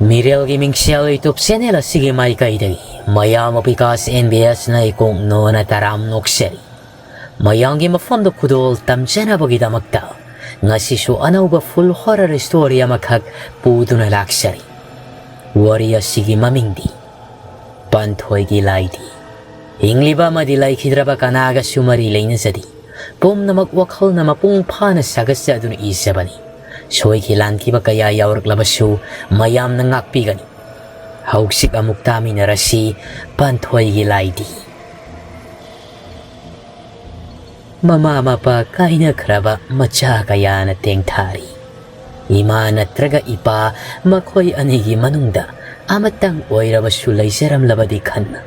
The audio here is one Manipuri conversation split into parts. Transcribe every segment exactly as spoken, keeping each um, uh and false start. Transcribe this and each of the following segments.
ꯃꯤꯔꯦꯜꯒꯤ ꯃꯤꯡꯁꯦꯜ YouTube channel ꯑꯁꯤꯒꯤ ꯃꯥꯏꯀꯩꯗꯒꯤ ꯃꯌꯥꯝ ꯕꯤꯀꯥꯁ NBS ꯅ ꯏꯀꯣꯛ ꯅꯣꯅ ꯇꯔꯥꯝ ꯅꯣꯛꯆꯔꯤ꯫ ꯃꯌꯥꯝꯒꯤ ꯃꯐꯝꯗ ꯈꯨꯗꯣꯜ ꯇꯝꯖꯅꯕꯒꯤꯗꯃꯛꯇ ꯉꯁꯤꯁꯨ ꯑꯅꯧꯕ full horror story ꯑꯃꯈꯛ ꯄꯨꯗꯨꯅ ꯂꯥꯛꯆꯔꯤ꯫ ꯋꯥꯔꯤ ꯑꯁꯤꯒꯤ ꯃꯃꯤꯡꯗꯤ ꯄꯥꯟꯊꯣꯏꯒꯤ ꯂꯥꯏꯗꯤ꯫ ꯍꯤꯡꯂꯤꯕ ꯑꯃꯗꯤ ꯂꯩꯈꯤꯗ꯭ꯔꯕ ꯀꯅꯥꯒꯁꯨ ꯃꯔꯤ ꯂꯩꯅꯖꯗꯦ꯫ ꯄꯨꯝꯅꯃꯛ ꯋꯥꯈꯜꯅ ꯃꯄꯨꯡ ꯐꯥꯅ ꯁꯥꯒꯠꯆꯗꯨꯅ ꯏꯖꯕꯅꯤ꯫ ꯁꯣꯏꯈꯤ ꯂꯥꯟꯈꯤꯕ ꯀꯌꯥ ꯌꯥꯎꯔꯛꯂꯕꯁꯨ ꯃꯌꯥꯝꯅ ꯉꯥꯛꯄꯤꯒꯅꯤ꯫ ꯍꯧꯖꯤꯛ ꯑꯃꯨꯛ ꯇꯥꯃꯤꯟꯅꯔꯁꯤ ꯄꯥꯟꯊꯣꯏꯒꯤ ꯂꯥꯏꯗꯤ꯫ ꯃꯃꯥ ꯃꯄꯥ ꯀꯥꯏꯅꯈ꯭ꯔꯕ ꯃꯆꯥ ꯀꯌꯥꯅ ꯇꯦꯡꯊꯥꯔꯤ꯫ ꯏꯃꯥ ꯅꯠꯇ꯭ꯔꯒ ꯏꯄꯥ ꯃꯈꯣꯏ ꯑꯅꯤꯒꯤ ꯃꯅꯨꯡꯗ ꯑꯃꯇꯪ ꯑꯣꯏꯔꯕꯁꯨ ꯂꯩꯖꯔꯝꯂꯕꯗꯤ ꯈꯟꯅ꯫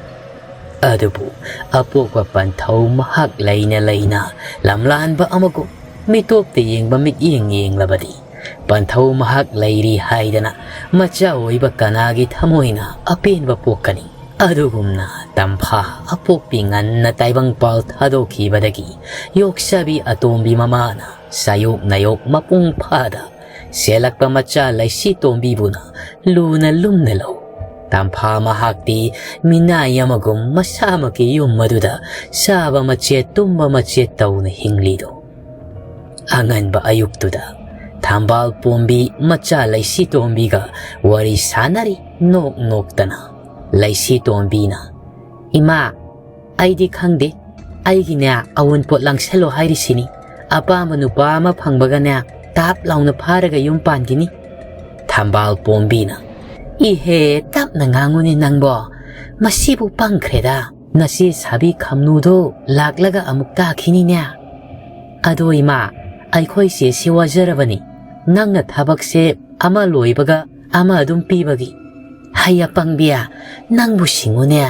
ꯑꯗꯨꯕꯨ ꯑꯄꯣꯛꯄ ꯄꯟꯊꯧ ꯃꯍꯥꯛ ꯂꯩꯅ ꯂꯩꯅ ꯂꯝꯂꯥꯟꯕ ꯑꯃꯒꯨꯝ ꯃꯤꯇꯣꯞꯇ ꯌꯦꯡꯕ ꯃꯤꯠꯌꯦꯡ ꯌꯦꯡꯂꯕꯗꯤ ꯄꯟꯊꯧ ꯃꯍꯥꯛ ꯂꯩꯔꯤ ꯍꯥꯏꯗꯅ ꯃꯆꯥ ꯑꯣꯏꯕ ꯀꯅꯥꯒꯤ ꯊꯃꯣꯏꯅ ꯑꯄꯦꯟꯕ ꯄꯣꯛꯀꯅꯤ? ꯑꯗꯨꯒꯨꯝꯅ ꯇꯝꯐꯥ ꯑꯄꯣꯛꯄꯤ ꯉꯟꯅ ꯇꯥꯏꯕꯪꯄꯥꯜ ꯊꯥꯗꯣꯛꯈꯤꯕꯗꯒꯤ ꯌꯣꯛꯆꯕꯤ ꯑꯇꯣꯝꯕꯤ ꯃꯃꯥꯅ ꯁꯥꯌꯣꯛ ꯅꯥꯌꯣꯛ ꯃꯄꯨꯡ ꯐꯥꯗ ꯆꯦꯜꯂꯛꯄ ꯃꯆꯥ ꯂꯩꯁꯤ ꯇꯣꯝꯕꯤꯕꯨꯅ ꯂꯨꯅ ꯂꯨꯝꯅ ꯂꯧ꯫ ꯇꯝꯐꯥ ꯃꯍꯥꯛꯇꯤ ꯃꯤꯅꯥꯏ ꯑꯃꯒꯨꯝ ꯃꯁꯥꯃꯛꯀꯤ ꯌꯨꯝ ꯑꯗꯨꯗ ꯆꯥꯕ ꯃꯆꯦꯠ ꯇꯨꯝꯕ ꯃꯆꯦꯠ ꯇꯧꯅ ꯍꯤꯡꯂꯤꯗꯣ꯫ ꯑꯉꯟꯕ ꯑꯌꯨꯛꯇꯨꯗ ꯊꯝꯕꯥꯜ ꯄꯣꯝꯕꯤ ꯃꯆꯥ ꯂꯩꯁꯤ ꯇꯣꯝꯕꯤꯒ ꯋꯥꯔꯤ ꯁꯥꯟꯅꯔꯤ ꯅꯣꯛ ꯅꯣꯛꯇꯅ꯫ ꯂꯩꯁꯤ ꯇꯣꯝꯕꯤꯅ, "ꯏꯃꯥ, ꯑꯩꯗꯤ ꯈꯪꯗꯦ, ꯑꯩꯒꯤꯅꯦ ꯑꯋꯨꯟꯄꯣꯠ ꯂꯪꯁꯜꯂꯣ ꯍꯥꯏꯔꯤꯁꯤꯅꯤ꯫ ꯑꯄꯥꯝꯕ ꯅꯨꯄꯥ ꯑꯃ ꯐꯪꯕꯒꯅꯦ ꯇꯥꯞ ꯂꯥꯎꯅ ꯐꯥꯔꯒ ꯌꯨꯝ ꯄꯥꯟꯈꯤꯅꯤ꯫" ꯊꯝꯕꯥꯜ ꯄꯣꯝꯕꯤꯅ, "ꯏꯍꯦ, ꯇꯞꯅ ꯉꯥꯡꯉꯨꯅꯦ ꯅꯪꯕꯣ, ꯃꯁꯤꯕꯨ ꯄꯪꯈ꯭ꯔꯦꯗ꯫ ꯅꯆꯦ ꯁꯥꯕꯤ ꯈꯝꯅꯨꯗꯣ ꯂꯥꯛꯂꯒ ꯑꯃꯨꯛ ꯇꯥꯈꯤꯅꯤꯅꯦ꯫ ꯑꯗꯣ ꯏꯃꯥ, ꯑꯩꯈꯣꯏ ꯆꯦꯁꯤ ꯋꯥꯖꯔꯕꯅꯤ꯫ ꯅꯪꯅ ꯊꯕꯛꯁꯦ ꯑꯃ ꯂꯣꯏꯕꯒ ꯑꯃ ꯑꯗꯨꯝ ꯄꯤꯕꯒꯤ꯫ ꯍꯩ ꯑꯄꯪꯕꯤ, ꯅꯪꯕꯨ ꯁꯤꯡꯉꯨꯅꯦ꯫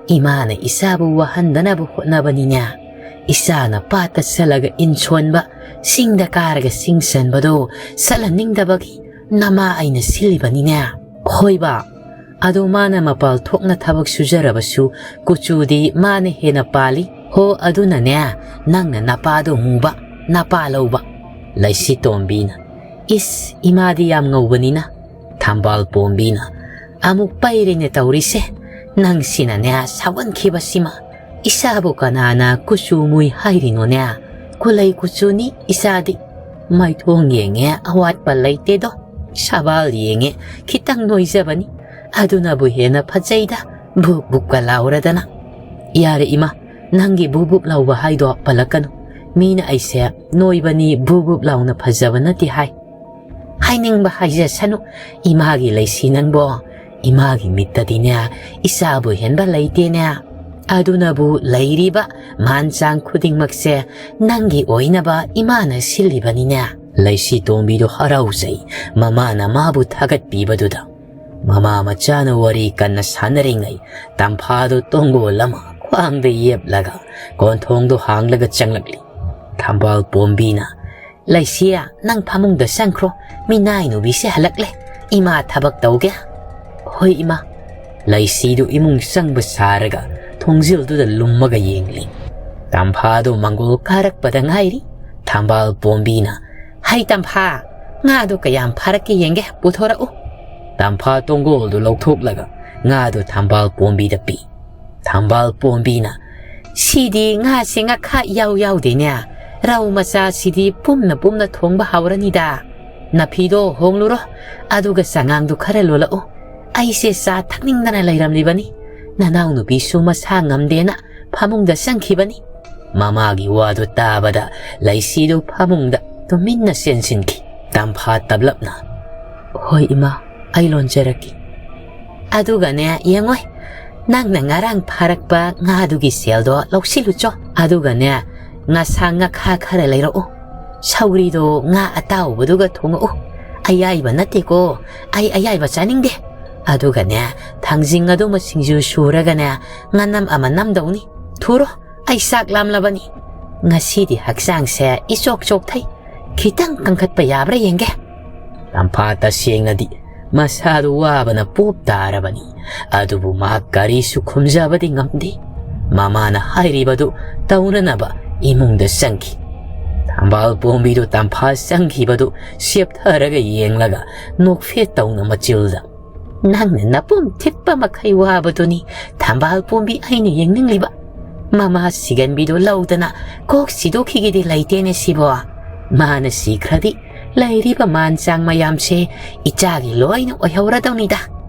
ꯏꯃꯥꯅ ꯏꯆꯥꯕꯨ ꯋꯥꯍꯟꯗꯅꯕ ꯍꯣꯠꯅꯕꯅꯤꯅꯦ꯫ ꯏꯆꯥꯅ ꯄꯥꯠꯇ ꯆꯠꯂꯒ ꯏꯟ ꯁꯣꯟꯕ, ꯆꯤꯡꯗ ꯀꯥꯔꯒ ꯆꯤꯡ ꯆꯟꯕꯗꯣ ꯆꯠꯍꯟꯅꯤꯡꯗꯕꯒꯤ ꯅꯃꯥ ꯑꯩꯅ ꯁꯤꯜꯂꯤꯕꯅꯤꯅꯦ꯫" "ꯍꯣꯏꯕ, ꯑꯗꯣ ꯃꯥꯅ ꯃꯄꯥꯜ ꯊꯣꯛꯅ ꯊꯕꯛ ꯁꯨꯖꯔꯕꯁꯨ ꯀꯨꯆꯨꯗꯤ ꯃꯥꯅ ꯍꯦꯟꯅ ꯄꯥꯜꯂꯤ꯫ ꯍꯣ, ꯑꯗꯨꯅꯅꯦ ꯅꯪꯅ ꯅꯄꯥꯗꯣ ꯃꯨꯕ, ꯅꯄꯥ ꯂꯧꯕ꯫" ꯂꯩꯁꯤ ꯇꯣꯝꯕꯤꯅ, "ꯏꯁ, ꯏꯃꯥꯗꯤ ꯌꯥꯝ ꯉꯧꯕꯅꯤꯅ꯫" ꯊꯝꯕꯥꯜ ꯄꯣꯝꯕꯤꯅ, "ꯑꯃꯨꯛ ꯄꯩꯔꯦꯅꯦ ꯇꯧꯔꯤꯁꯦ꯫ ꯅꯪꯁꯤꯅꯅꯦ ꯁꯥꯎꯒꯟꯈꯤꯕꯁꯤꯃ꯫ ꯏꯁꯥꯕꯨ ꯀꯅꯥꯅ ꯀꯨꯆꯨ ꯃꯨꯏ ꯍꯥꯏꯔꯤꯅꯣꯅꯦ? ꯀꯨꯂꯩ ꯀꯨꯆꯨꯅꯤ ꯏꯆꯥꯗꯤ꯫ ꯃꯥꯏꯊꯣꯡ ꯌꯦꯡꯉꯦ ꯑꯋꯥꯠꯄ ꯂꯩꯇꯦꯗꯣ꯫ ꯁꯕꯥꯜ ꯌꯦꯡꯉꯦ ꯈꯤꯇꯪ ꯅꯣꯏꯖꯕꯅꯤ꯫ ꯑꯗꯨꯅꯕꯨ ꯍꯦꯟꯅ ꯐꯖꯩꯗ, ꯕꯨꯛ ꯕꯨꯛꯀ ꯂꯥꯎꯔꯗꯅ꯫" "ꯌꯥꯔꯦ ꯏꯃꯥ, ꯅꯪꯒꯤ ꯕꯨꯛ ꯕꯨꯛ ꯂꯥꯎꯕ ꯍꯥꯏꯗꯣ ꯄꯜꯂꯛꯀꯅꯨ꯫ ꯃꯤꯅ ꯑꯩꯁꯦ ꯅꯣꯏꯕꯅꯤ, ꯕꯨꯛ ꯕꯨꯛ ꯂꯥꯎꯅ ꯐꯖꯕ ꯅꯠꯇꯦ ꯍꯥꯏ꯫ ꯍꯥꯏꯅꯤꯡꯕ ꯍꯥꯏꯖꯁꯅꯨ, ꯏꯃꯥꯒꯤ ꯂꯩꯁꯤ ꯅꯪꯕꯣ꯫ ꯏꯃꯥꯒꯤ ꯃꯤꯠꯇꯗꯤꯅꯦ, ꯏꯆꯥꯕꯨ ꯍꯦꯟꯕ ꯂꯩꯇꯦꯅꯦ꯫ ꯑꯗꯨꯅꯕꯨ ꯂꯩꯔꯤꯕ ꯃꯥꯟ ꯆꯥꯡ ꯈꯨꯗꯤꯡꯃꯛꯁꯦ ꯅꯪꯒꯤ ꯑꯣꯏꯅꯕ ꯏꯃꯥꯅ ꯁꯤꯜꯂꯤꯕꯅꯤꯅꯦ꯫" ꯂꯩꯁꯤ ꯇꯣꯝꯕꯤꯗꯨ ꯍꯔꯥꯎꯖꯩ ꯃꯃꯥꯅ ꯃꯥꯕꯨ ꯊꯥꯒꯠꯄꯤꯕꯗꯨꯗ꯫ ꯃꯃꯥ ꯃꯆꯥꯅ ꯋꯥꯔꯤ ꯀꯟꯅ ꯁꯥꯟꯅꯔꯤꯉꯩ, ꯇꯝꯐꯥꯗꯨ ꯇꯣꯡꯒꯣꯜ ꯑꯃ ꯈ꯭ꯋꯥꯡꯗ ꯌꯦꯞꯂꯒ ꯀꯣꯟꯊꯣꯡꯗꯨ ꯍꯥꯡꯂꯒ ꯆꯪꯂꯛꯂꯤ꯫ ꯊꯝꯕꯥꯜ ꯄꯣꯝꯕꯤꯅ, "ꯂꯩꯁꯤꯌꯥ, ꯅꯪ ꯐꯃꯨꯡꯗ ꯆꯪꯈ꯭ꯔꯣ꯫ ꯃꯤꯅꯥꯏ ꯅꯨꯕꯤꯁꯦ ꯍꯜꯂꯛꯂꯦ꯫ ꯏꯃꯥ ꯊꯕꯛ ꯇꯧꯒꯦ꯫" "ꯍꯣꯏ ꯏꯃꯥ꯫" ꯂꯩꯁꯤꯗꯨ ꯏꯃꯨꯡ ꯆꯪꯕ ꯁꯥꯔꯒ ꯊꯣꯡꯖꯤꯜꯗꯨꯗ ꯂꯨꯝꯃꯒ ꯌꯦꯡꯂꯤ꯫ ꯇꯝꯐꯥꯗꯨ ꯃꯪꯒꯣꯜ ꯀꯥꯔꯛꯄꯗ ꯉꯥꯏꯔꯤ꯫ ꯊꯝꯕꯥꯜ ꯄꯣꯝꯕꯤꯅ, "ꯍꯩ ꯇꯝꯐꯥ, ꯉꯥꯗꯨ ꯀꯌꯥꯝ ꯐꯥꯔꯛꯀꯦ ꯌꯦꯡꯒꯦ, ꯄꯨꯊꯣꯔꯛꯎ꯫" ꯇꯝꯐꯥ ꯇꯣꯡꯒꯣꯜꯗꯨ ꯂꯧꯊꯣꯛꯂꯒ ꯉꯥꯗꯨ ꯊꯝꯕꯥꯜ ꯄꯣꯝꯕꯤꯗ ꯄꯤ꯫ ꯊꯝꯕꯥꯜ ꯄꯣꯝꯕꯤꯅ, "ꯁꯤꯗꯤ ꯉꯥꯁꯦ ꯉꯈꯥ ꯏꯌꯥꯎ ꯌꯥꯎꯗꯦꯅꯦ꯫ ꯔꯧ ꯃꯆꯥꯁꯤꯗꯤ ꯄꯨꯝꯅ ꯄꯨꯝꯅ ꯊꯣꯡꯕ ꯍꯥꯎꯔꯅꯤꯗ꯫ ꯅꯐꯤꯗꯣ ꯍꯣꯡꯂꯨꯔꯣ, ꯑꯗꯨꯒ ꯆꯉꯥꯡꯗꯨ ꯈꯔ ꯂꯣꯜꯂꯛꯎ꯫ ꯑꯩꯁꯦ ꯆꯥ ꯊꯛꯅꯤꯡꯗꯅ ꯂꯩꯔꯝꯂꯤꯕꯅꯤ꯫ ꯅꯅꯥꯎꯅꯨꯄꯤꯁꯨ ꯃꯁꯥ ꯉꯝꯗꯦꯅ ꯐꯃꯨꯡꯗ ꯆꯪꯈꯤꯕꯅꯤ꯫" ꯃꯃꯥꯒꯤ ꯋꯥꯗꯨ ꯇꯥꯕꯗ ꯂꯩꯁꯤꯗꯨ ꯐꯃꯨꯡꯗ ꯇꯨꯃꯤꯟꯅ ꯆꯦꯟꯁꯤꯟꯈꯤ꯫ ꯇꯝꯐꯥ ꯇꯞꯂꯞꯅ, "ꯍꯣꯏ ꯏꯃꯥ, ꯑꯩ ꯂꯣꯟꯖꯔꯛꯀꯦ꯫ ꯑꯗꯨꯒꯅꯦ, ꯌꯦꯡꯉꯣꯏ, ꯅꯪꯅ ꯉꯔꯥꯡ ꯐꯥꯔꯛꯄ ꯉꯥꯗꯨꯒꯤ ꯁꯦꯜꯗꯣ ꯂꯧꯁꯤꯜꯂꯨꯆꯣ꯫ ꯑꯗꯨꯒꯅꯦ, ꯉꯁꯥ ꯉꯈꯥ ꯈꯔ ꯂꯩꯔꯛꯎ꯫ ꯁꯧꯒ꯭ꯔꯤꯗꯣ ꯉꯥ ꯑꯇꯥꯎꯕꯗꯨꯒ ꯊꯣꯡꯉꯛꯎ꯫ ꯑꯌꯥꯏꯕ ꯅꯠꯇꯦꯀꯣ, ꯑꯩ ꯑꯌꯥꯏꯕ ꯆꯥꯅꯤꯡꯗꯦ꯫ ꯑꯗꯨꯒꯅꯦ, ꯊꯥꯡꯖꯤꯡ ꯑꯗꯨꯃ ꯁꯤꯡꯖꯨ ꯁꯨꯔꯒꯅꯦ, ꯉꯥꯅꯝ ꯑꯃ ꯅꯝꯗꯧꯅꯤ꯫ ꯊꯨꯔꯣ, ꯑꯩ ꯆꯥꯛ ꯂꯥꯝꯂꯕꯅꯤ꯫ ꯉꯁꯤꯗꯤ ꯍꯛꯆꯥꯡꯁꯦ ꯏꯆꯣꯛ ꯆꯣꯛꯊꯩ꯫ ꯈꯤꯇꯪ ꯀꯟꯈꯠꯄ ꯌꯥꯕ꯭ꯔꯥ ꯌꯦꯡꯒꯦ꯫" ꯇꯝꯐꯥ ꯇꯁꯦꯡꯅꯗꯤ ꯃꯁꯥꯗꯨ ꯋꯥꯕꯅ ꯄꯣꯞ ꯇꯥꯔꯕꯅꯤ꯫ ꯑꯗꯨꯕꯨ ꯃꯍꯥꯛ ꯀꯔꯤꯁꯨ ꯈꯨꯝꯖꯕꯗꯤ ꯉꯝꯗꯦ꯫ ꯃꯃꯥꯅ ꯍꯥꯏꯔꯤꯕꯗꯨ ꯇꯧꯅꯅꯕ ꯏꯃꯨꯡꯗ ꯆꯪꯈꯤ꯫ ꯊꯝꯕꯥꯜ ꯄꯣꯝꯕꯤꯗꯨ ꯇꯝꯐꯥ ꯆꯪꯈꯤꯕꯗꯨ ꯁꯦꯞꯊꯔꯒ ꯌꯦꯡꯂꯒ ꯅꯣꯛꯐꯦꯠ ꯇꯧꯅ ꯃꯆꯤꯜꯗ, "ꯅꯪꯅ ꯅꯄꯨꯝ ꯊꯤꯠꯄ ꯃꯈꯩ ꯋꯥꯕꯗꯨꯅꯤ ꯊꯝꯕꯥꯜ ꯄꯣꯝꯕꯤ ꯑꯩꯅ ꯌꯦꯡꯅꯤꯡꯂꯤꯕ꯫ ꯃꯃꯥ ꯁꯤꯒꯟꯕꯤꯗꯨ ꯂꯧꯗꯅ ꯀꯣꯛ ꯁꯤꯗꯣꯛꯈꯤꯒꯦꯗꯤ ꯂꯩꯇꯦꯅꯦ ꯁꯤꯕꯣ꯫ ꯃꯥꯅ ꯁꯤꯈ꯭ꯔꯗꯤ ꯂꯩꯔꯤꯕ ꯃꯥꯟ ꯆꯥꯡ ꯃꯌꯥꯝꯁꯦ ꯏꯆꯥꯒꯤ ꯂꯣꯏꯅ ꯑꯣꯏꯍꯧꯔꯗꯧꯅꯤꯗ꯫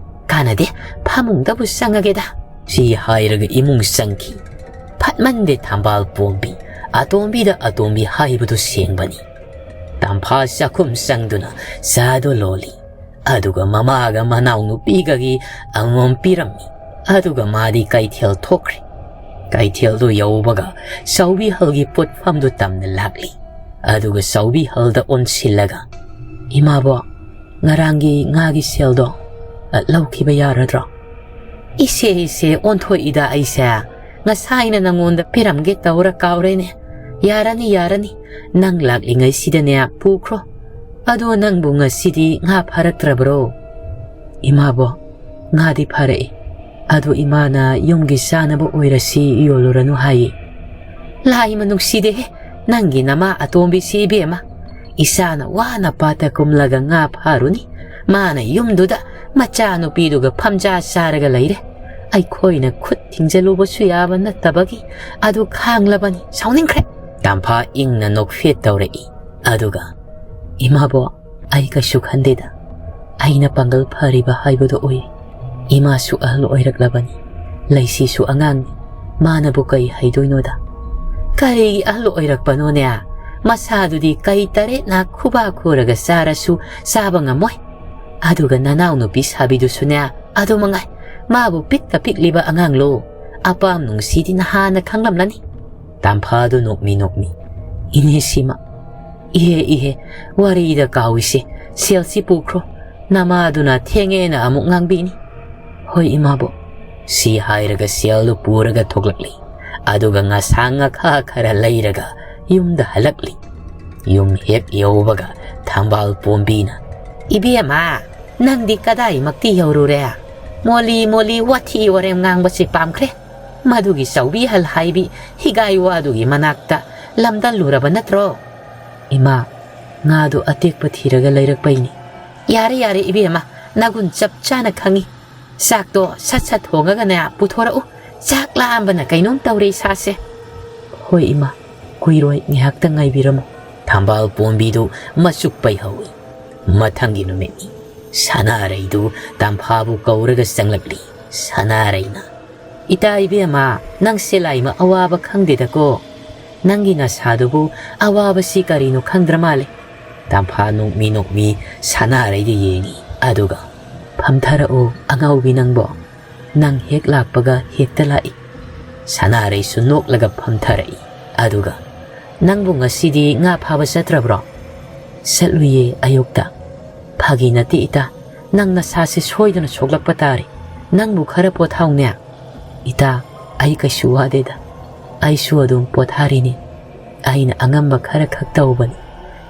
ꯀꯥꯟꯅꯗꯦ, ꯐꯃꯨꯡꯗꯕꯨ ꯆꯪꯉꯒꯦꯗ"꯫ ꯁꯤ ꯍꯥꯏꯔꯒ ꯏꯃꯨꯡ ꯆꯪꯈꯤ꯫ ꯐꯠꯃꯟꯗꯦ ꯊꯝꯕꯥꯜ ꯄꯣꯝꯕꯤ, ꯑꯇꯣꯝꯕꯤꯗ ꯑꯇꯣꯝꯕꯤ ꯍꯥꯏꯕꯗꯨ ꯁꯦꯡꯕꯅꯤ꯫ ꯇꯝꯐꯥ ꯆꯥꯛꯈꯨꯝ ꯆꯪꯗꯨꯅ ꯆꯥꯗꯨ ꯂꯣꯜꯂꯤ꯫ ꯑꯗꯨꯒ ꯃꯃꯥꯒ ꯃꯅꯥꯎꯅꯨꯄꯤꯒꯒꯤ ꯑꯃꯃꯝ ꯄꯤꯔꯝꯃꯤ꯫ ꯑꯗꯨꯒ ꯃꯥꯗꯤ ꯀꯩꯊꯦꯜ ꯊꯣꯛꯈ꯭ꯔꯦ꯫ ꯀꯩꯊꯦꯜꯗꯨ ꯌꯧꯕꯒ ꯆꯥꯎꯕꯤꯍꯜꯒꯤ ꯄꯣꯠꯐꯝꯗꯨ ꯇꯝꯅ ꯂꯥꯛꯂꯤ꯫ ꯑꯗꯨꯒ ꯆꯥꯎꯕꯤꯍꯜꯗ ꯑꯣꯟꯁꯤꯜꯂꯒ, "ꯏꯃꯥꯕꯣ, ꯉꯔꯥꯡꯒꯤ ꯉꯥꯒꯤ ꯁꯦꯜꯗꯣ, ꯑ, ꯂꯧꯈꯤꯕ ꯌꯥꯔꯗ꯭ꯔꯣ?" "ꯏꯁꯦ, ꯏꯁꯦ, ꯑꯣꯟꯊꯣꯛꯏꯗ ꯑꯩꯁꯦ꯫ ꯉꯁꯥꯏꯅ ꯅꯪꯉꯣꯟꯗ ꯄꯤꯔꯝꯒꯦ ꯇꯧꯔ ꯀꯥꯎꯔꯦꯅꯦ꯫ ꯌꯥꯔꯅꯤ, ꯌꯥꯔꯅꯤ꯫ ꯅꯪ ꯂꯥꯛꯂꯤꯉꯩꯁꯤꯗꯅꯦ ꯄꯨꯈ꯭ꯔꯣ꯫ ꯑꯗꯣ ꯅꯪꯕꯨ ꯉꯁꯤꯗꯤ ꯉꯥ ꯐꯥꯔꯛꯇ꯭ꯔꯕ꯭ꯔꯣ?" "ꯏꯃꯥꯕꯣ, ꯉꯥꯗꯤ ꯐꯥꯔꯛꯏ꯫ ꯑꯗꯣ ꯏꯃꯥꯅ ꯌꯨꯝꯒꯤ ꯆꯥꯅꯕ ꯑꯣꯏꯔꯁꯤ ꯌꯣꯜꯂꯨꯔꯅꯨ ꯍꯥꯏꯌꯦ꯫" "ꯂꯥꯏꯃ ꯅꯨꯡꯁꯤꯗꯦꯍꯦ, ꯅꯪꯒꯤ ꯅꯃꯥ ꯑꯇꯣꯝꯕꯤꯁꯤ ꯏꯕꯦꯝꯃ꯫ ꯏꯆꯥꯅ ꯋꯥꯅ ꯄꯥꯠꯇ ꯀꯨꯝꯂꯒ ꯉꯥ ꯐꯥꯔꯨꯅꯤ꯫ ꯃꯥꯅ ꯌꯨꯝꯗꯨꯗ ꯃꯆꯥꯅꯨꯄꯤꯗꯨꯒ ꯐꯝꯖꯥ ꯆꯥꯔꯒ ꯂꯩꯔꯦ꯫ ꯑꯩꯈꯣꯏꯅ ꯈꯨꯠ ꯊꯤꯡꯖꯤꯜꯂꯨꯕꯁꯨ ꯌꯥꯕ ꯅꯠꯇꯕꯒꯤ ꯑꯗꯨ ꯈꯥꯡꯂꯕꯅꯤ꯫ ꯁꯥꯎꯅꯤꯡꯈ꯭ꯔꯦ꯫" ꯇꯝꯐꯥ ꯏꯪꯅ ꯅꯣꯛꯐꯦꯠ ꯇꯧꯔꯛꯏ꯫ ꯑꯗꯨꯒ, "ꯏꯃꯥꯕꯣ, ꯑꯩ ꯀꯩꯁꯨ ꯈꯟꯗꯦꯗ꯫ ꯑꯩꯅ ꯄꯥꯡꯒꯜ ꯐꯔꯤꯕ ꯍꯥꯏꯕꯗꯨ ꯑꯣꯏ꯫ ꯏꯃꯥꯁꯨ ꯑꯍꯜ ꯑꯣꯏꯔꯛꯂꯕꯅꯤ꯫ ꯂꯩꯁꯤꯁꯨ ꯑꯉꯥꯡꯅꯤ꯫ ꯃꯥꯅꯕꯨ ꯀꯩ ꯍꯩꯗꯣꯏꯅꯣꯗ?" "ꯀꯔꯤꯒꯤ ꯑꯍꯜ ꯑꯣꯏꯔꯛꯄꯅꯣꯅꯦ? ꯃꯁꯥꯗꯨꯗꯤ ꯀꯩ ꯇꯔꯦꯠꯅ ꯈꯨꯕꯥꯛ ꯈꯨꯔꯒ ꯆꯥꯔꯁꯨ ꯆꯥꯕ ꯉꯝꯃꯣꯏ꯫ ꯑꯗꯨꯒ ꯅꯅꯥꯎ ꯅꯨꯄꯤ ꯁꯥꯕꯤꯗꯨꯁꯨꯅꯦ, ꯑꯗꯨ ꯃꯉꯥꯏ꯫ ꯃꯥꯕꯨ ꯄꯤꯛꯇ ꯄꯤꯛꯂꯤꯕ ꯑꯉꯥꯡꯂꯣ? ꯑꯄꯥꯝ ꯅꯨꯡꯁꯤꯗꯤ ꯅꯍꯥꯟꯅ ꯈꯪꯂꯝꯂꯅꯤ꯫" ꯇꯝꯐꯥꯗꯨ ꯅꯣꯛꯃꯤ ꯅꯣꯛꯃꯤ, "ꯏꯅꯦ ꯁꯤꯃ, ꯏꯍꯦ, ꯏꯍꯦ, ꯋꯥꯔꯤꯗ ꯀꯥꯎꯏꯁꯦ, ꯁꯦꯜꯁꯤ ꯄꯨꯈ꯭ꯔꯣ꯫ ꯅꯃꯥꯗꯨꯅ ꯊꯦꯡꯉꯦꯅ ꯑꯃꯨꯛ ꯉꯥꯡꯕꯤꯅꯤ꯫" "ꯍꯣꯏ, ꯏꯃꯥꯕꯣꯛ꯫" ꯁꯤ ꯍꯥꯏꯔꯒ ꯁꯦꯜꯗꯨ ꯄꯨꯔꯒ ꯊꯣꯛꯂꯛꯂꯤ꯫ ꯑꯗꯨꯒ ꯉꯁꯥꯡ ꯉꯥꯈꯥ ꯈꯔ ꯂꯩꯔꯒ ꯌꯨꯝꯗ ꯍꯜꯂꯛꯂꯤ꯫ ꯌꯨꯝ ꯍꯦꯛ ꯌꯧꯕꯒ ꯊꯝꯕꯥꯜ ꯄꯣꯝꯕꯤꯅ, "ꯏꯕꯦꯝꯃ, ꯅꯪꯗꯤ ꯀꯗꯥꯏꯃꯛꯇꯤ ꯌꯧꯔꯨꯔꯦ? ꯃꯣꯂꯤ ꯃꯣꯂꯤ ꯋꯥꯊꯤ ꯋꯥꯔꯦꯝ ꯉꯥꯡꯕꯁꯤ ꯄꯥꯝꯈ꯭ꯔꯦ꯫ ꯃꯗꯨꯒꯤ ꯆꯥꯎꯕꯤꯍꯜ ꯍꯥꯏꯕꯤ ꯍꯤꯒꯥꯏ ꯋꯥꯗꯨꯒꯤ ꯃꯅꯥꯛꯇ ꯂꯝꯗꯜꯂꯨꯔꯕ ꯅꯠꯇ꯭ꯔꯣ? "ꯏꯃꯥ, ꯉꯥꯗꯣ ꯑꯇꯦꯛꯄ ꯊꯤꯔꯒ ꯂꯩꯔꯛꯄꯩꯅꯤ꯫" "ꯌꯥꯔꯦ, ꯌꯥꯔꯦ ꯏꯕꯦꯝꯃ, ꯅꯒꯨꯟ ꯆꯞ ꯆꯥꯅ ꯈꯪꯉꯤ꯫ ꯆꯥꯛꯇꯣ ꯁꯠ ꯁꯠ ꯊꯣꯡꯉꯒꯅꯦ ꯄꯨꯊꯣꯔꯛꯎ꯫ ꯆꯥꯛ ꯂꯥꯝꯕꯅ ꯀꯩꯅꯣꯝ ꯇꯧꯔꯦ ꯏꯁꯥꯁꯦ꯫" "ꯍꯣꯏ ꯏꯃꯥ, ꯀꯨꯏꯔꯣꯏ, ꯉꯥꯏꯍꯥꯛꯇꯪ ꯉꯥꯏꯕꯤꯔꯝꯃꯨ꯫" ꯊꯝꯕꯥꯜ ꯄꯣꯝꯕꯤꯗꯨ ꯃꯆꯨꯛ ꯄꯩꯍꯧꯏ꯫ ꯃꯊꯪꯒꯤ ꯅꯨꯃꯤꯠꯅꯤ꯫ ꯁꯅꯥꯔꯩꯗꯨ ꯇꯝꯐꯥꯕꯨ ꯀꯧꯔꯒ ꯆꯪꯂꯛꯂꯤ꯫ ꯁꯅꯥꯔꯩꯅ, "ꯏꯇꯥ ꯏꯕꯦꯝꯃ, ꯅꯪꯁꯦ ꯂꯥꯏꯃ ꯑꯋꯥꯕ ꯈꯪꯗꯦꯗꯀꯣ꯫ ꯅꯪꯒꯤ ꯅꯁꯥꯗꯨꯕꯨ ꯑꯋꯥꯕꯁꯤ ꯀꯔꯤꯅꯣ ꯈꯪꯗ꯭ꯔ ꯃꯥꯜꯂꯦ꯫" ꯇꯝꯐꯥ ꯅꯣꯛꯃꯤ ꯅꯣꯛꯃꯤ ꯁꯅꯥꯔꯩꯗ ꯌꯦꯡꯉꯤ꯫ ꯑꯗꯨꯒ, "ꯐꯝꯊꯔꯛꯑꯣ ꯑꯉꯥꯎꯕꯤ ꯅꯪꯕꯣ꯫ ꯅꯪ ꯍꯦꯛ ꯂꯥꯛꯄꯒ ꯍꯦꯛꯇ ꯂꯥꯛꯏ꯫" ꯁꯅꯥꯔꯩꯁꯨ ꯅꯣꯛꯂꯒ ꯐꯝꯊꯔꯛꯏ꯫ ꯑꯗꯨꯒ, "ꯅꯪꯕꯨ ꯉꯁꯤꯗꯤ ꯉꯥ ꯐꯥꯕ ꯆꯠꯇ꯭ꯔꯕ꯭ꯔꯣ?" "ꯆꯠꯂꯨꯏꯌꯦ ꯑꯌꯨꯛꯇ꯫" "ꯐꯥꯒꯤ ꯅꯠꯇꯦ ꯏꯇꯥ, ꯅꯪ ꯅꯁꯥꯁꯦ ꯁꯣꯏꯗꯅ ꯁꯣꯛꯂꯛꯄ ꯇꯥꯔꯦ꯫ ꯅꯪꯕꯨ ꯈꯔ ꯄꯣꯊꯥꯎꯅꯦ꯫" "ꯏꯇꯥ, ꯑꯩ ꯀꯩꯁꯨ ꯋꯥꯗꯦꯗ꯫ ꯑꯩꯁꯨ ꯑꯗꯨꯝ ꯄꯣꯊꯥꯔꯤꯅꯤ꯫ ꯑꯩꯅ ꯑꯉꯝꯕ ꯈꯔ ꯈꯛ ꯇꯧꯕꯅꯤ꯫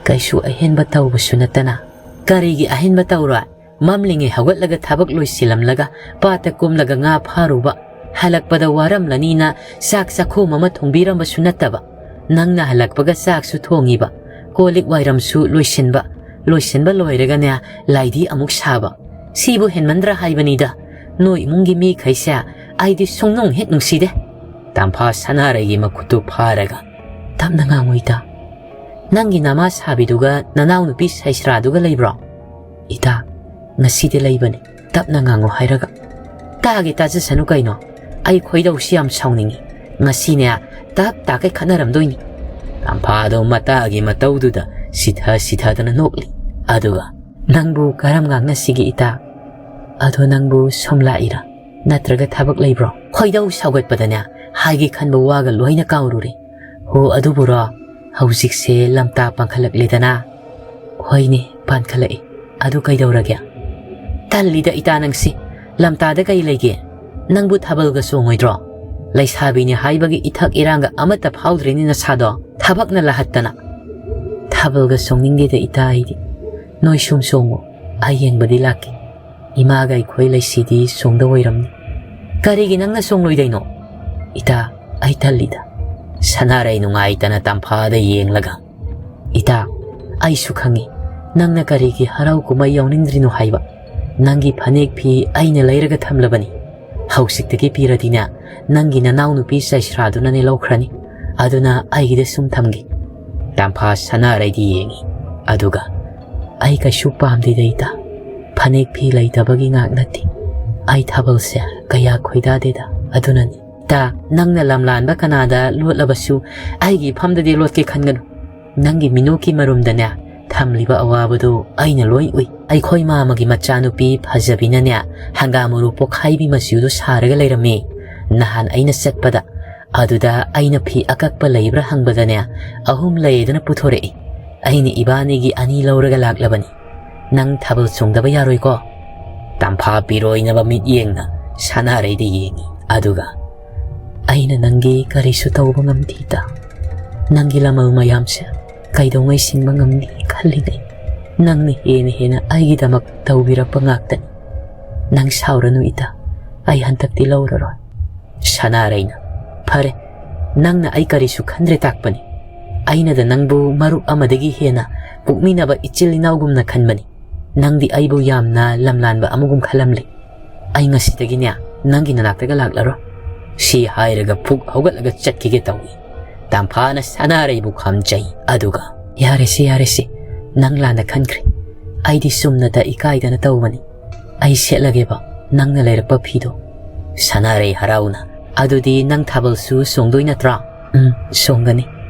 ꯀꯩꯁꯨ ꯑꯍꯦꯟꯕ ꯇꯧꯕꯁꯨ ꯅꯠꯇꯅ꯫" "ꯀꯔꯤꯒꯤ ꯑꯍꯦꯟꯕ ꯇꯧꯔꯣꯏ? ꯃꯝꯂꯤꯉꯩ ꯍꯧꯒꯠꯂꯒ ꯊꯕꯛ ꯂꯣꯏꯁꯤꯜꯂꯝꯂꯒ ꯄꯥꯠꯇ ꯀꯨꯝꯂꯒ ꯉꯥ ꯐꯥꯔꯨꯕ, ꯍꯜꯂꯛꯄꯗ ꯋꯥꯔꯝꯂꯅꯤꯅ ꯆꯥꯛ ꯆꯥꯛꯈꯣꯝ ꯑꯃ ꯊꯣꯡꯕꯤꯔꯝꯕꯁꯨ ꯅꯠꯇꯕ, ꯅꯪꯅ ꯍꯜꯂꯛꯄꯒ ꯆꯥꯛꯁꯨ ꯊꯣꯡꯉꯤꯕ, ꯀꯣꯜ ꯂꯤꯛ ꯋꯥꯏꯔꯝꯁꯨ ꯂꯣꯏꯁꯤꯟꯕ, ꯂꯣꯏꯁꯤꯟꯕ ꯂꯣꯏꯔꯒꯅꯦ ꯂꯥꯏꯙꯤ ꯑꯃꯨꯛ ꯁꯥꯕ, ꯁꯤꯕꯨ ꯍꯦꯟꯃꯟꯗ꯭ꯔꯥ ꯍꯥꯏꯕꯅꯤꯗ꯫ ꯅꯣꯏ ꯏꯃꯨꯡꯒꯤ ꯃꯤꯈꯩꯁꯦ ꯑꯩꯗꯤ ꯁꯨꯡꯅꯨꯡ ꯍꯦꯛ ꯅꯨꯡꯁꯤꯗꯦ꯫" ꯇꯝꯐꯥ ꯁꯅꯥꯔꯩꯒꯤ ꯃꯈꯨꯠꯇꯨ ꯐꯥꯔꯒ, "ꯇꯞꯅ ꯉꯥꯡꯉꯨ ꯏꯇꯥ꯫ ꯅꯪꯒꯤ ꯅꯃꯥ ꯁꯥꯕꯤꯗꯨꯒ ꯅꯅꯥꯎꯅꯨꯄꯤ ꯁꯩꯁ꯭ꯔꯥꯗꯨꯒ ꯂꯩꯕ꯭ꯔꯣ?" "ꯏꯇꯥ, ꯉꯁꯤꯗꯤ ꯂꯩꯕꯅꯤ, ꯇꯞꯅ ꯉꯥꯡꯉꯨ ꯍꯥꯏꯔꯒ꯫" "ꯇꯥꯒꯦ ꯇꯥꯖꯁꯅꯨ ꯀꯩꯅꯣ? ꯑꯩ ꯈꯣꯏꯗꯧꯁꯤ ꯌꯥꯝ ꯁꯥꯎꯅꯤꯡꯉꯤ꯫ ꯉꯁꯤꯅꯦ ꯇꯥꯛ ꯇꯥꯛꯈꯩ ꯈꯠꯅꯔꯝꯗꯣꯏꯅꯤ꯫" ꯇꯝꯐꯥꯗꯣ ꯃꯇꯥꯒꯤ ꯃꯇꯧꯗꯨꯗ ꯁꯤꯊ ꯁꯤꯊꯗꯅ ꯅꯣꯛꯂꯤ꯫ ꯑꯗꯨꯒ, "ꯅꯪꯕꯨ ꯀꯔꯝ ꯉꯥꯡꯅꯁꯤꯒꯦ ꯏꯇꯥ? ꯑꯗꯣ ꯅꯪꯕꯨ ꯁꯨꯝ ꯂꯥꯛꯏꯔꯥ? ꯅꯠꯇ꯭ꯔꯒ ꯊꯕꯛ ꯂꯩꯕ꯭ꯔꯣ?" ꯈꯣꯏꯗꯧ ꯁꯥꯎꯒꯠꯄꯗꯅꯦ ꯍꯥꯏꯒꯦ ꯈꯟꯕ ꯋꯥꯒ ꯂꯣꯏꯅ ꯀꯥꯎꯔꯨꯔꯦ꯫ "ꯍꯣ, ꯑꯗꯨꯕꯨꯔꯣ? ꯍꯧꯖꯤꯛꯁꯦ ꯂꯝꯇꯥ ꯄꯥꯟꯈꯠꯂꯛꯂꯦꯗꯅ꯫" "ꯍꯣꯏꯅꯦ, ꯄꯥꯟꯈꯠꯂꯛꯏ꯫ ꯑꯗꯨ ꯀꯩꯗꯧꯔꯒꯦ?" "ꯇꯜꯂꯤꯗ ꯏꯇꯥ ꯅꯪꯁꯤ꯫ ꯂꯝꯇꯥꯗ ꯀꯩ ꯂꯩꯒꯦ? ꯅꯪꯕꯨ ꯊꯥꯕꯜꯒ ꯆꯣꯡꯉꯣꯏꯗ꯭ꯔꯣ? ꯂꯩꯁꯥꯕꯤꯅꯤ ꯍꯥꯏꯕꯒꯤ ꯏꯊꯛ ꯏꯔꯥꯡꯒ ꯑꯃꯠꯇ ꯐꯥꯎꯗ꯭ꯔꯦꯅꯦ ꯅꯁꯥꯗꯣ꯫ ꯊꯕꯛꯅ ꯂꯥꯍꯠꯇꯅ꯫" "ꯊꯥꯕꯜꯒ ꯆꯣꯡꯅꯤꯡꯗꯦꯗ ꯏꯇꯥ ꯑꯩꯗꯤ꯫ ꯅꯣꯏ ꯁꯨꯝ ꯆꯣꯡꯉꯣ, ꯑꯩ ꯌꯦꯡꯕꯗꯤ ꯂꯥꯛꯀꯦ꯫ ꯏꯃꯥꯒ ꯑꯩꯈꯣꯏ ꯂꯩꯁꯤꯗꯤ ꯆꯣꯡꯗ ꯑꯣꯏꯔꯝꯅꯤ꯫" "ꯀꯔꯤꯒꯤ ꯅꯪꯅ ꯆꯣꯡꯂꯣꯏꯗꯩꯅꯣ?" "ꯏꯇꯥ, ꯑꯩ ꯇꯜꯂꯤꯗ꯫" ꯁꯅꯥꯔꯩ ꯅꯨꯡꯉꯥꯏꯇꯅ ꯇꯝꯐꯥꯗ ꯌꯦꯡꯂꯒ, "ꯏꯇꯥ, ꯑꯩꯁꯨ ꯈꯪꯉꯤ ꯅꯪꯅ ꯀꯔꯤꯒꯤ ꯍꯔꯥꯎ ꯀꯨꯝꯍꯩ ꯌꯥꯎꯅꯤꯡꯗ꯭ꯔꯤꯅꯣ ꯍꯥꯏꯕ꯫ ꯅꯪꯒꯤ ꯐꯅꯦꯛ ꯐꯤ ꯑꯩꯅ ꯂꯩꯔꯒ ꯊꯝꯂꯕꯅꯤ꯫ ꯍꯧꯖꯤꯛꯇꯒꯤ ꯄꯤꯔꯗꯤꯅꯦ, ꯅꯪꯒꯤ ꯅꯅꯥꯎꯅꯨꯄꯤ ꯆꯩꯁ꯭ꯔꯥꯗꯨꯅꯅꯦ ꯂꯧꯈ꯭ꯔꯅꯤ꯫ ꯑꯗꯨꯅ ꯑꯩꯒꯤꯗ ꯁꯨꯝ ꯊꯝꯒꯦ꯫" ꯇꯝꯐꯥ ꯁꯅꯥꯔꯩꯗꯤ ꯌꯦꯡꯉꯤ, ꯑꯗꯨꯒ, "ꯑꯩ ꯀꯩꯁꯨ ꯄꯥꯝꯗꯦꯗ ꯏꯇꯥ꯫ ꯐꯅꯦꯛ ꯐꯤ ꯂꯩꯇꯕꯒꯤ ꯉꯥꯛ ꯅꯠꯇꯦ꯫ ꯑꯩ ꯊꯥꯕꯜꯁꯦ ꯀꯌꯥ ꯈꯣꯏꯗꯥꯗꯦꯗ, ꯑꯗꯨꯅꯅꯤ꯫ ꯏꯇꯥ, ꯅꯪꯅ ꯂꯝꯂꯥꯟꯕ ꯀꯅꯥꯗ ꯂꯣꯠꯂꯕꯁꯨ ꯑꯩꯒꯤ ꯏꯐꯝꯗꯗꯤ ꯂꯣꯠꯀꯦ ꯈꯟꯒꯅꯨ꯫ ꯅꯪꯒꯤ ꯃꯤꯅꯣꯛꯀꯤ ꯃꯔꯨꯝꯗꯅꯦ ꯊꯝꯂꯤꯕ ꯑꯋꯥꯕꯗꯨ ꯑꯩꯅ ꯂꯣꯏ ꯎꯏ꯫ ꯑꯩꯈꯣꯏ ꯃꯥꯃꯒꯤ ꯃꯆꯥꯅꯨꯄꯤ ꯐꯖꯕꯤꯅꯅꯦ ꯍꯪꯒꯥꯝ ꯃꯔꯨ ꯄꯣꯛꯈꯥꯏꯕꯤ ꯃꯆꯨꯗꯨ ꯁꯥꯔꯒ ꯂꯩꯔꯝꯃꯤ꯫ ꯅꯍꯥꯟ ꯑꯩꯅ ꯆꯠꯄꯗ ꯑꯗꯨꯗ ꯑꯩꯅ ꯐꯤ ꯑꯀꯛꯄ ꯂꯩꯕ꯭ꯔꯥ ꯍꯪꯕꯗꯅꯦ ꯑꯍꯨꯝ ꯂꯩꯗꯅ ꯄꯨꯊꯣꯔꯛꯏ꯫ ꯑꯩꯅ ꯏꯕꯥꯅꯤꯒꯤ ꯑꯅꯤ ꯂꯧꯔꯒ ꯂꯥꯛꯂꯕꯅꯤ꯫ ꯅꯪ ꯊꯥꯕꯜ ꯆꯣꯡꯗꯕ ꯌꯥꯔꯣꯏꯀꯣ?" ꯇꯝꯐꯥ ꯄꯤꯔꯣꯏꯅꯕ ꯃꯤꯠꯌꯦꯡꯅ ꯁꯅꯥꯔꯩꯗ ꯌꯦꯡꯉꯤ, ꯑꯗꯨꯒ, "ꯑꯩꯅ ꯅꯪꯒꯤ ꯀꯔꯤꯁꯨ ꯇꯧꯕ ꯉꯝꯗꯦ ꯏꯇꯥ꯫ ꯅꯪꯒꯤ ꯂꯃꯜ ꯃꯌꯥꯝꯁꯦ ꯀꯩꯗꯧꯉꯩ ꯁꯤꯡꯕ ꯉꯝꯅꯤ ꯈꯜꯂꯤꯉꯩ ꯅꯪꯅ ꯍꯦꯟꯅ ꯍꯦꯟꯅ ꯑꯩꯒꯤꯗꯃꯛ ꯇꯧꯕꯤꯔꯛꯄ ꯉꯥꯛꯇꯅꯤ꯫ ꯅꯪ ꯁꯥꯎꯔꯅꯨ ꯏꯇꯥ, ꯑꯩ ꯍꯟꯗꯛꯇꯤ ꯂꯧꯔꯔꯣꯏ꯫" ꯁꯅꯥꯔꯩꯅ, "ꯐꯔꯦ, ꯅꯪꯅ ꯑꯩ ꯀꯔꯤꯁꯨ ꯈꯟꯗ꯭ꯔꯦ ꯇꯥꯛꯄꯅꯤ꯫ ꯑꯩꯅꯗ ꯅꯪꯕꯨ ꯃꯔꯨꯞ ꯑꯃꯗꯒꯤ ꯍꯦꯟꯅ ꯄꯣꯛꯃꯤꯟꯅꯕ ꯏꯆꯤꯜ ꯏꯅꯥꯎꯒꯨꯝꯅ ꯈꯟꯕꯅꯤ꯫ ꯅꯪꯗꯤ ꯑꯩꯕꯨ ꯌꯥꯝꯅ ꯂꯝꯂꯥꯟꯕ ꯑꯃꯒꯨꯝ ꯈꯜꯂꯝꯂꯦ꯫ ꯑꯩ ꯉꯁꯤꯗꯒꯤꯅꯦ ꯅꯪꯒꯤ ꯅꯅꯥꯛꯇꯒ ꯂꯥꯛꯂꯔꯣꯏ꯫" ꯁꯤ ꯍꯥꯏꯔꯒ ꯐꯨꯛ ꯍꯧꯒꯠꯂꯒ ꯆꯠꯈꯤꯒꯦ ꯇꯧꯏ꯫ ꯇꯝꯐꯥꯅ ꯁꯅꯥꯔꯩꯕꯨ ꯈꯥꯝꯖꯩ, ꯑꯗꯨꯒ, "ꯌꯥꯔꯦꯁꯦ, ꯌꯥꯔꯦꯁꯦ, ꯅꯪ ꯂꯥꯟꯅ ꯈꯟꯈ꯭ꯔꯦ꯫ ꯑꯩꯗꯤ ꯆꯨꯝꯅꯇ ꯏꯀꯥꯏꯗꯅ ꯇꯧꯕꯅꯤ꯫ ꯑꯩ ꯁꯦꯠꯂꯒꯦꯕ ꯅꯪꯅ ꯂꯩꯔꯛꯄ ꯐꯤꯗꯣ꯫" ꯁꯅꯥꯔꯩ ꯍꯔꯥꯎꯅ, "ꯑꯗꯨꯗꯤ ꯅꯪ ꯊꯥꯕꯜꯁꯨ ꯆꯣꯡꯗꯣꯏ ꯅꯠꯇ꯭ꯔꯥ?" "ꯎꯝ, ꯆꯣꯡꯒꯅꯤ꯫"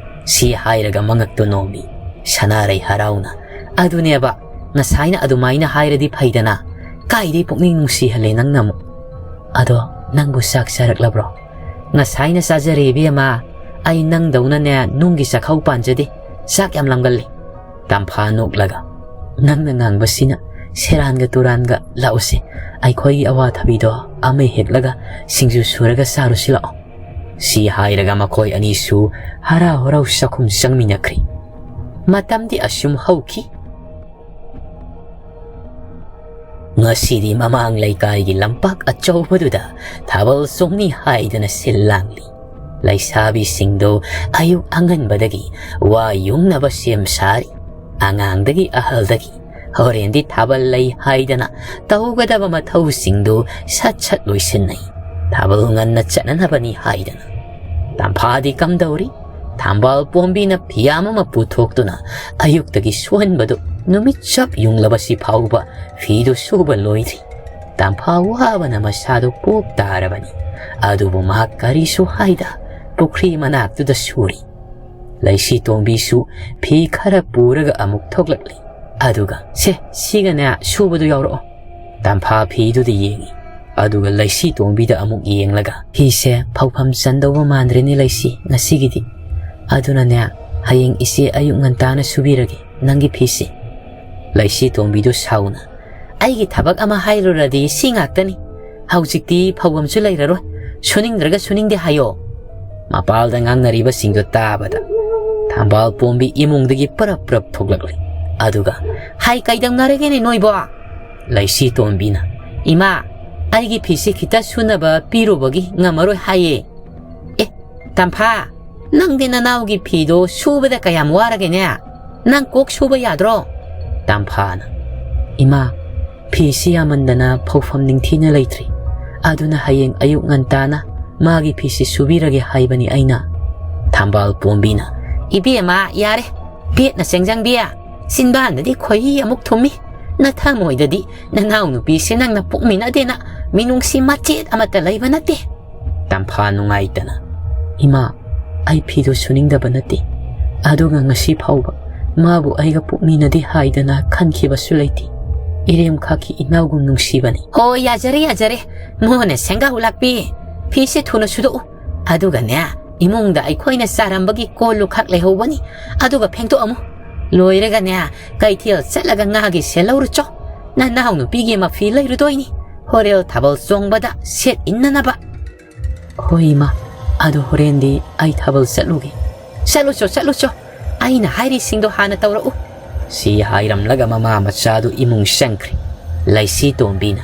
ꯁꯤ ꯍꯥꯏꯔꯒ ꯃꯉꯛꯇꯨ ꯅꯣꯝꯃꯤ꯫ ꯁꯅꯥꯔꯩ ꯍꯔꯥꯎꯅ, "ꯑꯗꯨꯅꯦꯕ, ꯉꯁꯥꯏꯅ ꯑꯗꯨꯃꯥꯏꯅ ꯍꯥꯏꯔꯗꯤ ꯐꯩꯗꯅ꯫ ꯀꯥꯏꯗꯩ ꯄꯨꯛꯅꯤꯡ ꯅꯨꯡꯁꯤꯍꯜꯂꯦ ꯅꯪꯅ ꯑꯃꯨꯛ꯫ ꯑꯗꯣ ꯅꯪꯕꯨ ꯆꯥꯛ ꯆꯥꯔꯛꯂꯕ꯭ꯔꯣ?" "ꯉꯁꯥꯏꯅ ꯆꯥꯖꯔꯦ ꯏꯕꯦꯝꯃ꯫ ꯑꯩ ꯅꯪꯗꯧꯅꯅꯦ ꯅꯨꯡꯒꯤ ꯆꯥꯛꯈꯥꯎ ꯄꯥꯟꯖꯗꯦ꯫ ꯆꯥꯛ ꯌꯥꯝ ꯂꯥꯝꯒꯜꯂꯤ꯫" ꯇꯝꯐꯥ ꯅꯣꯛꯂꯒ, "ꯅꯪꯅ ꯉꯥꯡꯕꯁꯤꯅ ꯁꯦꯔꯥꯟꯒ ꯇꯨꯔꯥꯟꯒ꯫ ꯂꯥꯛꯎꯁꯦ, ꯑꯩꯈꯣꯏꯒꯤ ꯑꯋꯥꯊꯕꯤꯗꯣ ꯑꯃ ꯍꯦꯛꯂꯒ ꯁꯤꯡꯖꯨ ꯁꯨꯔꯒ ꯆꯥꯔꯨꯁꯤ ꯂꯥꯛꯑꯣ꯫" ꯁꯤ ꯍꯥꯏꯔꯒ ꯃꯈꯣꯏ ꯑꯅꯤꯁꯨ ꯍꯔꯥꯎ ꯍꯔꯥꯎ ꯆꯥꯛꯈꯨꯝ ꯆꯪꯃꯤꯟꯅꯈ꯭ꯔꯦ꯫ ꯃꯇꯝꯗꯤ ꯑꯁꯨꯝ ꯍꯧꯈꯤ꯫ ꯉꯁꯤꯗꯤ ꯃꯃꯥꯡ ꯂꯩꯀꯥꯏꯒꯤ ꯂꯝꯄꯥꯛ ꯑꯆꯧꯕꯗꯨꯗ ꯊꯥꯕꯜ ꯆꯣꯡꯅꯤ ꯍꯥꯏꯗꯅ ꯁꯤꯜ ꯂꯥꯡꯂꯤ꯫ ꯂꯩꯁꯥꯕꯤꯁꯤꯡꯗꯨ ꯑꯌꯨꯛ ꯑꯉꯟꯕꯗꯒꯤ ꯋꯥ ꯌꯨꯡꯅꯕ ꯁꯦꯝ ꯁꯥꯔꯤ꯫ ꯑꯉꯥꯡꯗꯒꯤ ꯑꯍꯜꯗꯒꯤ ꯍꯣꯔꯦꯟꯗꯤ ꯊꯥꯕꯜ ꯂꯩ ꯍꯥꯏꯗꯅ ꯇꯧꯒꯗꯕ ꯃꯊꯧꯁꯤꯡꯗꯨ ꯁꯠ ꯁꯠ ꯂꯣꯏꯁꯤꯟꯅꯩ꯫ ꯊꯥꯕꯜ ꯉꯟꯅ ꯆꯠꯅꯅꯕꯅꯤ ꯍꯥꯏꯗꯅ꯫ ꯇꯝꯐꯥꯗꯤ ꯀꯝꯗꯧꯔꯤ? ꯊꯝꯕꯥꯜ ꯄꯣꯝꯕꯤꯅ ꯐꯤꯌꯥꯝ ꯑꯃ ꯄꯨꯊꯣꯛꯇꯨꯅ ꯑꯌꯨꯛꯇꯒꯤ ꯁꯨꯍꯟꯕꯗꯨ ꯅꯨꯃꯤꯠ ꯆꯞ ꯌꯨꯡꯂꯕꯁꯤ ꯐꯥꯎꯕ ꯐꯤꯗꯨ ꯁꯨꯕ ꯂꯣꯏꯗ꯭ꯔꯤ꯫ ꯇꯝꯐꯥ ꯋꯥꯕꯅ ꯃꯁꯥꯗꯨ ꯄꯣꯞ ꯇꯥꯔꯕꯅꯤ꯫ ꯑꯗꯨꯕꯨ ꯃꯍꯥꯛ ꯀꯔꯤꯁꯨ ꯍꯥꯏꯗ ꯄꯨꯈ꯭ꯔꯤ ꯃꯅꯥꯛꯇꯨꯗ ꯁꯨꯔꯤ꯫ ꯂꯩꯁꯤ ꯇꯣꯝꯕꯤꯁꯨ ꯐꯤ ꯈꯔ ꯄꯨꯔꯒ ꯑꯃꯨꯛ ꯊꯣꯛꯂꯛꯂꯤ꯫ ꯑꯗꯨꯒ, "ꯁꯦ, ꯁꯤꯒꯅꯦ ꯁꯨꯕꯗꯨ ꯌꯥꯎꯔꯛꯑꯣ꯫" ꯇꯝꯐꯥ ꯐꯤꯗꯨꯗ ꯌꯦꯡꯉꯤ꯫ ꯑꯗꯨꯒ ꯂꯩꯁꯤ ꯇꯣꯝꯕꯤꯗ ꯑꯃꯨꯛ ꯌꯦꯡꯂꯒ, "ꯐꯤꯁꯦ ꯐꯧꯐꯝ ꯆꯟꯗꯧꯕ ꯃꯥꯟꯗ꯭ꯔꯦꯅꯦ ꯂꯩꯁꯤ ꯉꯁꯤꯒꯤꯗꯤ꯫ ꯑꯗꯨꯅꯅꯦ, ꯍꯌꯦꯡ ꯏꯆꯦ ꯑꯌꯨꯛ ꯉꯟꯇꯥꯅ ꯁꯨꯕꯤꯔꯒꯦ ꯅꯪꯒꯤ ꯐꯤꯁꯤ꯫" ꯂꯩꯁꯤ ꯇꯣꯝꯕꯤꯗꯨ ꯁꯥꯎꯅ, "ꯑꯩꯒꯤ ꯊꯕꯛ ꯑꯃ ꯍꯥꯏꯔꯨꯔꯗꯤ ꯁꯤ ꯉꯥꯛꯇꯅꯤ꯫ ꯍꯧꯖꯤꯛꯇꯤ ꯐꯧꯐꯝꯁꯨ ꯂꯩꯔꯔꯣꯏ꯫ ꯁꯨꯅꯤꯡꯗ꯭ꯔꯒ ꯁꯨꯅꯤꯡꯗꯦ ꯍꯥꯏꯌꯣ꯫" ꯃꯄꯥꯜꯗ ꯉꯥꯡꯅꯔꯤꯕꯁꯤꯡꯗꯨ ꯇꯥꯕꯗ ꯊꯝꯕꯥꯜ ꯄꯣꯝꯕꯤ ꯏꯃꯨꯡꯗꯒꯤ ꯄꯔꯞ ꯄꯔꯞ ꯊꯣꯛꯂꯛꯂꯤ꯫ ꯑꯗꯨꯒ, "ꯍꯥꯏ, ꯀꯩꯗꯧꯅꯔꯒꯦꯅꯦ ꯅꯣꯏꯕꯣ?" ꯂꯩꯁꯤ ꯇꯣꯝꯕꯤꯅ, "ꯏꯃꯥ, ꯑꯩꯒꯤ ꯐꯤꯁꯤ ꯈꯤꯇ ꯁꯨꯅꯕ ꯄꯤꯔꯨꯕꯒꯤ ꯉꯝꯃꯔꯣꯏ ꯍꯥꯏꯌꯦ꯫" "ꯑꯦ, ꯇꯝꯐꯥ, ꯅꯪꯗꯤ ꯅꯅꯥꯎꯒꯤ ꯐꯤꯗꯣ ꯁꯨꯕꯗ ꯀꯌꯥꯝ ꯋꯥꯔꯒꯦꯅꯦ? ꯅꯪ ꯀꯣꯛ ꯁꯨꯕ ꯌꯥꯗ꯭ꯔꯣ?" ꯇꯝꯐꯥꯅ, "ꯏꯃꯥ, ꯐꯤꯁꯤ ꯌꯥꯝꯃꯟꯗꯅ ꯐꯧꯐꯝ ꯅꯤꯡꯊꯤꯅ ꯂꯩꯇ꯭ꯔꯤ꯫ ꯑꯗꯨꯅ ꯍꯌꯦꯡ ꯑꯌꯨꯛ ꯉꯟꯇꯥꯅ ꯃꯥꯒꯤ ꯐꯤꯁꯤ ꯁꯨꯕꯤꯔꯒꯦ ꯍꯥꯏꯕꯅꯤ ꯑꯩꯅ꯫" ꯊꯝꯕꯥꯜ ꯄꯣꯝꯕꯤꯅ, "ꯏꯕꯦꯝꯃ, ꯌꯥꯔꯦ꯫ ꯄꯦꯠꯅ ꯆꯦꯡꯖꯪꯕꯤ, ꯆꯤꯟꯕꯥꯟꯗꯗꯤ ꯈꯣꯏꯍꯤ ꯑꯃꯨꯛ ꯊꯨꯝꯃꯤ꯫ ꯅꯊꯃꯣꯏꯗꯗꯤ ꯅꯅꯥꯎ ꯅꯨꯄꯤꯁꯦ ꯅꯪꯅ ꯄꯣꯛꯃꯤꯟꯅꯗꯦꯅ ꯃꯤꯅꯨꯡꯁꯤ ꯃꯆꯦꯠ ꯑꯃꯠꯇ ꯂꯩꯕ ꯅꯠꯇꯦ꯫" ꯇꯝꯐꯥ ꯅꯨꯡꯉꯥꯏꯇꯅ, "ꯏꯃꯥ, ꯑꯩ ꯐꯤꯗꯨ ꯁꯨꯅꯤꯡꯗꯕ ꯅꯠꯇꯦ꯫ ꯑꯗꯨꯒ ꯉꯁꯤ ꯐꯥꯎꯕ ꯃꯥꯕꯨ ꯑꯩꯒ ꯄꯣꯛꯃꯤꯟꯅꯗꯦ ꯍꯥꯏꯗꯅ ꯈꯟꯈꯤꯕꯁꯨ ꯂꯩꯇꯦ꯫ ꯏꯔꯦꯝꯈꯥꯛꯀꯤ ꯏꯅꯥꯎꯒꯨꯝ ꯅꯨꯡꯁꯤꯕꯅꯤ꯫" "ꯍꯣ, ꯌꯥꯖꯔꯦ, ꯌꯥꯖꯔꯦ꯫ ꯃꯣꯍꯣꯟꯅ ꯁꯦꯡꯒꯥꯎ ꯂꯥꯛꯄꯤ꯫ ꯐꯤꯁꯦ ꯊꯨꯅ ꯁꯨꯗꯣꯛꯎ꯫ ꯑꯗꯨꯒꯅꯦ, ꯏꯃꯨꯡꯗ ꯑꯩꯈꯣꯏꯅ ꯆꯥꯔꯝꯕꯒꯤ ꯀꯣꯜ ꯂꯨꯈꯥꯛ ꯂꯩꯍꯧꯕꯅꯤ꯫ ꯑꯗꯨꯒ ꯐꯦꯡꯗꯣꯛꯑꯝꯃꯨ꯫ ꯂꯣꯏꯔꯒꯅꯦ, ꯀꯩꯊꯦꯜ ꯆꯠꯂꯒ ꯉꯥꯒꯤ ꯁꯦꯜ ꯂꯧꯔꯨꯆꯣ꯫ ꯅꯅꯥꯎ ꯅꯨꯄꯤꯒꯤ ꯃꯐꯤ ꯂꯩꯔꯨꯗꯣꯏꯅꯤ꯫ ꯍꯣꯔꯦꯜ ꯊꯥꯕꯜ ꯆꯣꯡꯕꯗ ꯁꯦꯠ ꯏꯟꯅꯅꯕ꯫" "ꯍꯣꯏ ꯏꯃꯥ, ꯑꯗꯣ ꯍꯣꯔꯦꯟꯗꯤ ꯑꯩ ꯊꯥꯕꯜ ꯆꯠꯂꯨꯒꯦ꯫" "ꯆꯠꯂꯨꯆꯣ, ꯆꯠꯂꯨꯆꯣ꯫ ꯑꯩꯅ ꯍꯥꯏꯔꯤꯁꯤꯡꯗꯣ ꯍꯥꯟꯅ ꯇꯧꯔꯛꯎ꯫" ꯁꯤ ꯍꯥꯏꯔꯝꯂꯒ ꯃꯃꯥ ꯃꯆꯥꯗꯨ ꯏꯃꯨꯡ ꯆꯪꯈ꯭ꯔꯦ꯫ ꯂꯩꯁꯤ ꯇꯣꯝꯕꯤꯅ,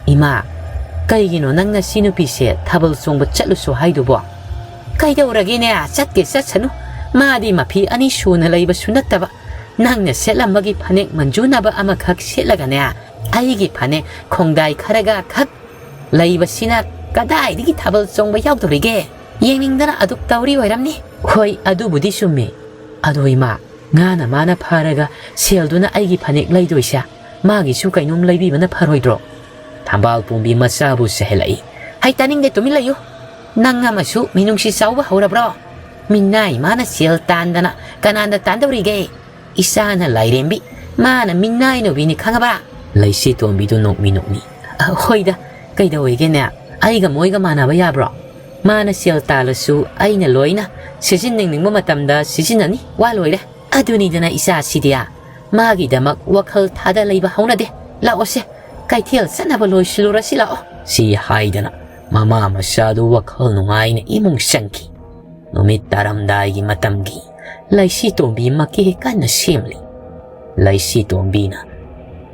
"ꯏꯃꯥ, ꯀꯩꯒꯤꯅꯣ ꯅꯪꯅ ꯁꯤ ꯅꯨꯄꯤꯁꯦ ꯊꯥꯕꯜ ꯆꯣꯡꯕ ꯆꯠꯂꯨꯆꯣ ꯍꯥꯏꯗꯨꯕꯣ?" "ꯀꯩꯗꯧꯔꯒꯦꯅꯦ? ꯆꯠꯀꯦ ꯆꯠꯁꯅꯨ꯫ ꯃꯥꯗꯤ ꯃꯐꯤ ꯑꯅꯤ ꯁꯨꯅ ꯂꯩꯕꯁꯨ ꯅꯠꯇꯕ꯫ ꯅꯪꯅ ꯁꯦꯠꯂꯝꯕꯒꯤ ꯐꯅꯦꯛ ꯃꯟꯖꯨꯅꯕ ꯑꯃꯈꯛ ꯁꯦꯠꯂꯒꯅꯦ, ꯑꯩꯒꯤ ꯐꯅꯦꯛ ꯈꯣꯡꯗꯥꯏ ꯈꯔꯒ ꯈꯛ ꯂꯩꯕꯁꯤꯅ ꯀꯗꯥꯏꯗꯒꯤ ꯊꯥꯕꯜ ꯆꯣꯡꯕ ꯌꯥꯎꯗꯧꯔꯤꯒꯦ? ꯌꯦꯡꯅꯤꯡꯗꯅ ꯑꯗꯨꯛ ꯇꯧꯔꯤ ꯑꯣꯏꯔꯝꯅꯤ꯫" "ꯍꯣꯏ, ꯑꯗꯨꯕꯨꯗꯤ ꯆꯨꯝꯃꯦ꯫ ꯑꯗꯣ ꯏꯃꯥ, ꯉꯥꯅ ꯃꯥꯅ ꯐꯥꯔꯒ ꯁꯦꯜꯗꯨꯅ ꯑꯩꯒꯤ ꯐꯅꯦꯛ ꯂꯩꯗꯣꯏꯁꯦ, ꯃꯥꯒꯤꯁꯨ ꯀꯩꯅꯣꯝ ꯂꯩꯕꯤꯕꯅ ꯐꯔꯣꯏꯗ꯭ꯔꯣ?" ꯊꯝꯕꯥꯜ ꯄꯣꯝꯕꯤ ꯃꯆꯥꯕꯨ ꯆꯩꯍꯜꯂꯛꯏ꯫ "ꯍꯩ, ꯇꯥꯅꯤꯡꯗꯦ, ꯇꯨꯃꯤꯟ ꯂꯩꯌꯨ꯫ ꯅꯪ ꯑꯃꯁꯨ ꯃꯤꯅꯨꯡꯁꯤ ꯆꯥꯎꯕ ꯍꯧꯔꯕ꯭ꯔꯣ? ꯃꯤꯅꯥꯏ ꯃꯥꯅ ꯁꯦꯜ ꯇꯥꯟꯗꯅ ꯀꯅꯥꯗ ꯇꯥꯟꯗꯧꯔꯤꯒꯦ? ꯏꯆꯥꯅ ꯂꯥꯏꯔꯦꯝꯕꯤ, ꯃꯥꯅ ꯃꯤꯅꯥꯏ ꯅꯨꯄꯤꯅꯤ, ꯈꯪꯉꯕ?" ꯂꯩꯁꯤ ꯇꯣꯝꯕꯤꯗꯨ ꯅꯣꯛꯃꯤ ꯅꯣꯛꯃꯤ꯫ "ꯑ, ꯍꯣꯏꯗ, ꯀꯩꯗꯧꯋꯦꯒꯦꯅꯦ? ꯑꯩꯒ ꯃꯣꯏꯒ ꯃꯥꯟꯅꯕ ꯌꯥꯕ꯭ꯔꯣ? ꯃꯥꯅ ꯁꯦꯜ ꯇꯥꯜꯂꯁꯨ ꯑꯩꯅ ꯂꯣꯏꯅ ꯁꯤꯖꯤꯟꯅꯅꯤꯡꯕ ꯃꯇꯝꯗ ꯁꯤꯖꯤꯟꯅꯅꯤ, ꯋꯥ ꯂꯣꯏꯔꯦ꯫ ꯑꯗꯨꯅꯤꯗꯅ ꯏꯆꯥꯁꯤꯗꯤ, ꯃꯥꯒꯤꯗꯃꯛ ꯋꯥꯈꯜ ꯊꯥꯗ ꯂꯩꯕ ꯍꯧꯅꯗꯦ꯫ ꯂꯥꯛꯑꯣꯁꯦ, ꯀꯩꯊꯦꯜ ꯆꯠꯅꯕ ꯂꯣꯏꯁꯤꯜꯂꯨꯔꯁꯤ ꯂꯥꯛꯑꯣ꯫" ꯁꯤ ꯍꯥꯏꯗꯅ ꯃꯃꯥ ꯃꯆꯥꯗꯨ ꯋꯥꯈꯜ ꯅꯨꯡꯉꯥꯏꯅ ꯏꯃꯨꯡ ꯆꯪꯈꯤ꯫ ꯅꯨꯃꯤꯠ ꯇꯥꯔꯝꯗꯥꯏꯒꯤ ꯃꯇꯝꯒꯤ ꯂꯩꯁꯤ ꯇꯣꯝꯕꯤ ꯃꯀꯦ ꯀꯟꯅ ꯁꯦꯝꯂꯤ꯫ ꯂꯩꯁꯤ ꯇꯣꯝꯕꯤꯅ,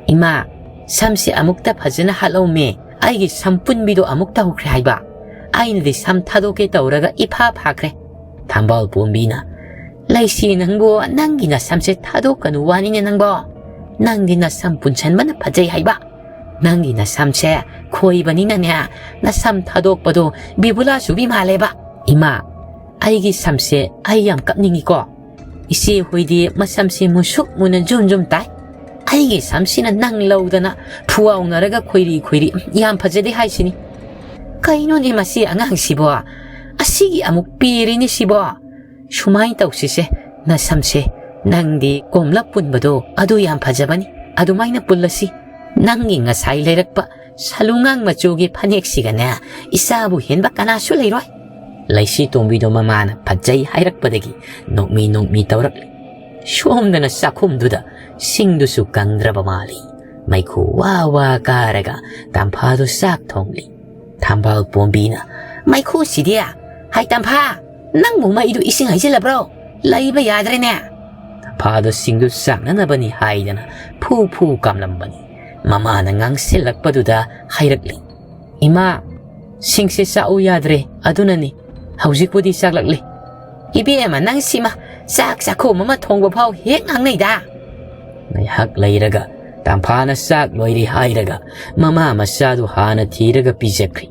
"ꯏꯃꯥ, ꯁꯝꯁꯦ ꯑꯃꯨꯛꯇ ꯐꯖꯅ ꯍꯥꯠꯂꯧꯃꯦ, ꯑꯩꯒꯤ ꯁꯝ ꯄꯨꯟꯕꯤꯗꯣ ꯑꯃꯨꯛ ꯇꯧꯈ꯭ꯔꯦ ꯍꯥꯏꯕ꯫ ꯑꯩꯅꯗꯤ ꯁꯝ ꯊꯥꯗꯣꯛꯀꯦ ꯇꯧꯔꯒ ꯏꯐꯥ ꯐꯥꯈ꯭ꯔꯦ꯫" ꯊꯝꯕꯥꯜ ꯄꯣꯝꯕꯤꯅ, "ꯂꯩꯁꯤ ꯅꯪꯕꯨ, ꯅꯪꯒꯤ ꯅꯁꯝꯁꯦ ꯊꯥꯗꯣꯛꯀꯅꯨ ꯋꯥꯅꯤꯅꯦ ꯅꯪꯕꯣ꯫ ꯅꯪꯗꯤ ꯅꯁꯝ ꯄꯨꯟꯁꯟꯕꯅ ꯐꯖꯩ ꯍꯥꯏꯕ꯫ ꯅꯪꯒꯤ ꯅꯁꯝꯁꯦ ꯈꯣꯏꯕꯅꯤꯅꯅꯦ, ꯅꯁꯝ ꯊꯥꯗꯣꯛꯄꯗꯣ ꯕꯤꯕꯨꯂꯥ ꯆꯨꯕꯤ ꯃꯥꯜꯂꯦꯕ꯫ ꯏꯃꯥ, ꯑꯩꯒꯤ ꯁꯝꯁꯦ ꯑꯩ ꯌꯥꯝ ꯀꯞꯅꯤꯡꯉꯤꯀꯣ꯫ ꯏꯆꯦ ꯍꯣꯏꯗꯤ ꯃꯁꯝꯁꯦ ꯃꯨꯁꯨꯛ ꯃꯨꯅ ꯖꯨꯝ ꯖꯨꯝ ꯇꯥꯏ꯫ ꯑꯩꯒꯤ ꯁꯝꯁꯤꯅ ꯅꯪ ꯂꯧꯗꯅ ꯐꯨꯋꯥꯎꯅꯔꯒ ꯈꯣꯏꯔꯤ ꯈꯣꯏꯔꯤ ꯌꯥꯝ ꯐꯖꯗꯦ ꯍꯥꯏꯁꯤꯅꯤ꯫ ꯀꯩꯅꯣꯅꯦ ꯃꯁꯤ ꯑꯉꯥꯡꯁꯤꯕꯣ? ꯑꯁꯤꯒꯤ ꯑꯃꯨꯛ ꯄꯤꯔꯤꯅꯤ ꯁꯤꯕꯣ꯫ ꯁꯨꯃꯥꯏꯅ ꯇꯧꯁꯤꯁꯦ, ꯅꯁꯝꯁꯦ ꯅꯪꯗꯤ ꯀꯣꯝꯂꯞ ꯄꯨꯟꯕꯗꯣ ꯑꯗꯨ ꯌꯥꯝ ꯐꯖꯕꯅꯤ, ꯑꯗꯨꯃꯥꯏꯅ ꯄꯨꯜꯂꯁꯤ꯫ ꯅꯪꯒꯤ ꯉꯁꯥꯏ ꯂꯩꯔꯛꯄ ꯁꯥꯂꯨꯉꯥꯡ ꯃꯆꯨꯒꯤ ꯐꯅꯦꯛꯁꯤꯒꯅꯦ ꯏꯆꯥꯕꯨ ꯍꯦꯟꯕ ꯀꯅꯥꯁꯨ ꯂꯩꯔꯣꯏ꯫" ꯂꯩꯁꯤ ꯇꯣꯝꯕꯤꯗꯣ ꯃꯃꯥꯅ ꯐꯖꯩ ꯍꯥꯏꯔꯛꯄꯗꯒꯤ ꯅꯣꯛꯃꯤ ꯅꯣꯛꯃꯤ ꯇꯧꯔꯛꯂꯤ꯫ ꯁꯣꯝꯗꯅ ꯆꯥꯛꯈꯨꯝꯗꯨꯗ ꯁꯤꯡꯗꯨꯁꯨ ꯀꯪꯗ꯭ꯔꯕ ꯃꯥꯜꯂꯤ꯫ ꯃꯩꯈꯨ ꯋꯥ ꯋꯥ ꯀꯥꯔꯒ ꯇꯝꯐꯥꯗꯨ ꯆꯥꯛ ꯊꯣꯡꯂꯤ꯫ ꯊꯝꯕꯥꯜ ꯄꯣꯝꯕꯤꯅ, "ꯃꯩꯈꯨꯁꯤꯗꯤ! ꯍꯥꯏ ꯇꯝꯐꯥ, ꯅꯪꯕꯨ ꯃꯩꯗꯨ ꯏꯁꯤꯡ ꯍꯩꯖꯤꯜꯂꯕ꯭ꯔꯣ? ꯂꯩꯕ ꯌꯥꯗ꯭ꯔꯦꯅꯦ!" ꯇꯝꯐꯥꯗꯨ ꯁꯤꯡꯗꯨ ꯆꯥꯛꯅꯅꯕꯅꯤ ꯍꯥꯏꯗꯅ ꯐꯨ ꯐꯨ ꯀꯥꯝꯂꯝꯕꯅꯤ꯫ ꯃꯃꯥꯅ ꯉꯥꯡꯁꯤꯜꯂꯛꯄꯗꯨꯗ ꯍꯥꯏꯔꯛꯂꯤ, "ꯏꯃꯥ, ꯁꯤꯡꯁꯦ ꯆꯥꯛꯎ ꯌꯥꯗ꯭ꯔꯦ, ꯑꯗꯨꯅꯅꯤ꯫ "ꯍꯧꯖꯤꯛꯄꯨꯗꯤ ꯆꯥꯛꯂꯛꯂꯤ꯫ ꯏꯕꯦꯝꯃ, ꯅꯪ ꯁꯤꯃ ꯆꯥꯛ ꯆꯥꯛꯈꯣꯝ ꯑꯃ ꯊꯣꯡꯕ ꯐꯥꯎ ꯍꯦꯛ ꯉꯥꯡꯅꯩꯗ!" ꯉꯥꯏꯍꯥꯛ ꯂꯩꯔꯒ ꯇꯝꯐꯥꯅ ꯆꯥꯛ ꯂꯣꯏꯔꯦ ꯍꯥꯏꯔꯒ ꯃꯃꯥ ꯃꯆꯥꯗꯨ ꯍꯥꯟꯅ ꯊꯤꯔꯒ ꯄꯤꯖꯈ꯭ꯔꯤ꯫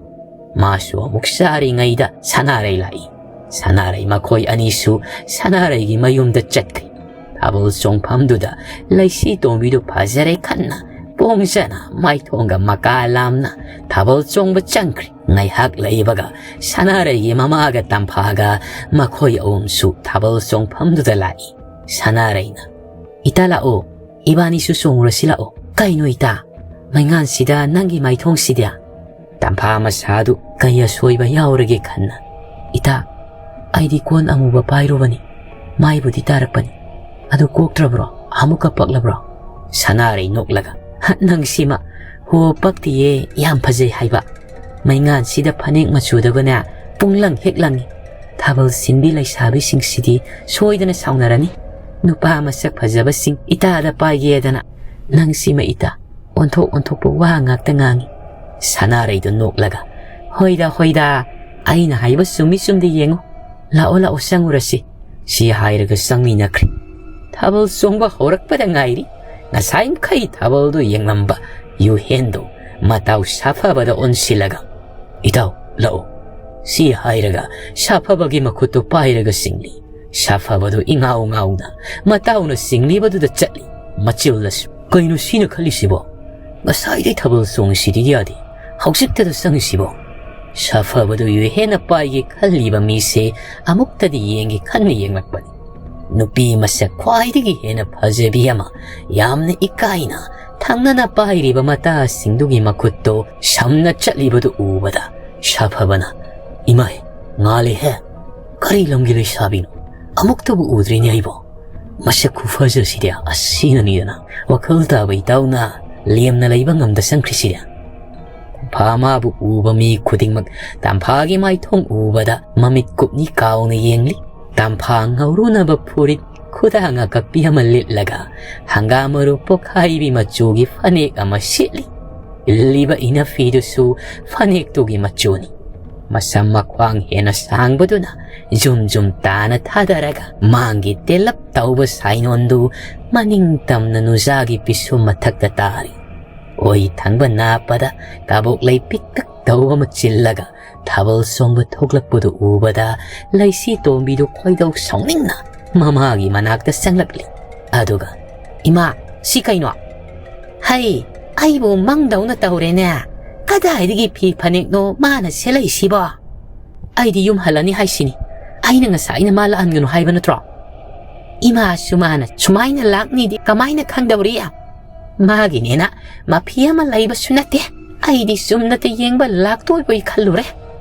ꯃꯥꯁꯨ ꯑꯃꯨꯛ ꯆꯥꯔꯤꯉꯩꯗ ꯁꯅꯥꯔꯩ ꯂꯥꯛꯏ꯫ ꯁꯅꯥꯔꯩ ꯃꯈꯣꯏ ꯑꯅꯤꯁꯨ ꯁꯅꯥꯔꯩꯒꯤ ꯃꯌꯨꯝꯗ ꯆꯠꯈ꯭ꯔꯤ꯫ ꯊꯥꯕꯜ ꯆꯣꯡꯐꯝꯗꯨꯗ ꯂꯩꯁꯤ ꯇꯣꯝꯕꯤꯗꯨ ꯐꯖꯔꯦ ꯈꯟꯅ ꯄꯣꯡꯖꯅ ꯃꯥꯏꯊꯣꯡꯒ ꯃꯀꯥ ꯂꯥꯝꯅ ꯊꯥꯕꯜ ꯆꯣꯡꯕ ꯆꯪꯈ꯭ꯔꯤ꯫ ꯉꯥꯏꯍꯥꯛ ꯂꯩꯕꯒ ꯁꯅꯥꯔꯩꯒꯤ ꯃꯃꯥꯒ ꯇꯝꯐꯥꯒ ꯃꯈꯣꯏ ꯑꯍꯨꯝꯁꯨ ꯊꯥꯕꯜ ꯆꯣꯡꯐꯝꯗꯨꯗ ꯂꯥꯛꯏ꯫ ꯁꯅꯥꯔꯩꯅ, "ꯏꯇꯥ ꯂꯥꯛꯑꯣ, ꯏꯕꯥꯅꯤꯁꯨ ꯆꯣꯡꯉꯨꯔꯁꯤ ꯂꯥꯛꯑꯣ꯫ ꯀꯩꯅꯣ ꯏꯇꯥ, ꯃꯩꯉꯥꯟꯁꯤꯗ ꯅꯪꯒꯤ ꯃꯥꯏꯊꯣꯡꯁꯤꯗꯤ?" ꯇꯝꯐꯥ ꯃꯁꯥꯗꯨ ꯀꯩ ꯑꯁꯣꯏꯕ ꯌꯥꯎꯔꯒꯦ ꯈꯟꯅ, "ꯏꯇꯥ, ꯑꯩꯗꯤ ꯀꯣꯟ ꯑꯃꯨꯕ ꯄꯥꯏꯔꯨꯕꯅꯤ, ꯃꯥꯏꯕꯨꯗꯤ ꯇꯥꯔꯛꯄꯅꯤ, ꯑꯗꯨ ꯀꯣꯛꯇ꯭ꯔꯕ꯭ꯔꯣ? ꯑꯃꯨꯛꯀ ꯄꯛꯂꯕ꯭ꯔꯣ?" ꯁꯅꯥꯔꯩ ꯅꯣꯛꯂꯒ, "ꯍ, ꯅꯪꯁꯤꯃ, ꯍꯣ, ꯄꯛꯇꯤꯌꯦ, ꯌꯥꯝ ꯐꯖꯩ ꯍꯥꯏꯕ꯫ ꯃꯩꯉꯥꯟꯁꯤꯗ ꯐꯅꯦꯛ ꯃꯆꯨꯗꯒꯅꯦ ꯄꯨꯡꯂꯪ ꯍꯦꯛ ꯂꯪꯉꯤ꯫ ꯊꯥꯕꯜ ꯁꯤꯟꯕꯤ ꯂꯩꯁꯥꯕꯤꯁꯤꯡꯁꯤꯗꯤ ꯁꯣꯏꯗꯅ ꯁꯥꯎꯅꯔꯅꯤ꯫ ꯅꯨꯄꯥ ꯃꯁꯛ ꯐꯖꯕꯁꯤꯡ ꯏꯇꯥꯗ ꯄꯥꯏꯒꯦꯗꯅ꯫ ꯅꯪꯁꯤꯃ ꯏꯇꯥ, ꯑꯣꯟꯊꯣꯛ ꯑꯣꯟꯊꯣꯛꯄ ꯋꯥ ꯉꯥꯛꯇ ꯉꯥꯡꯉꯤ꯫" ꯁꯅꯥꯔꯩꯗꯨ ꯅꯣꯛꯂꯒ, "ꯍꯣꯏꯗ, ꯍꯣꯏꯗ, ꯑꯩꯅ ꯍꯥꯏꯕ ꯆꯨꯝꯃꯤ ꯆꯨꯝꯗꯦ ꯌꯦꯡꯉꯨ꯫ ꯂꯥꯛꯑꯣ, ꯂꯥꯛꯑꯣ, ꯆꯪꯉꯨꯔꯁꯤ꯫" ꯁꯤ ꯍꯥꯏꯔꯒ ꯆꯪꯃꯤꯟꯅꯈ꯭ꯔꯦ꯫ ꯊꯥꯕꯜ ꯆꯣꯡꯕ ꯍꯧꯔꯛꯄꯗ ꯉꯥꯏꯔꯤ꯫ ꯉꯁꯥꯏ ꯃꯈꯩ ꯊꯥꯕꯜꯗꯨ ꯌꯦꯡꯂꯝꯕ ꯌꯨꯍꯦꯟꯗꯨ ꯃꯇꯥꯎ ꯁꯥꯐꯕꯗ ꯑꯣꯟꯁꯤꯜꯂꯒ, "ꯏꯇꯥꯎ, ꯂꯥꯛꯑꯣ꯫" ꯁꯤ ꯍꯥꯏꯔꯒ ꯁꯥꯐꯕꯒꯤ ꯃꯈꯨꯠꯇꯨ ꯄꯥꯏꯔꯒ ꯆꯤꯡꯂꯤ꯫ ꯁꯥꯐꯕꯗꯨ ꯏꯉꯥꯎ ꯉꯥꯎꯅ ꯃꯇꯥꯎꯅ ꯆꯤꯡꯂꯤꯕꯗꯨꯗ ꯆꯠꯂꯤ꯫ ꯃꯆꯤꯜꯗꯁꯨ, "ꯀꯩꯅꯣ ꯁꯤꯅ ꯈꯜꯂꯤꯁꯤꯕꯣ? ꯉꯁꯥꯏꯗꯩ ꯊꯥꯕꯜ ꯆꯣꯡꯉꯤꯁꯤꯗꯤ ꯌꯥꯗꯦ, ꯍꯧꯖꯤꯛꯇꯗ ꯆꯪꯉꯤꯁꯤꯕꯣ?" ꯁꯥꯐꯕꯗꯨ ꯌꯨꯍꯦꯟꯅ ꯄꯥꯏꯒꯦ ꯈꯜꯂꯤꯕ ꯃꯤꯁꯦ ꯑꯃꯨꯛꯇꯗꯤ ꯌꯦꯡꯒꯦ ꯈꯟꯅ ꯌꯦꯡꯂꯛꯄꯅꯤ꯫ ꯅꯨꯄꯤ ꯃꯁꯛ ꯈ꯭ꯋꯥꯏꯗꯒꯤ ꯍꯦꯟꯅ ꯐꯖꯕꯤ ꯑꯃ ꯌꯥꯝꯅ ꯏꯀꯥꯏꯅ ꯊꯪꯅꯅ ꯄꯥꯏꯔꯤꯕ ꯃꯇꯥꯁꯤꯡꯗꯨꯒꯤ ꯃꯈꯨꯠꯇꯣ ꯁꯝꯅ ꯆꯠꯂꯤꯕꯗꯨ ꯎꯕꯗ ꯁꯥꯐꯕꯅ, "ꯏꯃꯥꯏ, ꯉꯥꯜꯂꯦꯍꯦ! ꯀꯔꯤ ꯂꯝꯒꯤ ꯂꯩꯁꯥꯕꯤꯅꯣ? ꯑꯃꯨꯛꯇꯕꯨ ꯎꯗ꯭ꯔꯤꯅꯦ ꯑꯩꯕꯣ꯫ ꯃꯁꯛ ꯈꯨꯐꯖꯁꯤꯗꯤ ꯑꯁꯤꯅꯅꯤꯗꯅ ꯋꯥꯈꯜ ꯇꯥꯕ ꯏꯇꯥꯎꯅ ꯂꯦꯝꯅ ꯂꯩꯕ ꯉꯝꯗ ꯆꯪꯈ꯭ꯔꯤꯁꯤꯗꯤ꯫" ꯇꯝꯐꯥ ꯃꯥꯕꯨ ꯎꯕ ꯃꯤ ꯈꯨꯗꯤꯡꯃꯛ ꯇꯝꯐꯥꯒꯤ ꯃꯥꯏꯊꯣꯡ ꯎꯕꯗ ꯃꯃꯤꯠ ꯀꯨꯞꯅꯤ ꯀꯥꯎꯅ ꯌꯦꯡꯂꯤ꯫ ꯇꯝꯐꯥ ꯉꯧꯔꯨꯅꯕ ꯐꯨꯔꯤꯠ ꯈꯨꯗꯥꯡ ꯑꯀꯛꯄꯤ ꯑꯃ ꯂꯤꯠꯂꯒ ꯍꯪꯒꯥꯝ ꯃꯔꯨ ꯄꯣꯛꯈꯥꯏꯕꯤ ꯃꯆꯨꯒꯤ ꯐꯅꯦꯛ ꯑꯃ ꯁꯦꯠꯂꯤ꯫ ꯏꯜꯂꯤꯕ ꯏꯅꯐꯤꯗꯨꯁꯨ ꯐꯅꯦꯛꯇꯨꯒꯤ ꯃꯆꯨꯅꯤ꯫ ꯃꯁꯝ ꯃꯈ꯭ꯋꯥꯡ ꯍꯦꯟꯅ ꯁꯥꯡꯕꯗꯨꯅ ꯖꯨꯝ ꯖꯨꯝ ꯇꯥꯅ ꯊꯥꯗꯔꯒ ꯃꯥꯡꯒꯤ ꯇꯦꯜꯂꯞ ꯇꯧꯕ ꯁꯥꯏꯅꯣꯟꯗꯨ ꯃꯅꯤꯡ ꯇꯝꯅ ꯅꯨꯖꯥꯒꯤ ꯄꯤꯁꯨꯝ ꯃꯊꯛꯇ ꯇꯥꯔꯤ꯫ ꯑꯣꯏ ꯊꯪꯕ ꯅꯥꯞꯄꯗ ꯀꯥꯕꯣꯛ ꯂꯩ ꯄꯤꯛꯇꯛ ꯇꯧꯕ ꯑꯃ ꯆꯤꯜꯂꯒ ꯊꯥꯕꯜ ꯆꯣꯡꯕ ꯊꯣꯛꯂꯛꯄꯗꯨ ꯎꯕꯗ ꯂꯩꯁꯤ ꯇꯣꯝꯕꯤꯗꯨ ꯈꯣꯏꯗꯧ ꯁꯥꯎꯅꯤꯡꯅ ꯃꯃꯥꯒꯤ ꯃꯅꯥꯛꯇ ꯆꯪꯂꯛꯂꯤ꯫ ꯑꯗꯨꯒ, "ꯏꯃꯥ, ꯁꯤ ꯀꯩꯅꯣ? ꯍꯩ, ꯑꯩꯕꯨ ꯃꯪꯗꯧꯅ ꯇꯧꯔꯦꯅꯦ꯫ ꯀꯗꯥꯏꯗꯒꯤ ꯐꯤ ꯐꯅꯦꯛꯅꯣ ꯃꯥꯅ ꯁꯦꯠꯂꯛꯏꯁꯤꯕꯣ? ꯑꯩꯗꯤ ꯌꯨꯝ ꯍꯜꯂꯅꯤ ꯍꯥꯏꯁꯤꯅꯤ꯫ ꯑꯩꯅ ꯉꯁꯥꯏꯅ ꯃꯥ ꯂꯥꯛꯍꯟꯒꯅꯨ ꯍꯥꯏꯕ ꯅꯠꯇ꯭ꯔꯣ? ꯏꯃꯥꯁꯨ ꯃꯥꯅ ꯁꯨꯃꯥꯏꯅ ꯂꯥꯛꯅꯤꯗꯤ ꯀꯃꯥꯏꯅ ꯈꯪꯗꯧꯔꯤ? ꯃꯥꯒꯤꯅꯦꯅ ꯃꯐꯤ ꯑꯃ ꯂꯩꯕꯁꯨ ꯅꯠꯇꯦ꯫ ꯑꯩꯗꯤ ꯆꯨꯝꯅꯇ ꯌꯦꯡꯕ ꯂꯥꯛꯇꯣꯏꯕꯣꯏ ꯈꯜꯂꯨꯔꯦ꯫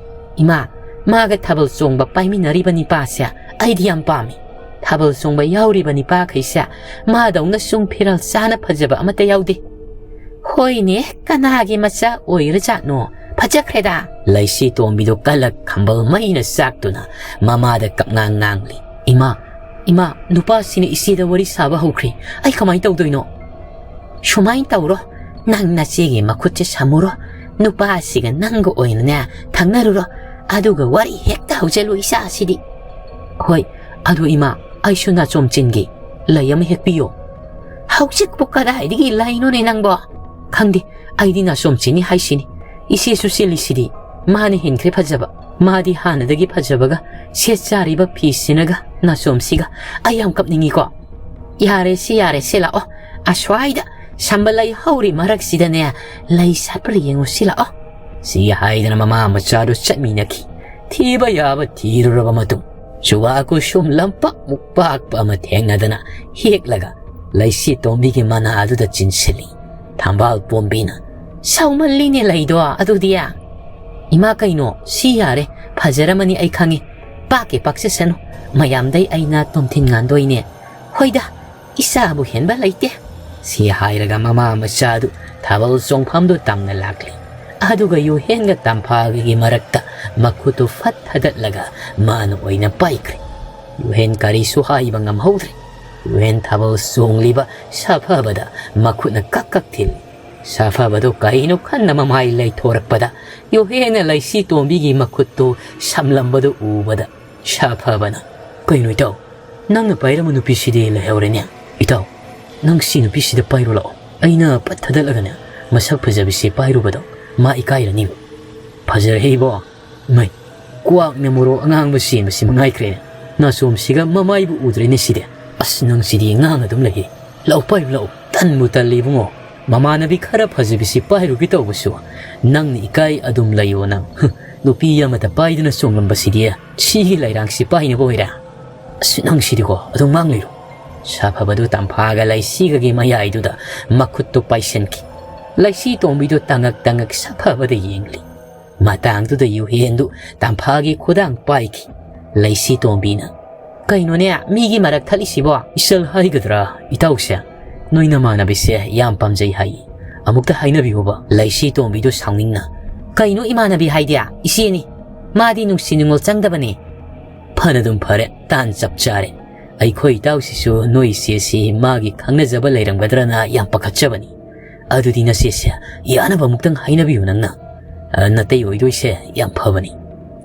ꯏꯃꯥ, ꯃꯥꯒ ꯊꯥꯕꯜ ꯆꯣꯡꯕ ꯄꯥꯏꯃꯤꯟꯅꯔꯤꯕ ꯅꯤꯄꯥꯁꯦ ꯑꯩꯗꯤ ꯌꯥꯝ ꯄꯥꯝꯃꯤ꯫ ꯊꯥꯕꯜ ꯆꯣꯡꯕ ꯌꯥꯎꯔꯤꯕ ꯅꯤꯄꯥꯈꯩꯁꯦ ꯃꯥꯗꯧꯅ ꯁꯨꯝ ꯐꯤꯔꯥꯜ ꯆꯥꯅ ꯐꯖꯕ ꯑꯃꯠꯇ ꯌꯥꯎꯗꯦ꯫ ꯍꯣꯏꯅꯦ, ꯀꯅꯥꯒꯤ ꯃꯆꯥ ꯑꯣꯏꯔꯖꯥꯠꯅꯣ? ꯐꯖꯈ꯭ꯔꯦꯗ!" ꯂꯩꯁꯤ ꯇꯣꯝꯕꯤꯗꯨ ꯀꯂꯛ ꯈꯝꯕꯜ ꯃꯩꯅ ꯆꯥꯛꯇꯨꯅ ꯃꯃꯥꯗ ꯀꯞꯉꯥꯡ ꯉꯥꯡꯂꯤ꯫ "ꯏꯃꯥ, ꯏꯃꯥ, ꯅꯨꯄꯥꯁꯤꯅ ꯏꯆꯦꯗ ꯋꯥꯔꯤ ꯁꯥꯕ ꯍꯧꯈ꯭ꯔꯦ꯫ ꯑꯩ ꯀꯃꯥꯏꯅ ꯇꯧꯗꯣꯏꯅꯣ?" "ꯁꯨꯃꯥꯏꯅ ꯇꯧꯔꯣ, ꯅꯪ ꯅꯆꯦꯒꯤ ꯃꯈꯨꯠꯁꯦ ꯁꯝꯃꯨꯔꯣ, ꯅꯨꯄꯥꯁꯤꯒ ꯅꯪꯒ ꯑꯣꯏꯅꯅꯦ ꯊꯪꯅꯔꯨꯔꯣ, ꯑꯗꯨꯒ ꯋꯥꯔꯤ ꯍꯦꯛꯇ ꯍꯧꯖꯜꯂꯨ ꯏꯆꯥꯁꯤꯗꯤ꯫" "ꯍꯣꯏ, ꯑꯗꯨ ꯏꯃꯥ, ꯑꯩꯁꯨ ꯅꯥꯆꯣꯝ ꯆꯤꯟꯒꯦ, ꯂꯩ ꯑꯃ ꯍꯦꯛꯄꯤꯌꯣ꯫" "ꯍꯧꯖꯤꯛꯄꯨ ꯀꯗꯥꯏꯗꯒꯤ ꯂꯩꯅꯣꯅꯦ ꯅꯪꯕꯣ?" "ꯈꯪꯗꯦ, ꯑꯩꯗꯤ ꯅꯥꯆꯣꯝ ꯆꯤꯟꯅꯤ ꯍꯥꯏꯁꯤꯅꯤ꯫ ꯏꯆꯦꯁꯨ ꯆꯦꯜꯂꯤꯁꯤꯗꯤ, ꯃꯥꯅ ꯍꯦꯟꯈ꯭ꯔꯦ ꯐꯖꯕ꯫ ꯃꯥꯗꯤ ꯍꯥꯟꯅꯗꯒꯤ ꯐꯖꯕꯒ, ꯁꯦꯠ ꯆꯥꯔꯤꯕ ꯐꯤꯁꯤꯅꯒ ꯅꯥꯆꯣꯝꯁꯤꯒ꯫ ꯑꯩ ꯌꯥꯝ ꯀꯞꯅꯤꯡꯉꯤꯀꯣ꯫" "ꯌꯥꯔꯦ ꯁꯤ, ꯌꯥꯔꯦ ꯁꯤ, ꯂꯥꯛꯑꯣ꯫ ꯑꯁ꯭ꯋꯥꯏꯗ ꯁꯝꯕ ꯂꯩ ꯍꯧꯔꯤ ꯃꯔꯛꯁꯤꯗꯅꯦ, ꯂꯩ ꯁꯥꯠꯄ꯭ꯔꯥ ꯌꯦꯡꯉꯨꯁꯤ ꯂꯥꯛꯑꯣ꯫" ꯁꯤ ꯍꯥꯏꯗꯅ ꯃꯃꯥ ꯃꯆꯥꯗꯨ ꯆꯠꯃꯤꯟꯅꯈꯤ꯫ ꯊꯤꯕ ꯌꯥꯕ ꯊꯤꯔꯨꯔꯕ ꯃꯇꯨꯡ, ꯆꯨꯕꯥ ꯀꯨꯁꯨꯝ ꯂꯝꯄꯥꯛꯃꯨꯛ ꯄꯥꯛꯄ ꯑꯃ ꯊꯦꯡꯅꯗꯅ ꯍꯦꯛꯂꯒ ꯂꯩꯁꯤ ꯇꯣꯝꯕꯤꯒꯤ ꯃꯅꯥ ꯑꯗꯨꯗ ꯆꯤꯟꯁꯤꯜꯂꯤ꯫ ꯊꯝꯕꯥꯜ ꯄꯣꯝꯕꯤꯅ, "ꯁꯥꯎꯃꯜꯂꯤꯅꯦ ꯂꯩꯗꯣ ꯑꯗꯨꯗꯤ꯫" "ꯏꯃꯥ, ꯀꯩꯅꯣ, ꯁꯤ ꯌꯥꯔꯦ, ꯐꯖꯔꯝꯃꯅꯤ ꯑꯩ ꯈꯪꯉꯤ꯫ ꯄꯥꯛꯀꯦ ꯄꯥꯛꯆꯁꯅꯨ, ꯃꯌꯥꯝꯗꯩ ꯑꯩꯅ ꯇꯣꯝꯊꯤꯟ ꯉꯥꯟꯗꯣꯏꯅꯦ꯫ ꯍꯣꯏꯗ, ꯏꯆꯥꯕꯨ ꯍꯦꯟꯕ ꯂꯩꯇꯦ꯫" ꯁꯤ ꯍꯥꯏꯔꯒ ꯃꯃꯥ ꯃꯆꯥꯗꯨ ꯊꯥꯕꯜ ꯆꯣꯡꯐꯝꯗꯨ ꯇꯝꯅ ꯂꯥꯛꯂꯤ꯫ ꯑꯗꯨꯒ ꯌꯨꯍꯦꯟꯒ ꯇꯝꯐꯥꯒꯒꯤ ꯃꯔꯛꯇ ꯃꯈꯨꯠꯇꯨ ꯐꯠ ꯊꯥꯗꯠꯂꯒ ꯃꯥꯅ ꯑꯣꯏꯅ ꯄꯥꯏꯈ꯭ꯔꯦ꯫ ꯌꯨꯍꯦꯟ ꯀꯔꯤꯁꯨ ꯍꯥꯏꯕ ꯉꯝꯍꯧꯗ꯭ꯔꯦ꯫ ꯌꯨꯍꯦꯟ ꯊꯥꯕꯜ ꯆꯣꯡꯂꯤꯕ ꯁꯥꯐꯕꯗ ꯃꯈꯨꯠꯅ ꯀꯛ ꯀꯛ ꯊꯤꯜꯂꯤ꯫ ꯁꯥꯐꯕꯗꯨ ꯀꯩꯅꯣ ꯈꯟꯅ ꯃꯃꯥꯏ ꯂꯩꯊꯣꯔꯛꯄꯗ, ꯌꯨꯍꯦꯟꯅ ꯂꯩꯁꯤ ꯇꯣꯝꯕꯤꯒꯤ ꯃꯈꯨꯠꯇꯨ ꯁꯝꯂꯝꯕꯗꯨ ꯎꯕꯗ, ꯁꯥꯐꯕꯅ, "ꯀꯩꯅꯣ ꯏꯇꯥꯎ, ꯅꯪꯅ ꯄꯥꯏꯔꯝꯕ ꯅꯨꯄꯤꯁꯤꯗꯤ ꯂꯩꯍꯧꯔꯦꯅꯦ꯫ ꯏꯇꯥꯎ, ꯅꯪ ꯁꯤ ꯅꯨꯄꯤꯁꯤꯗ ꯄꯥꯏꯔꯣ ꯂꯥꯛꯑꯣ꯫ ꯑꯩꯅ ꯄꯠ ꯊꯥꯗꯠꯂꯒꯅꯦ, ꯃꯁꯛ ꯐꯖꯕꯤꯁꯤ ꯄꯥꯏꯔꯨꯕꯗꯣ ꯃꯥ ꯏꯀꯥꯏꯔꯅꯤꯕ꯫ ꯐꯖꯔꯦ ꯏꯕꯣ꯫ ꯃꯩ, ꯀ꯭ꯋꯥꯛꯅ ꯃꯣꯔꯣꯛ ꯑꯉꯥꯡꯕ ꯁꯦꯝꯕꯁꯤ ꯃꯉꯥꯏꯈ꯭ꯔꯦ꯫ ꯅꯥꯆꯣꯝꯁꯤꯒ ꯃꯃꯥꯏꯕꯨ ꯎꯗ꯭ꯔꯦꯅꯦ ꯁꯤꯗꯤ꯫ ꯑꯁ, ꯅꯪꯁꯤꯗꯤ ꯉꯥꯡ ꯑꯗꯨꯝ ꯂꯩꯌꯦ꯫ ꯂꯥꯛꯑꯣ ꯄꯥꯏꯔꯨ ꯂꯥꯛꯑꯣ꯫ ꯇꯟꯕꯨ ꯇꯜꯂꯤ ꯏꯕꯨꯡꯉꯣ꯫ ꯃꯃꯥꯟꯅꯕꯤ ꯈꯔ ꯐꯖꯕꯤꯁꯤ ꯄꯥꯏꯔꯨꯒꯦ ꯇꯧꯕꯁꯨ ꯅꯪꯅ ꯏꯀꯥꯏ ꯑꯗꯨꯝ ꯂꯩꯌꯣ ꯅꯪ꯫ ꯍꯨꯝ, ꯅꯨꯄꯤ ꯑꯃꯇ ꯄꯥꯏꯗꯅ ꯆꯣꯡꯂꯝꯕꯁꯤꯗꯤ ꯁꯤꯒꯤ ꯂꯩꯔꯥꯡꯁꯤ ꯄꯥꯏꯅꯕ ꯑꯣꯏꯔꯦ꯫ ꯑꯁ, ꯅꯪꯁꯤꯗꯤꯀꯣ ꯑꯗꯨꯝ ꯉꯥꯡ ꯂꯩꯔꯣ꯫" ꯁꯥꯐꯕꯗꯨ ꯇꯝꯐꯥꯒ ꯂꯩꯁꯤꯒꯒꯤ ꯃꯌꯥꯏꯗꯨꯗ ꯃꯈꯨꯠꯇꯨ ꯄꯥꯏꯁꯤꯟꯈꯤ꯫ ꯂꯩꯁꯤ ꯇꯣꯝꯕꯤꯗꯨ ꯇꯉꯛ ꯇꯉꯛ ꯁꯥꯐꯕꯗ ꯌꯦꯡꯂꯤ꯫ ꯃꯇꯥꯡꯗꯨꯗ ꯌꯨꯍꯦꯟꯗꯨ ꯇꯝꯐꯥꯒꯤ ꯈꯨꯗꯥꯡ ꯄꯥꯏꯈꯤ꯫ ꯂꯩꯁꯤ ꯇꯣꯝꯕꯤꯅ, "ꯀꯩꯅꯣꯅꯦ, ꯃꯤꯒꯤ ꯃꯔꯛ ꯊꯠꯂꯤꯁꯤꯕꯣ?" "ꯏꯁꯜ ꯍꯥꯏꯒꯗ꯭ꯔꯥ, ꯏꯇꯥꯎꯁꯦ? ꯅꯣꯏ ꯅꯃꯥꯟꯅꯕꯤꯁꯦ ꯌꯥꯝ ꯄꯥꯝꯖꯩ ꯍꯥꯏ꯫ ꯑꯃꯨꯛꯇ ꯍꯥꯏꯅꯕꯤꯌꯣꯕ꯫" ꯂꯩꯁꯤ ꯇꯣꯝꯕꯤꯗꯨ ꯁꯥꯎꯅꯤꯡꯅ, "ꯀꯩꯅꯣ ꯏꯃꯥꯟꯅꯕꯤ ꯍꯥꯏꯗꯤ? ꯏꯆꯦꯅꯤ꯫ ꯃꯥꯗꯤ ꯅꯨꯡꯁꯤ ꯅꯨꯡꯉꯣꯜ ꯆꯪꯗꯕꯅꯦ꯫" "ꯐꯅꯗꯨꯝ ꯐꯔꯦ, ꯇꯥꯟ ꯆꯞ ꯆꯥꯔꯦ꯫ ꯑꯩꯈꯣꯏ ꯏꯇꯥꯎꯁꯤꯁꯨ ꯅꯣꯏ ꯏꯆꯦꯁꯤ ꯃꯥꯒꯤ ꯈꯪꯅꯖꯕ ꯂꯩꯔꯝꯒꯗ꯭ꯔꯅ ꯌꯥꯝ ꯄꯥꯈꯠꯆꯕꯅꯤ꯫ ꯑꯗꯨꯗꯤ ꯅꯆꯦꯁꯦ ꯌꯥꯅꯕ ꯑꯃꯨꯛꯇꯪ ꯍꯥꯏꯅꯕꯤꯌꯨ ꯅꯪꯅ꯫ ꯑ, ꯅꯇꯩ ꯑꯣꯏꯗꯣꯏꯁꯦ ꯌꯥꯝ ꯐꯕꯅꯤ꯫"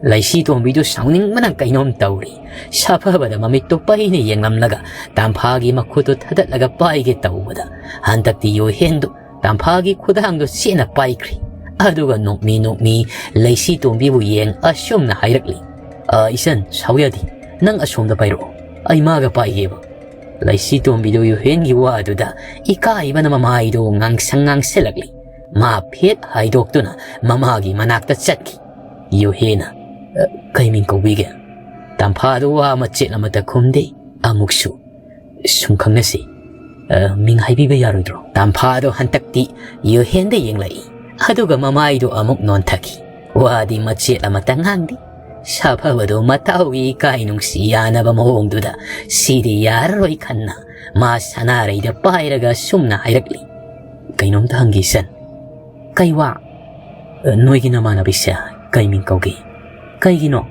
ꯂꯩꯁꯤ ꯇꯣꯝꯕꯤꯗꯨ ꯁꯥꯎꯅꯤꯡꯕꯅ ꯀꯩꯅꯣꯝ ꯇꯧꯔꯤ꯫ ꯁꯥꯐꯕꯗ ꯃꯃꯤꯠꯇꯨ ꯄꯩꯅ ꯌꯦꯡꯂꯝꯂꯒ ꯇꯝꯐꯥꯒꯤ ꯃꯈꯨꯠꯇꯨ ꯊꯥꯗꯠꯂꯒ ꯄꯥꯏꯒꯦ ꯇꯧꯕꯗ, ꯍꯟꯗꯛꯇꯤ ꯌꯨꯍꯦꯟꯗꯨ ꯇꯝꯐꯥꯒꯤ ꯈꯨꯗꯥꯡꯗꯨ ꯆꯦꯠꯅ ꯄꯥꯏꯈ꯭ꯔꯤ꯫ ꯑꯗꯨꯒ ꯅꯣꯛꯃꯤ ꯅꯣꯛꯃꯤ ꯂꯩꯁꯤ ꯇꯣꯝꯕꯤꯕꯨ ꯌꯦꯡ ꯑꯁꯨꯝꯅ ꯍꯥꯏꯔꯛꯂꯤ, "ꯑ, ꯏꯆꯟ, ꯁꯥꯎ ꯌꯥꯗꯦ꯫ ꯅꯪ ꯑꯁꯣꯝꯗ ꯄꯥꯏꯔꯛꯑꯣ꯫ ꯑꯩ ꯃꯥꯒ ꯄꯥꯏꯒꯦꯕ꯫" ꯂꯩꯁꯤ ꯇꯣꯝꯕꯤꯗꯨ ꯌꯨꯍꯦꯟꯒꯤ ꯋꯥꯗꯨꯗ ꯏꯀꯥꯏꯕꯅ ꯃꯃꯥꯏꯗꯨ ꯉꯥꯡꯁꯪ ꯉꯥꯡꯁꯤꯜꯂꯛꯂꯤ꯫ ꯃꯥ ꯐꯦꯠ ꯍꯥꯏꯗꯣꯛꯇꯨꯅ ꯃꯃꯥꯒꯤ ꯃꯅꯥꯛꯇ ꯆꯠꯈꯤ꯫ ꯌꯨꯍꯦꯟꯅ, "ꯑ, ꯀꯩ ꯃꯤꯡ ꯀꯧꯕꯤꯒꯦ?" ꯇꯝꯐꯥꯗꯨ ꯋꯥ ꯃꯆꯦꯠ ꯑꯃꯠꯇ ꯈꯨꯝꯗꯦ꯫ ꯑꯃꯨꯛꯁꯨ, "ꯁꯨꯝ ꯈꯪꯅꯁꯤ꯫ ꯑ, ꯃꯤꯡ ꯍꯥꯏꯕꯤꯕ ꯌꯥꯔꯣꯏꯗ꯭ꯔꯣ?" ꯇꯝꯐꯥꯗꯣ ꯍꯟꯇꯛꯇꯤ ꯌꯨꯍꯦꯟꯗ ꯌꯦꯡꯂꯛꯏ꯫ ꯑꯗꯨꯒ ꯃꯃꯥꯏꯗꯣ ꯑꯃꯨꯛ ꯅꯣꯟꯊꯈꯤ꯫ ꯋꯥꯗꯤ ꯃꯆꯦꯠ ꯑꯃꯠꯇ ꯉꯥꯡꯗꯦ꯫ ꯁꯥꯐꯕꯗꯣ ꯃꯇꯥꯎꯒꯤ ꯏꯀꯥꯏ ꯅꯨꯡꯁꯤ ꯌꯥꯅꯕ ꯃꯑꯣꯡꯗꯨꯗ, ꯁꯤꯗꯤ ꯌꯥꯔꯔꯣꯏ ꯈꯟꯅ, ꯃꯥ ꯁꯅꯥꯔꯩꯗ ꯄꯥꯏꯔꯒ ꯁꯨꯝꯅ ꯍꯥꯏꯔꯛꯂꯤ, "ꯀꯩꯅꯣꯝꯇ ꯍꯪꯒꯦ ꯏꯆꯟ꯫" "ꯀꯩ ꯋꯥ?" "ꯑ, ꯅꯣꯏꯒꯤ ꯅꯃꯥꯟꯅꯕꯤꯁꯦ ꯀꯩ ꯃꯤꯡ ꯀꯧꯒꯦ?" "ꯀꯩꯒꯤꯅꯣ?"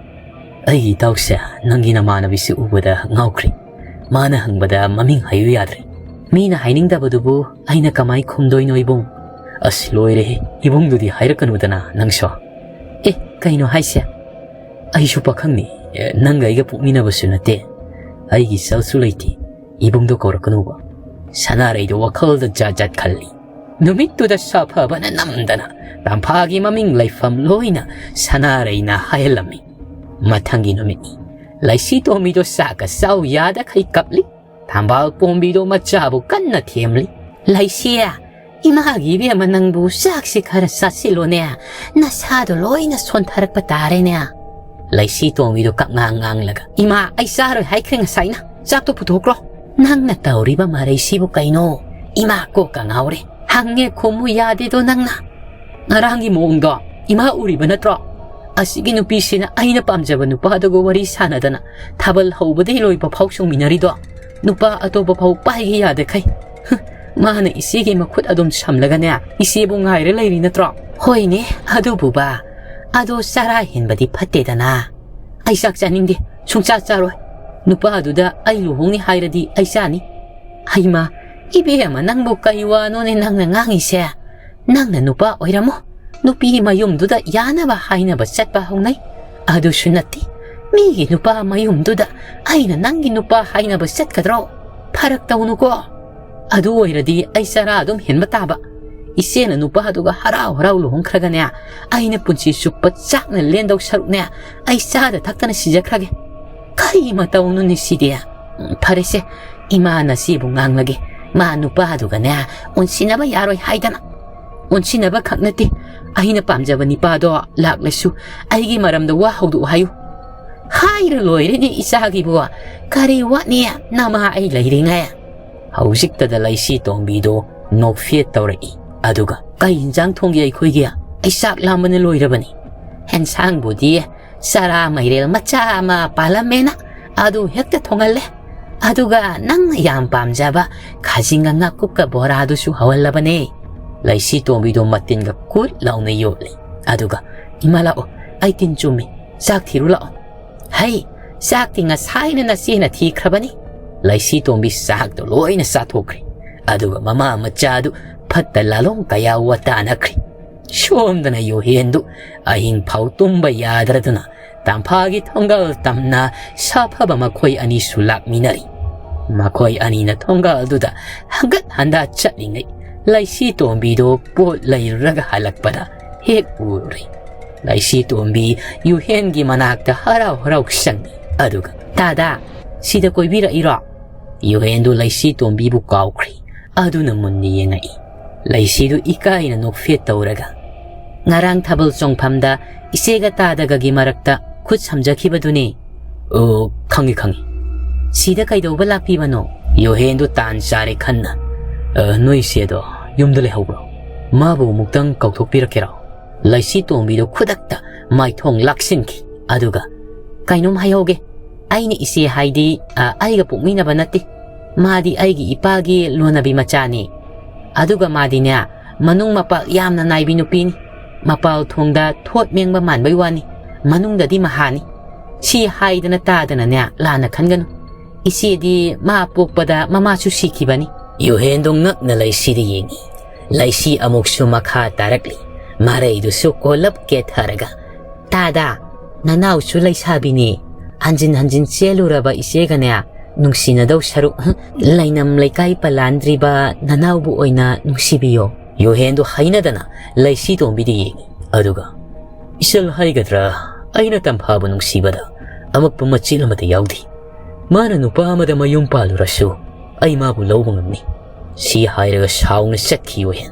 "ꯑꯩꯒꯤ ꯏꯇꯥꯎꯁꯦ ꯅꯪꯒꯤ ꯅꯃꯥꯟꯅꯕꯤꯁꯦ ꯎꯕꯗ ꯉꯥꯎꯈ꯭ꯔꯦ꯫ ꯃꯥꯅ ꯍꯪꯕꯗ ꯃꯃꯤꯡ ꯍꯥꯏꯌꯨ ꯌꯥꯗ꯭ꯔꯦ꯫" "ꯃꯤꯅ ꯍꯥꯏꯅꯤꯡꯗꯕꯗꯨꯕꯨ ꯑꯩꯅ ꯀꯃꯥꯏ ꯈꯨꯝꯗꯣꯏꯅꯣ ꯏꯕꯨꯡ?" ꯑꯁ, ꯂꯣꯏꯔꯦꯍꯦ, ꯏꯕꯨꯡꯗꯨꯗꯤ ꯍꯥꯏꯔꯛꯀꯅꯨꯗꯅ ꯅꯪꯁꯨ꯫ ꯑꯦ, ꯀꯩꯅꯣ ꯍꯥꯏꯁꯦ? ꯑꯩꯁꯨ ꯄꯥꯈꯪꯅꯤ, ꯑꯦ, ꯅꯪꯒ ꯑꯩꯒ ꯄꯣꯛꯃꯤꯟꯅꯕꯁꯨ ꯅꯠꯇꯦ, ꯑꯩꯒꯤ ꯏꯆꯜꯁꯨ ꯂꯩꯇꯦ, ꯏꯕꯨꯡꯗꯣ ꯀꯧꯔꯛꯀꯅꯨꯕ꯫ ꯁꯅꯥꯔꯩꯗꯣ ꯋꯥꯈꯜꯗ ꯖꯥꯠ ꯖꯥꯠ ꯈꯜꯂꯤ꯫ ꯅꯨꯃꯤꯠꯇꯨꯗ ꯁꯥꯐꯕꯅ ꯅꯝꯗꯅ ꯇꯝꯐꯥꯒꯤ ꯃꯃꯤꯡ ꯂꯩꯐꯝ ꯂꯣꯏꯅ ꯁꯅꯥꯔꯩꯅ ꯍꯥꯏꯍꯜꯂꯝꯃꯤ꯫ ꯃꯊꯪꯒꯤ ꯅꯨꯃꯤꯠꯅꯤ꯫ ꯂꯩꯁꯤ ꯇꯣꯝꯕꯤꯗꯣ ꯆꯥꯛꯀ ꯆꯥꯎ ꯌꯥꯗꯈꯩ ꯀꯞꯂꯤ꯫ ꯊꯝꯕꯥꯜ ꯄꯣꯝꯕꯤꯗꯣ ꯃꯆꯥꯕꯨ ꯀꯟꯅ ꯊꯦꯝꯂꯤ꯫ "ꯂꯩꯁꯤ, ꯏꯃꯥꯒꯤ ꯏꯕꯦꯝꯃ, ꯅꯪꯕꯨ ꯆꯥꯛꯁꯤ ꯈꯔ ꯆꯥꯁꯤꯜꯂꯣꯅꯦ, ꯅꯁꯥꯗꯣ ꯂꯣꯏꯅ ꯁꯣꯟꯊꯔꯛꯄ ꯇꯥꯔꯦꯅꯦ꯫" ꯂꯩꯁꯤ ꯇꯣꯝꯕꯤꯗꯣ ꯀꯞꯉꯥꯡ ꯉꯥꯡꯂꯒ, "ꯏꯃꯥ, ꯑꯩ ꯆꯥꯔꯣꯏ ꯍꯥꯏꯈ꯭ꯔꯦ ꯉꯁꯥꯏꯅ, ꯆꯥꯛꯇꯣ ꯄꯨꯊꯣꯛꯈ꯭ꯔꯣ꯫" "ꯅꯪꯅ ꯇꯧꯔꯤꯕ ꯃꯔꯩꯁꯤꯕꯨ ꯀꯩꯅꯣ? ꯏꯃꯥ ꯀꯣꯛꯀ ꯉꯥꯎꯔꯦ꯫ ꯍꯪꯉꯦ ꯈꯨꯝꯃꯨ ꯌꯥꯗꯦꯗꯣ ꯅꯪꯅ꯫ ꯉꯔꯥꯡꯒꯤ ꯃꯑꯣꯡꯗꯣ ꯏꯃꯥ ꯎꯔꯤꯕ ꯅꯠꯇ꯭ꯔꯣ? ꯑꯁꯤꯒꯤ ꯅꯨꯄꯤꯁꯤꯅ ꯑꯩꯅ ꯄꯥꯝꯖꯕ ꯅꯨꯄꯥꯗꯨꯒ ꯋꯥꯔꯤ ꯁꯥꯟꯅꯗꯅ ꯊꯥꯕꯜ ꯍꯧꯕꯗꯩ ꯂꯣꯏꯕ ꯐꯥꯎ ꯆꯣꯡꯃꯤꯟꯅꯔꯤꯗꯣ, ꯅꯨꯄꯥ ꯑꯇꯣꯞꯄ ꯐꯥꯎ ꯄꯥꯏꯒꯦ ꯌꯥꯗꯈꯩ꯫ ꯍꯨꯝ, ꯃꯥꯅ ꯏꯆꯦꯒꯤ ꯃꯈꯨꯠ ꯑꯗꯨꯝ ꯁꯝꯂꯒꯅꯦ, ꯏꯆꯦꯕꯨ ꯉꯥꯏꯔ ꯂꯩꯔꯤ ꯅꯠꯇ꯭ꯔꯣ?" "ꯍꯣꯏꯅꯦ, ꯑꯗꯨꯕꯨꯕ, ꯑꯗꯣ ꯆꯔꯥ ꯍꯦꯟꯕꯗꯤ ꯐꯠꯇꯦꯗꯅ꯫ ꯑꯩ ꯆꯥꯛ ꯆꯥꯅꯤꯡꯗꯦ, ꯁꯨꯡꯆꯥ ꯆꯥꯔꯣꯏ꯫ ꯅꯨꯄꯥꯗꯨꯗ ꯑꯩ ꯂꯨꯍꯣꯡꯅꯤ ꯍꯥꯏꯔꯗꯤ ꯑꯩ ꯆꯥꯅꯤ꯫" "ꯍꯩꯃꯥ, ꯏꯕꯦꯝꯃ, ꯅꯪꯕꯨ ꯀꯩ ꯋꯥꯅꯣꯅꯦ ꯅꯪꯅ ꯉꯥꯡꯉꯤꯁꯦ? ꯅꯪꯅ ꯅꯨꯄꯥ ꯑꯣꯏꯔꯝꯃꯣ, ꯅꯨꯄꯤ ꯃꯌꯨꯝꯗꯨꯗ ꯌꯥꯅꯕ ꯍꯥꯏꯅꯕ ꯆꯠꯄ ꯍꯧꯅꯩ꯫ ꯑꯗꯨꯁꯨ ꯅꯠꯇꯦ, ꯃꯤꯒꯤ ꯅꯨꯄꯥ ꯃꯌꯨꯝꯗꯨꯗ ꯑꯩꯅ ꯅꯪꯒꯤ ꯅꯨꯄꯥ ꯍꯥꯏꯅꯕ ꯆꯠꯀꯗ꯭ꯔꯣ? ꯐꯔꯛ ꯇꯧꯅꯨꯀꯣ꯫ ꯑꯗꯨ ꯑꯣꯏꯔꯗꯤ ꯑꯩ ꯆꯔꯥ ꯑꯗꯨꯝ ꯍꯦꯟꯕ ꯇꯥꯕ꯫ ꯏꯆꯦꯅ ꯅꯨꯄꯥꯗꯨꯒ ꯍꯔꯥꯎ ꯍꯔꯥꯎ ꯂꯨꯍꯣꯡꯈ꯭ꯔꯒꯅꯦ, ꯑꯩꯅ ꯄꯨꯟꯁꯤ ꯆꯨꯞꯄ ꯆꯥꯛꯅ ꯂꯦꯟꯗꯧ ꯁꯔꯨꯛꯅꯦ, ꯑꯩ ꯆꯥꯗ ꯊꯛꯇꯅ ꯁꯤꯖꯈ꯭ꯔꯒꯦ꯫ ꯀꯔꯤ ꯃꯇꯧꯅꯣꯅꯦ ꯁꯤꯗꯤ? ꯎꯝ, ꯐꯔꯦꯁꯦ, ꯏꯃꯥꯅ ꯁꯤꯕꯨ ꯉꯥꯡꯂꯒꯦ꯫ ꯃꯥ ꯅꯨꯄꯥꯗꯨꯒꯅꯦ, ꯑꯣꯟꯁꯤꯟꯅꯕ ꯌꯥꯔꯣꯏ ꯍꯥꯏꯗꯅ꯫ ꯑꯣꯟꯁꯤꯟꯅꯕ ꯈꯛ ꯅꯠꯇꯦ, ꯑꯩꯅ ꯄꯥꯝꯖꯕ ꯅꯤꯄꯥꯗꯣ ꯂꯥꯛꯂꯁꯨ ꯑꯩꯒꯤ ꯃꯔꯝꯗ ꯋꯥ ꯍꯧꯗꯣꯛꯎ ꯍꯥꯏꯌꯨ꯫" "ꯍꯥꯏꯔ ꯂꯣꯏꯔꯦꯅꯦ ꯏꯆꯥꯒꯤꯕꯨ, ꯀꯔꯤ ꯋꯥꯠꯅꯤ, ꯅꯃꯥ ꯑꯩ ꯂꯩꯔꯤꯉꯩ?" ꯍꯧꯖꯤꯛꯇꯗ ꯂꯩꯁꯤ ꯇꯣꯝꯕꯤꯗꯣ ꯅꯣꯛꯐꯦꯠ ꯇꯧꯔꯛꯏ꯫ ꯑꯗꯨꯒ, "ꯀꯩ ꯏꯟꯖꯥꯡ ꯊꯣꯡꯒꯦ ꯑꯩꯈꯣꯏꯒꯤ? ꯑꯩ ꯆꯥꯛ ꯂꯥꯝꯕꯅ ꯂꯣꯏꯔꯕꯅꯤ꯫" "ꯑꯦꯟꯁꯥꯡꯕꯨꯗꯤ ꯆꯔꯥ ꯃꯥꯏꯔꯦꯜ ꯃꯆꯥ ꯑꯃ ꯄꯥꯜꯂꯝꯃꯦꯅ, ꯑꯗꯨ ꯍꯦꯛꯇ ꯊꯣꯡꯍꯜꯂꯦ꯫ ꯑꯗꯨꯒ ꯅꯪꯅ ꯌꯥꯝ ꯄꯥꯝꯖꯕ ꯈꯥꯖꯤꯡꯒ ꯉꯥꯀꯨꯞꯀ ꯕꯣꯔꯥꯗꯨꯁꯨ ꯍꯧꯍꯜꯂꯕꯅꯦ꯫" ꯂꯩꯁꯤ ꯇꯣꯝꯕꯤꯗꯣ ꯃꯇꯤꯟꯒ ꯀꯨꯠ ꯂꯥꯎꯅ ꯌꯣꯠꯂꯤ꯫ ꯑꯗꯨꯒ, "ꯏꯃꯥ ꯂꯥꯛꯑꯣ, ꯑꯩ ꯇꯤꯟ ꯆꯨꯝꯃꯤ, ꯆꯥꯛ ꯊꯤꯔꯨ ꯂꯥꯛꯑꯣ꯫" "ꯍꯩ, ꯆꯥꯛꯇꯤ ꯉꯁꯥꯏꯅ ꯅꯆꯦꯅ ꯊꯤꯈ꯭ꯔꯕꯅꯤ꯫" ꯂꯩꯁꯤ ꯇꯣꯝꯕꯤ ꯆꯥꯛꯇꯣ ꯂꯣꯏꯅ ꯆꯥꯊꯣꯛꯈ꯭ꯔꯦ꯫ ꯑꯗꯨꯒ ꯃꯃꯥ ꯃꯆꯥꯗꯨ ꯐꯠꯇ ꯂꯥꯂꯣꯡ ꯀꯌꯥ ꯋꯥꯇꯥꯅꯈ꯭ꯔꯤ꯫ ꯁꯣꯝꯗꯅ ꯌꯨꯍꯦꯟꯗꯨ ꯑꯍꯤꯡ ꯐꯥꯎ ꯇꯨꯝꯕ ꯌꯥꯗ꯭ꯔꯗꯨꯅ ꯇꯝꯐꯥꯒꯤ ꯊꯣꯡꯒꯥꯜ ꯇꯝꯅ ꯁꯥꯐꯕ ꯃꯈꯣꯏ ꯑꯅꯤꯁꯨ ꯂꯥꯛꯃꯤꯟꯅꯔꯤ꯫ ꯃꯈꯣꯏ ꯑꯅꯤꯅ ꯊꯣꯡꯒꯥꯜꯗꯨꯗ ꯍꯪꯒꯠ ꯍꯟꯗꯥ ꯆꯠꯂꯤꯉꯩ ꯂꯩꯁꯤ ꯇꯣꯝꯕꯤꯗꯨ ꯄꯣꯠ ꯂꯩꯔꯨꯔꯒ ꯍꯜꯂꯛꯄꯗ ꯍꯦꯛ ꯎꯔꯨꯔꯦ꯫ ꯂꯩꯁꯤ ꯇꯣꯝꯕꯤ ꯌꯨꯍꯦꯟꯒꯤ ꯃꯅꯥꯛꯇ ꯍꯔꯥꯎ ꯍꯔꯥꯎ ꯆꯪꯉꯤ꯫ ꯑꯗꯨꯒ, "ꯇꯥꯗꯥ, ꯁꯤꯗ ꯀꯣꯏꯕꯤꯔꯛꯏꯔꯣ?" ꯌꯨꯍꯦꯟꯗꯨ ꯂꯩꯁꯤ ꯇꯣꯝꯕꯤꯕꯨ ꯀꯥꯎꯈ꯭ꯔꯤ꯫ ꯑꯗꯨꯅ ꯃꯨꯟꯅ ꯌꯦꯡꯉꯛꯏ꯫ ꯂꯩꯁꯤꯗꯨ ꯏꯀꯥꯏꯅ ꯅꯣꯛꯐꯦꯠ ꯇꯧꯔꯒ, "ꯉꯔꯥꯡ ꯊꯥꯕꯜ ꯆꯣꯡꯐꯝꯗ ꯏꯆꯦꯒ ꯇꯥꯗꯒꯒꯤ ꯃꯔꯛꯇ ꯈꯨꯠ ꯁꯝꯖꯈꯤꯕꯗꯨꯅꯤ꯫" "ꯑꯣ, ꯈꯪꯉꯤ, ꯈꯪꯉꯤ꯫" "ꯁꯤꯗ ꯀꯩꯗꯧꯕ ꯂꯥꯛꯄꯤꯕꯅꯣ?" ꯌꯨꯍꯦꯟꯗꯨ ꯇꯥꯟ ꯆꯥꯔꯦ ꯈꯟꯅ, "ꯑ, ꯅꯣꯏ ꯏꯆꯦꯗꯣ ꯌꯨꯝꯗ ꯂꯩꯍꯧꯕ꯭ꯔꯣ? ꯃꯥꯕꯨ ꯑꯃꯨꯛꯇꯪ ꯀꯧꯊꯣꯛꯄꯤꯔꯛꯀꯦꯔꯣ?" ꯂꯩꯁꯤ ꯇꯣꯝꯕꯤꯗꯨ ꯈꯨꯗꯛꯇ ꯃꯥꯏꯊꯣꯡ ꯂꯥꯛꯁꯤꯟꯈꯤ꯫ ꯑꯗꯨꯒ, "ꯀꯩꯅꯣꯝ ꯍꯥꯏꯍꯧꯒꯦ꯫ ꯑꯩꯅ ꯏꯆꯦ ꯍꯥꯏꯗꯤ, ꯑ, ꯑꯩꯒ ꯄꯣꯛꯃꯤꯟꯅꯕ ꯅꯠꯇꯦ꯫ ꯃꯥꯗꯤ ꯑꯩꯒꯤ ꯏꯄꯥꯒꯤ ꯂꯣꯟꯅꯕꯤ ꯃꯆꯥꯅꯤ꯫ ꯑꯗꯨꯒ ꯃꯥꯗꯤꯅꯦ, ꯃꯅꯨꯡ ꯃꯄꯥꯜ ꯌꯥꯝꯅ ꯅꯥꯏꯕꯤ ꯅꯨꯄꯤꯅꯤ꯫ ꯃꯄꯥꯜ ꯊꯣꯡꯗ ꯊꯣꯠ ꯃꯦꯡꯕ ꯃꯥꯟꯕꯩ ꯋꯥꯅꯤ, ꯃꯅꯨꯡꯗꯗꯤ ꯃꯍꯥꯅꯤ꯫ ꯁꯤ ꯍꯥꯏꯗꯅ ꯇꯥꯗꯅꯅꯦ ꯂꯥꯟꯅ ꯈꯟꯒꯅꯨ꯫ ꯏꯆꯦꯗꯤ ꯃꯥ ꯄꯣꯛꯄꯗ ꯃꯃꯥꯁꯨ ꯁꯤꯈꯤꯕꯅꯤ꯫" ꯌꯨꯍꯦꯟꯗꯣ ꯉꯛꯅ ꯂꯩꯁꯤꯗ ꯌꯦꯡꯉꯤ꯫ ꯂꯩꯁꯤ ꯑꯃꯨꯛꯁꯨ ꯃꯈꯥ ꯇꯥꯔꯛꯂꯤ꯫ ꯃꯔꯩꯗꯨꯁꯨ ꯀꯣꯜꯂꯞ ꯀꯦꯊꯔꯒ, "ꯇꯥꯗꯥ, ꯅꯅꯥꯎꯁꯨ ꯂꯩꯁꯥꯕꯤꯅꯤ꯫ ꯍꯟꯖꯤꯟ ꯍꯟꯖꯤꯟ ꯆꯦꯜꯂꯨꯔꯕ ꯏꯆꯦꯒꯅꯦ ꯅꯨꯡꯁꯤꯅꯗꯧ ꯁꯔꯨꯛ, ꯍꯨꯝ, ꯂꯩꯅꯝ ꯂꯩꯀꯥꯏ ꯄꯂꯥꯟꯗ꯭ꯔꯤꯕ ꯅꯅꯥꯎꯕꯨ ꯑꯣꯏꯅ ꯅꯨꯡꯁꯤꯕꯤꯌꯣ꯫" ꯌꯨꯍꯦꯟꯗꯨ ꯍꯩꯅꯗꯅ ꯂꯩꯁꯤ ꯇꯣꯝꯕꯤꯗ ꯌꯦꯡꯉꯤ꯫ ꯑꯗꯨꯒ, "ꯏꯆꯜ ꯍꯥꯏꯒꯗ꯭ꯔꯥ, ꯑꯩꯅ ꯇꯝꯐꯥꯕꯨ ꯅꯨꯡꯁꯤꯕꯗ ꯑꯃꯛꯄ ꯃꯆꯦꯠ ꯑꯃꯠꯇ ꯌꯥꯎꯗꯦ꯫ ꯃꯥꯅ ꯅꯨꯄꯥ ꯑꯃꯗ ꯃꯌꯨꯝ ꯄꯥꯜꯂꯨꯔꯁꯨ ꯑꯩ ꯃꯥꯕꯨ ꯂꯧꯕ ꯉꯝꯃꯤ꯫" ꯁꯤ ꯍꯥꯏꯔꯒ ꯁꯥꯎꯅ ꯆꯠꯈꯤ ꯌꯨꯍꯦꯟ꯫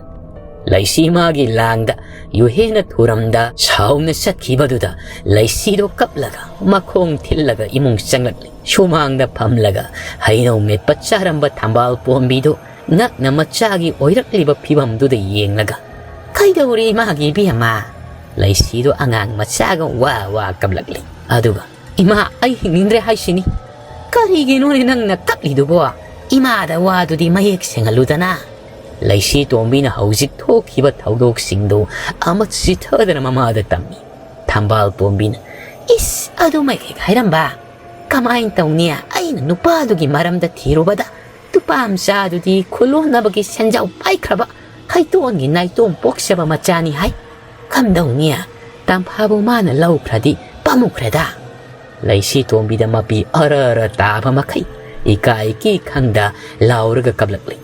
ꯂꯩꯁꯤ ꯃꯥꯒꯤ ꯂꯥꯡꯗ ꯌꯨꯍꯦꯟꯅ ꯊꯨꯔꯝꯗ ꯁꯥꯎꯅ ꯆꯠꯈꯤꯕꯗꯨꯗ ꯂꯩꯁꯤꯗꯣ ꯀꯞꯂꯒ ꯃꯈꯣꯡ ꯊꯤꯜꯂꯒ ꯏꯃꯨꯡ ꯆꯪꯂꯛꯂꯤ꯫ ꯁꯨꯃꯥꯡꯗ ꯐꯝꯂꯒ ꯍꯩꯅꯧ ꯃꯦꯠꯄ ꯆꯥꯔꯝꯕ ꯊꯝꯕꯥꯜ ꯄꯣꯝꯕꯤꯗꯨ ꯉꯛꯅ ꯃꯆꯥꯒꯤ ꯑꯣꯏꯔꯛꯂꯤꯕ ꯐꯤꯕꯝꯗꯨꯗ ꯌꯦꯡꯂꯒ, "ꯀꯩꯗꯧꯔꯦ ꯏꯃꯥꯒꯤ ꯏꯕꯦꯝꯃ?" ꯂꯩꯁꯤꯗꯣ ꯑꯉꯥꯡ ꯃꯆꯥꯒ ꯋꯥ ꯋꯥ ꯀꯞꯂꯛꯂꯤ꯫ ꯑꯗꯨꯒ, "ꯏꯃꯥ, ꯑꯩ ꯍꯤꯡꯅꯤꯡꯗ꯭ꯔꯦ ꯍꯥꯏꯁꯤꯅꯤ꯫ ꯀꯔꯤꯒꯤꯅꯣꯅꯦ ꯅꯪꯅ ꯀꯞꯂꯤꯗꯨꯕꯣ? ꯏꯃꯥꯗ ꯋꯥꯗꯨꯗꯤ ꯃꯌꯦꯛ ꯁꯦꯡꯍꯜꯂꯨꯗꯅ꯫" ꯂꯩꯁꯤ ꯇꯣꯝꯕꯤꯅ ꯍꯧꯖꯤꯛ ꯊꯣꯛꯈꯤꯕ ꯊꯧꯗꯣꯛꯁꯤꯡꯗꯨ ꯑꯃ ꯆꯤꯊꯗꯅ ꯃꯃꯥꯗ ꯇꯝꯃꯤ꯫ ꯊꯝꯕꯥꯜ ꯄꯣꯝꯕꯤꯅ, "ꯏꯁ, ꯑꯗꯨꯃꯛ ꯍꯦꯛ ꯍꯥꯏꯔꯝꯕ? ꯀꯃꯥꯏꯅ ꯇꯧꯅꯤ? ꯑꯩꯅ ꯅꯨꯄꯥꯗꯨꯒꯤ ꯃꯔꯝꯗ ꯊꯤꯔꯨꯕꯗ ꯅꯨꯄꯥ ꯃꯆꯥꯗꯨꯗꯤ ꯈꯨꯂꯣꯟꯅꯕꯒꯤ ꯁꯦꯟꯖꯥꯎ ꯄꯥꯏꯈ꯭ꯔꯕ ꯍꯩꯇꯣꯟꯒꯤ ꯅꯥꯏꯇꯣꯝ ꯄꯣꯛꯆꯕ ꯃꯆꯥꯅꯤ ꯍꯥꯏ꯫ ꯀꯝꯗꯧꯅꯤ? ꯇꯝꯐꯥꯕꯨ ꯃꯥꯅ ꯂꯧꯈ꯭ꯔꯗꯤ ꯄꯥꯝꯃꯨꯈ꯭ꯔꯦꯗ꯫ ꯂꯩꯁꯤ ꯇꯣꯝꯕꯤꯗ ꯃꯄꯤ ꯑꯔ ꯑꯔ ꯇꯥꯕ ꯃꯈꯩ ꯏꯀꯥꯏ ꯏꯀꯤ ꯈꯪꯗ ꯂꯥꯎꯔꯒ ꯀꯞꯂꯛꯂꯤ꯫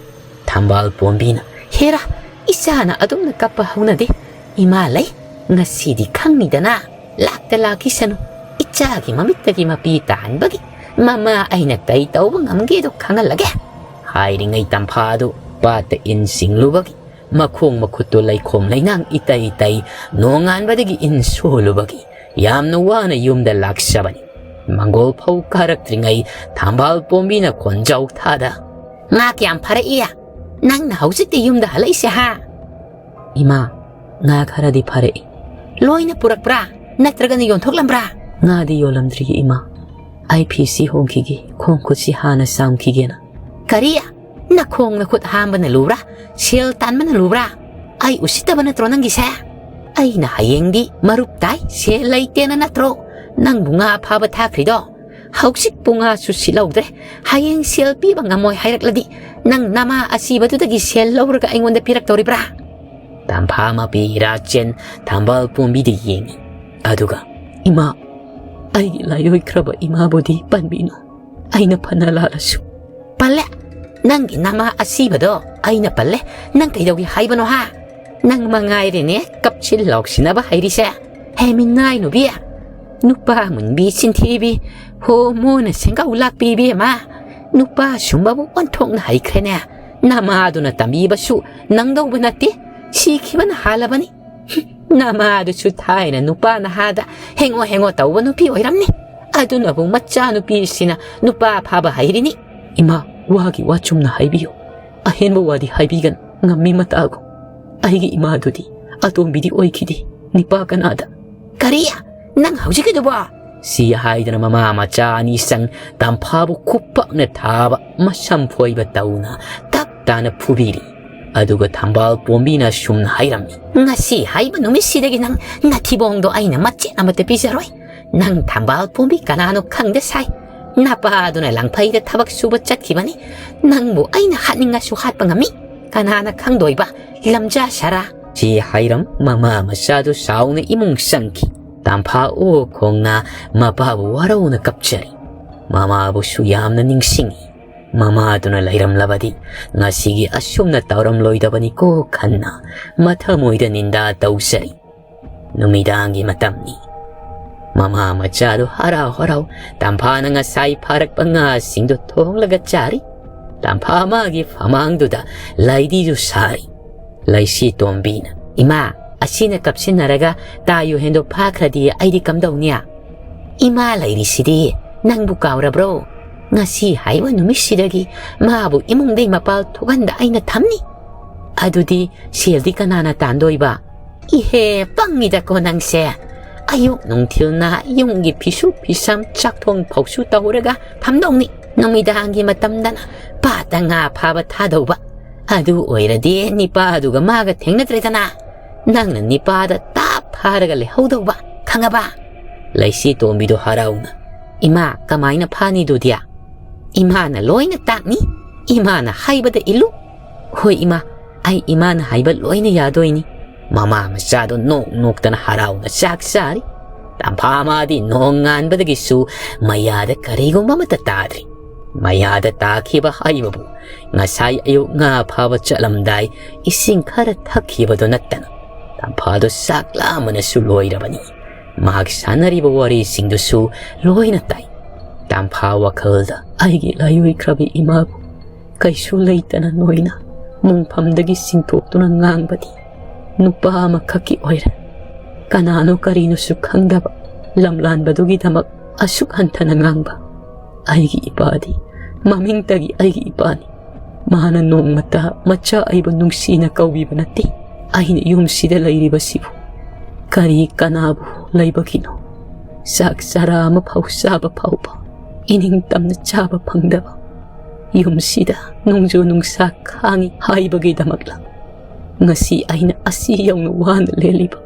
ꯊꯝꯕꯥꯜ ꯄꯣꯝꯕꯤꯅ, "ꯍꯦꯔꯥ, ꯏꯆꯥꯅ ꯑꯗꯨꯝꯅ ꯀꯞꯄ ꯍꯧꯅꯗꯦ꯫ ꯏꯃꯥ ꯂꯩ, ꯉꯁꯤꯗꯤ ꯈꯪꯅꯤꯗꯅ꯫ ꯂꯥꯛꯇ ꯂꯥꯛꯈꯤꯁꯅꯨ꯫ ꯏꯆꯥꯒꯤ ꯃꯃꯤꯠꯇꯒꯤ ꯃꯄꯤ ꯇꯥꯍꯟꯕꯒꯤ ꯃꯃꯥ ꯑꯩꯅ ꯀꯩ ꯇꯧꯕ ꯉꯝꯒꯦꯗꯣ ꯈꯪꯍꯜꯂꯒꯦ"꯫ ꯍꯥꯏꯔꯤꯉꯩ ꯇꯝꯐꯥꯗꯨ ꯄꯥꯠꯇ ꯏꯟ ꯆꯤꯡꯂꯨꯕꯒꯤ ꯃꯈꯣꯡ ꯃꯈꯨꯠꯇꯨ ꯂꯩꯈꯣꯝ ꯂꯩꯅꯥꯡ ꯏꯇꯩ ꯏꯇꯩ ꯅꯣꯡꯉꯥꯟꯕꯗꯒꯤ ꯏꯟ ꯁꯣꯜꯂꯨꯕꯒꯤ ꯌꯥꯝꯅ ꯋꯥꯅ ꯌꯨꯝꯗ ꯂꯥꯛꯆꯕꯅꯤ꯫ ꯃꯪꯒꯣꯜ ꯐꯧ ꯀꯥꯔꯛꯇ꯭ꯔꯤꯉꯩ ꯊꯝꯕꯥꯜ ꯄꯣꯝꯕꯤꯅ ꯈꯣꯟꯖꯥꯎ ꯊꯥꯗ, "ꯉꯥ ꯀꯌꯥꯝ ꯐꯥꯔꯛꯏ? ꯅꯪꯅ ꯍꯧꯖꯤꯛꯇꯤ ꯌꯨꯝꯗ ꯍꯜꯂꯛꯏꯁꯦ ꯍꯥ?" "ꯏꯃꯥ, ꯉꯥ ꯈꯔꯗꯤ ꯐꯥꯔꯛꯏ"꯫ "ꯂꯣꯏꯅ ꯄꯨꯔꯛꯄ꯭ꯔꯥ? ꯅꯠꯇ꯭ꯔꯒꯅ ꯌꯣꯟꯊꯣꯛꯂꯝꯕ꯭ꯔꯥ?" "ꯉꯥꯗꯤ ꯌꯣꯜꯂꯝꯗ꯭ꯔꯤꯌꯦ ꯏꯃꯥ꯫ ꯑꯩ ꯐꯤꯁꯤ ꯍꯣꯡꯈꯤꯒꯦ, ꯈꯣꯡ ꯈꯨꯠꯁꯤ ꯍꯥꯟꯅ ꯆꯥꯝꯈꯤꯒꯦꯅ"꯫ "ꯀꯔꯤ? ꯅꯈꯣꯡ ꯅꯈꯨꯠ ꯍꯥꯝꯕꯅ ꯂꯨꯕ꯭ꯔꯥ? ꯁꯦꯜ ꯇꯥꯟꯕꯅ ꯂꯨꯕ꯭ꯔꯥ? ꯑꯩ ꯎꯁꯤꯠꯇꯕ ꯅꯠꯇ꯭ꯔꯣ ꯅꯪꯒꯤꯁꯦ? ꯑꯩꯅ ꯍꯌꯦꯡꯗꯤ ꯃꯔꯨꯞ ꯇꯥꯏ, ꯁꯦꯜ ꯂꯩꯇꯦꯅ ꯅꯠꯇ꯭ꯔꯣ ꯅꯪꯕꯨ ꯉꯥ ꯐꯥꯕ ꯊꯥꯈ꯭ꯔꯤꯗꯣ? ꯍꯧꯖꯤꯛꯄꯨ ꯉꯥꯁꯨ ꯁꯤꯠꯍꯧꯗ꯭ꯔꯦ, ꯍꯌꯦꯡ ꯁꯦꯜ ꯄꯤꯕ ꯉꯝꯃꯣꯏ ꯍꯥꯏꯔꯛꯂꯗꯤ ꯅꯪ ꯅꯃꯥ ꯑꯁꯤꯕꯗꯨꯗꯒꯤ ꯁꯦꯜ ꯂꯧꯔꯒ ꯑꯩꯉꯣꯟꯗ ꯄꯤꯔꯛꯇꯧꯔꯤꯕ꯭ꯔꯥ?" ꯇꯝꯐꯥ ꯃꯄꯤ ꯍꯤꯔꯥꯆꯦꯟ ꯊꯝꯕꯥꯜ ꯄꯣꯝꯕꯤꯗ ꯌꯦꯡꯉꯤ꯫ ꯑꯗꯨꯒ, "ꯏꯃꯥ, ꯑꯩꯒꯤ ꯂꯥꯏꯑꯣꯏꯈ꯭ꯔꯕ ꯏꯃꯥꯕꯨꯗꯤ ꯄꯟꯕꯤꯅꯨ꯫ ꯑꯩꯅ ꯐꯅ ꯂꯥꯜꯂꯁꯨ"꯫ "ꯄꯜꯂꯦ? ꯅꯪꯒꯤ ꯅꯃꯥ ꯑꯁꯤꯕꯗꯣ ꯑꯩꯅ ꯄꯜꯂꯦ? ꯅꯪ ꯀꯩꯗꯧꯒꯦ ꯍꯥꯏꯕꯅꯣ ꯍꯥ? ꯅꯪ ꯃꯉꯥꯏꯔꯦꯅꯦ ꯀꯞꯁꯤꯟ ꯂꯥꯎꯁꯤꯟꯅꯕ ꯍꯩꯔꯤꯁꯦ꯫ ꯍꯦ ꯃꯤꯅꯥꯏ ꯅꯨꯕꯤ, ꯅꯨꯄꯥ ꯃꯨꯟꯕꯤ ꯆꯤꯟꯊꯤꯕꯤ, ꯍꯣ ꯃꯣꯟꯅ ꯁꯦꯡꯒꯥꯎ ꯂꯥꯛꯄꯤ ꯏꯕꯦꯝꯃ, ꯅꯨꯄꯥ ꯁꯨꯝꯕꯕꯨ ꯑꯣꯟꯊꯣꯛꯅ ꯍꯩꯈ꯭ꯔꯦꯅꯦ꯫ ꯅꯃꯥꯗꯨꯅ ꯇꯝꯕꯤꯕꯁꯨ ꯅꯪꯗꯧꯕ ꯅꯠꯇꯦ, ꯁꯤꯈꯤꯕꯅ ꯍꯥꯜꯂꯕꯅꯤ꯫ ꯅꯃꯥꯗꯨꯁꯨ ꯊꯥꯏꯅ ꯅꯨꯄꯥ ꯅꯍꯥꯗ ꯍꯦꯡꯉꯣ ꯍꯦꯡꯉꯣ ꯇꯧꯕ ꯅꯨꯄꯤ ꯑꯣꯏꯔꯝꯅꯤ꯫ ꯑꯗꯨꯅꯕꯨ ꯃꯆꯥꯅꯨꯄꯤꯁꯤꯅ ꯅꯨꯄꯥ ꯐꯥꯕ ꯍꯩꯔꯤꯅꯤ"꯫ "ꯏꯃꯥ, ꯋꯥꯒꯤ ꯋꯥ ꯆꯨꯝꯅ ꯍꯥꯏꯕꯤꯌꯨ꯫ ꯑꯍꯦꯟꯕ ꯋꯥꯗꯤ ꯍꯥꯏꯕꯤꯒꯅꯨ꯫ ꯉꯝꯃꯤ ꯃꯇꯥꯒꯨ꯫ ꯑꯩꯒꯤ ꯏꯃꯥꯗꯨꯗꯤ ꯑꯇꯣꯝꯕꯤꯗꯤ ꯑꯣꯏꯈꯤꯗꯦ꯫ ꯅꯤꯄꯥ ꯀꯅꯥꯗ"꯫ "ꯀꯔꯤ? ꯅꯪ ꯍꯧꯖꯤꯛꯀꯤꯗꯨꯕꯣ?" ꯁꯤ ꯍꯥꯏꯗꯨꯅ ꯃꯃꯥ ꯃꯆꯥ ꯑꯅꯤ ꯆꯪ ꯇꯝꯐꯥꯕꯨ ꯈꯨꯄꯥꯛꯅ ꯊꯥꯕ ꯃꯁꯝ ꯐꯣꯏꯕ ꯇꯧꯅ ꯇꯞ ꯇꯥꯅ ꯐꯨꯕꯤꯔꯤ꯫ ꯑꯗꯨꯒ ꯊꯝꯕꯥꯜ ꯄꯣꯝꯕꯤꯅ ꯁꯨꯝꯅ ꯍꯥꯏꯔꯝꯃꯤ꯫ "ꯉꯁꯤ ꯍꯥꯏꯕ ꯅꯨꯃꯤꯠꯁꯤꯗꯒꯤ ꯅꯪ ꯅꯊꯤꯕꯣꯡꯗꯣ ꯑꯩꯅ ꯃꯆꯦꯠ ꯑꯃꯠꯇ ꯄꯤꯖꯔꯣꯏ꯫ ꯅꯪ ꯊꯝꯕꯥꯜ ꯄꯣꯝꯕꯤ ꯀꯅꯥꯅꯣ ꯈꯪꯗ ꯁꯥꯏ꯫ ꯅꯄꯥꯗꯨꯅ ꯂꯪꯐꯩꯗ ꯊꯕꯛ ꯁꯨꯕ ꯆꯠꯈꯤꯕꯅꯤ꯫ ꯅꯪꯕꯨ ꯑꯩꯅ ꯍꯥꯠꯅꯤꯡꯉꯁꯨ ꯍꯥꯠꯄ ꯉꯝꯃꯤ"꯫ ꯀꯅꯥꯅ ꯈꯪꯗꯣꯏꯕ? ꯂꯝꯖꯥ ꯁꯥꯔꯥ꯫ ꯁꯤ ꯍꯥꯏꯔꯝ ꯃꯃꯥ ꯃꯆꯥꯗꯨ ꯁꯥꯎꯅ ꯏꯃꯨꯡ ꯆꯪꯈꯤ꯫ ꯇꯥꯝꯐꯥ ꯑꯣꯛ ꯈꯣꯡꯅ ꯃꯄꯥꯕꯨ ꯋꯥꯔꯧꯅ ꯀꯞꯆꯔꯤ꯫ ꯃꯃꯥꯕꯨꯁꯨ ꯌꯥꯝꯅ ꯅꯤꯡꯁꯤꯡꯏ꯫ ꯃꯃꯥꯗꯨꯅ ꯂꯩꯔꯝꯂꯕꯗꯤ ꯉꯁꯤꯒꯤ ꯑꯁꯨꯝꯅ ꯇꯧꯔꯝꯂꯣꯏꯗꯕꯅꯤꯀꯣ ꯈꯟꯅ ꯃꯊꯃꯣꯏꯗ ꯅꯤꯟꯗꯥ ꯇꯧꯖꯔꯤ꯫ ꯅꯨꯃꯤꯗꯥꯡꯒꯤ ꯃꯇꯝꯅꯤ꯫ ꯃꯃꯥ ꯃꯆꯥꯗꯨ ꯍꯔꯥꯎ ꯍꯔꯥꯎ ꯇꯥꯝꯐꯥꯅ ꯉꯁꯥꯏ ꯐꯥꯔꯛꯄ ꯉꯥꯁꯤꯡꯗꯨ ꯊꯣꯡꯂꯒ ꯆꯥꯔꯤ꯫ ꯇꯥꯝꯐꯥ ꯃꯥꯒꯤ ꯐꯃꯥꯡꯗꯨꯗ ꯂꯩꯗꯤꯗꯨ ꯁꯥꯔꯤ꯫ ꯂꯩꯁꯤ ꯇꯣꯝꯕꯤꯅ, "ꯏꯃꯥ, ꯑꯁꯤꯅ ꯀꯞꯁꯤꯟꯅꯔꯒ ꯇꯥ ꯌꯨꯍꯦꯟꯗꯣ ꯐꯥꯈ꯭ꯔꯗꯤ ꯑꯩꯗꯤ ꯀꯝꯗꯧꯅꯤ?" "ꯏꯃꯥ ꯂꯩꯔꯤꯁꯤꯗꯤ ꯅꯪꯕꯨ ꯀꯥꯎꯔꯕ꯭ꯔꯣ? ꯉꯁꯤ ꯍꯥꯏꯕ ꯅꯨꯃꯤꯠꯁꯤꯗꯒꯤ ꯃꯥꯕꯨ ꯏꯃꯨꯡꯗꯩ ꯃꯄꯥꯜ ꯊꯣꯛꯍꯟꯗ ꯑꯩꯅ ꯊꯝꯅꯤ꯫ ꯑꯗꯨꯗꯤ ꯁꯦꯜꯗꯤ ꯀꯅꯥꯅ ꯇꯥꯟꯗꯣꯏꯕ?" "ꯏꯍꯦ, ꯄꯪꯉꯤꯗꯀꯣ ꯅꯪꯁꯦ꯫ ꯑꯌꯨꯛ ꯅꯨꯡꯊꯤꯜꯅ ꯌꯨꯝꯒꯤ ꯐꯤꯁꯨ ꯐꯤꯁꯥꯝ ꯆꯥꯛꯊꯣꯡ ꯐꯧꯁꯨ ꯇꯧꯔꯒ ꯊꯝꯗꯧꯅꯤ꯫ ꯅꯨꯃꯤꯗꯥꯡꯒꯤ ꯃꯇꯝꯗꯅ ꯄꯥꯠꯇ ꯉꯥ ꯐꯥꯕ ꯊꯥꯗꯧꯕ꯫ ꯑꯗꯨ ꯑꯣꯏꯔꯗꯤ ꯅꯤꯄꯥꯗꯨꯒ ꯃꯥꯒ ꯊꯦꯡꯅꯗ꯭ꯔꯦꯗꯅ꯫ ꯅꯪꯅ ꯅꯤꯄꯥꯗ ꯇꯥꯞ ꯐꯥꯔꯒ ꯂꯩꯍꯧꯗꯧꯕ, ꯈꯪꯉꯕ?" ꯂꯩꯁꯤ ꯇꯣꯝꯕꯤꯗꯣ ꯍꯔꯥꯎꯅ, "ꯏꯃꯥ, ꯀꯃꯥꯏꯅ ꯐꯥꯅꯤꯗꯨꯗꯤ?" "ꯏꯃꯥꯅ ꯂꯣꯏꯅ ꯇꯥꯛꯅꯤ꯫ ꯏꯃꯥꯅ ꯍꯥꯏꯕꯗ ꯏꯜꯂꯨ꯫" "ꯍꯣꯏ ꯏꯃꯥ, ꯑꯩ ꯏꯃꯥꯅ ꯍꯥꯏꯕ ꯂꯣꯏꯅ ꯌꯥꯗꯣꯏꯅꯤ꯫" ꯃꯃꯥ ꯃꯆꯥꯗꯣ ꯅꯣꯛ ꯅꯣꯛꯇꯅ ꯍꯔꯥꯎꯅ ꯆꯥꯛ ꯆꯥꯔꯤ꯫ ꯇꯥꯝꯐꯥ ꯃꯥꯗꯤ ꯅꯣꯡ ꯉꯥꯟꯕꯗꯒꯤꯁꯨ ꯃꯌꯥꯗ ꯀꯔꯤꯒꯨꯝꯕ ꯑꯃꯠꯇ ꯇꯥꯗ꯭ꯔꯤ꯫ ꯃꯌꯥꯗ ꯇꯥꯈꯤꯕ ꯍꯥꯏꯕꯕꯨ ꯉꯁꯥꯏ ꯑꯌꯨꯛ ꯉꯥ ꯐꯥꯕ ꯆꯠꯂꯝꯗꯥꯏ ꯏꯁꯤꯡ ꯈꯔ ꯊꯛꯈꯤꯕꯗꯨ ꯅꯠꯇꯅ ꯇꯥꯝꯐꯥꯗꯣ ꯆꯥꯛ ꯂꯥꯝꯕꯅꯁꯨ ꯂꯣꯏꯔꯕꯅꯤ꯫ ꯃꯍꯥꯛ ꯁꯥꯟꯅꯔꯤꯕ ꯋꯥꯔꯤꯁꯤꯡꯗꯨꯁꯨ ꯂꯣꯏꯅ ꯇꯥꯏ꯫ ꯇꯥꯝꯐꯥ ꯋꯥꯈꯜꯗ, "ꯑꯩꯒꯤ ꯂꯥꯏꯑꯣꯏꯈ꯭ꯔꯕꯤ ꯏꯃꯥꯕꯨ ꯀꯩꯁꯨ ꯂꯩꯇꯅ ꯅꯣꯏꯅ ꯃꯣꯡꯐꯝꯗꯒꯤ ꯆꯤꯡꯊꯣꯛꯇꯨꯅ ꯉꯥꯡꯕꯗꯤ ꯅꯨꯄꯥ ꯑꯃꯈꯛꯀꯤ ꯑꯣꯏꯔꯦ꯫ ꯀꯅꯥꯅꯣ ꯀꯔꯤꯅꯣꯁꯨ ꯈꯪꯗꯕ ꯂꯝꯂꯥꯟꯕꯗꯨꯒꯤꯗꯃꯛ ꯑꯁꯨꯛ ꯍꯟꯊꯅ ꯉꯥꯡꯕ? ꯑꯩꯒꯤ ꯏꯄꯥꯗꯤ ꯃꯃꯤꯡꯇꯒꯤ ꯑꯩꯒꯤ ꯏꯄꯥꯅꯤ꯫ ꯃꯥꯅ ꯅꯣꯡꯃꯇ ꯃꯆꯥ ꯑꯩꯕꯨ ꯅꯨꯡꯁꯤꯅ ꯀꯧꯕꯤꯕ ꯅꯠꯇꯦ꯫ ꯑꯩꯅ ꯌꯨꯝꯁꯤꯗ ꯂꯩꯔꯤꯕꯁꯤꯕꯨ ꯀꯔꯤ ꯀꯅꯥꯕꯨ ꯂꯩꯕꯒꯤꯅꯣ? ꯆꯥꯛ ꯆꯔꯥ ꯑꯃ ꯐꯥꯎ ꯆꯥꯕ ꯐꯥꯎꯕ ꯏꯅꯤꯡꯇꯝꯅ ꯆꯥꯕ ꯐꯪꯗꯕ, ꯌꯨꯝꯁꯤꯗ ꯅꯣꯡꯖꯨ ꯅꯨꯡꯁꯥ ꯈꯥꯡꯉꯤ ꯍꯥꯏꯕꯒꯤꯗꯃꯛꯂ ꯉꯁꯤ ꯑꯩꯅ ꯑꯁꯤ ꯌꯧꯅ ꯋꯥꯅ ꯂꯦꯜꯂꯤꯕ?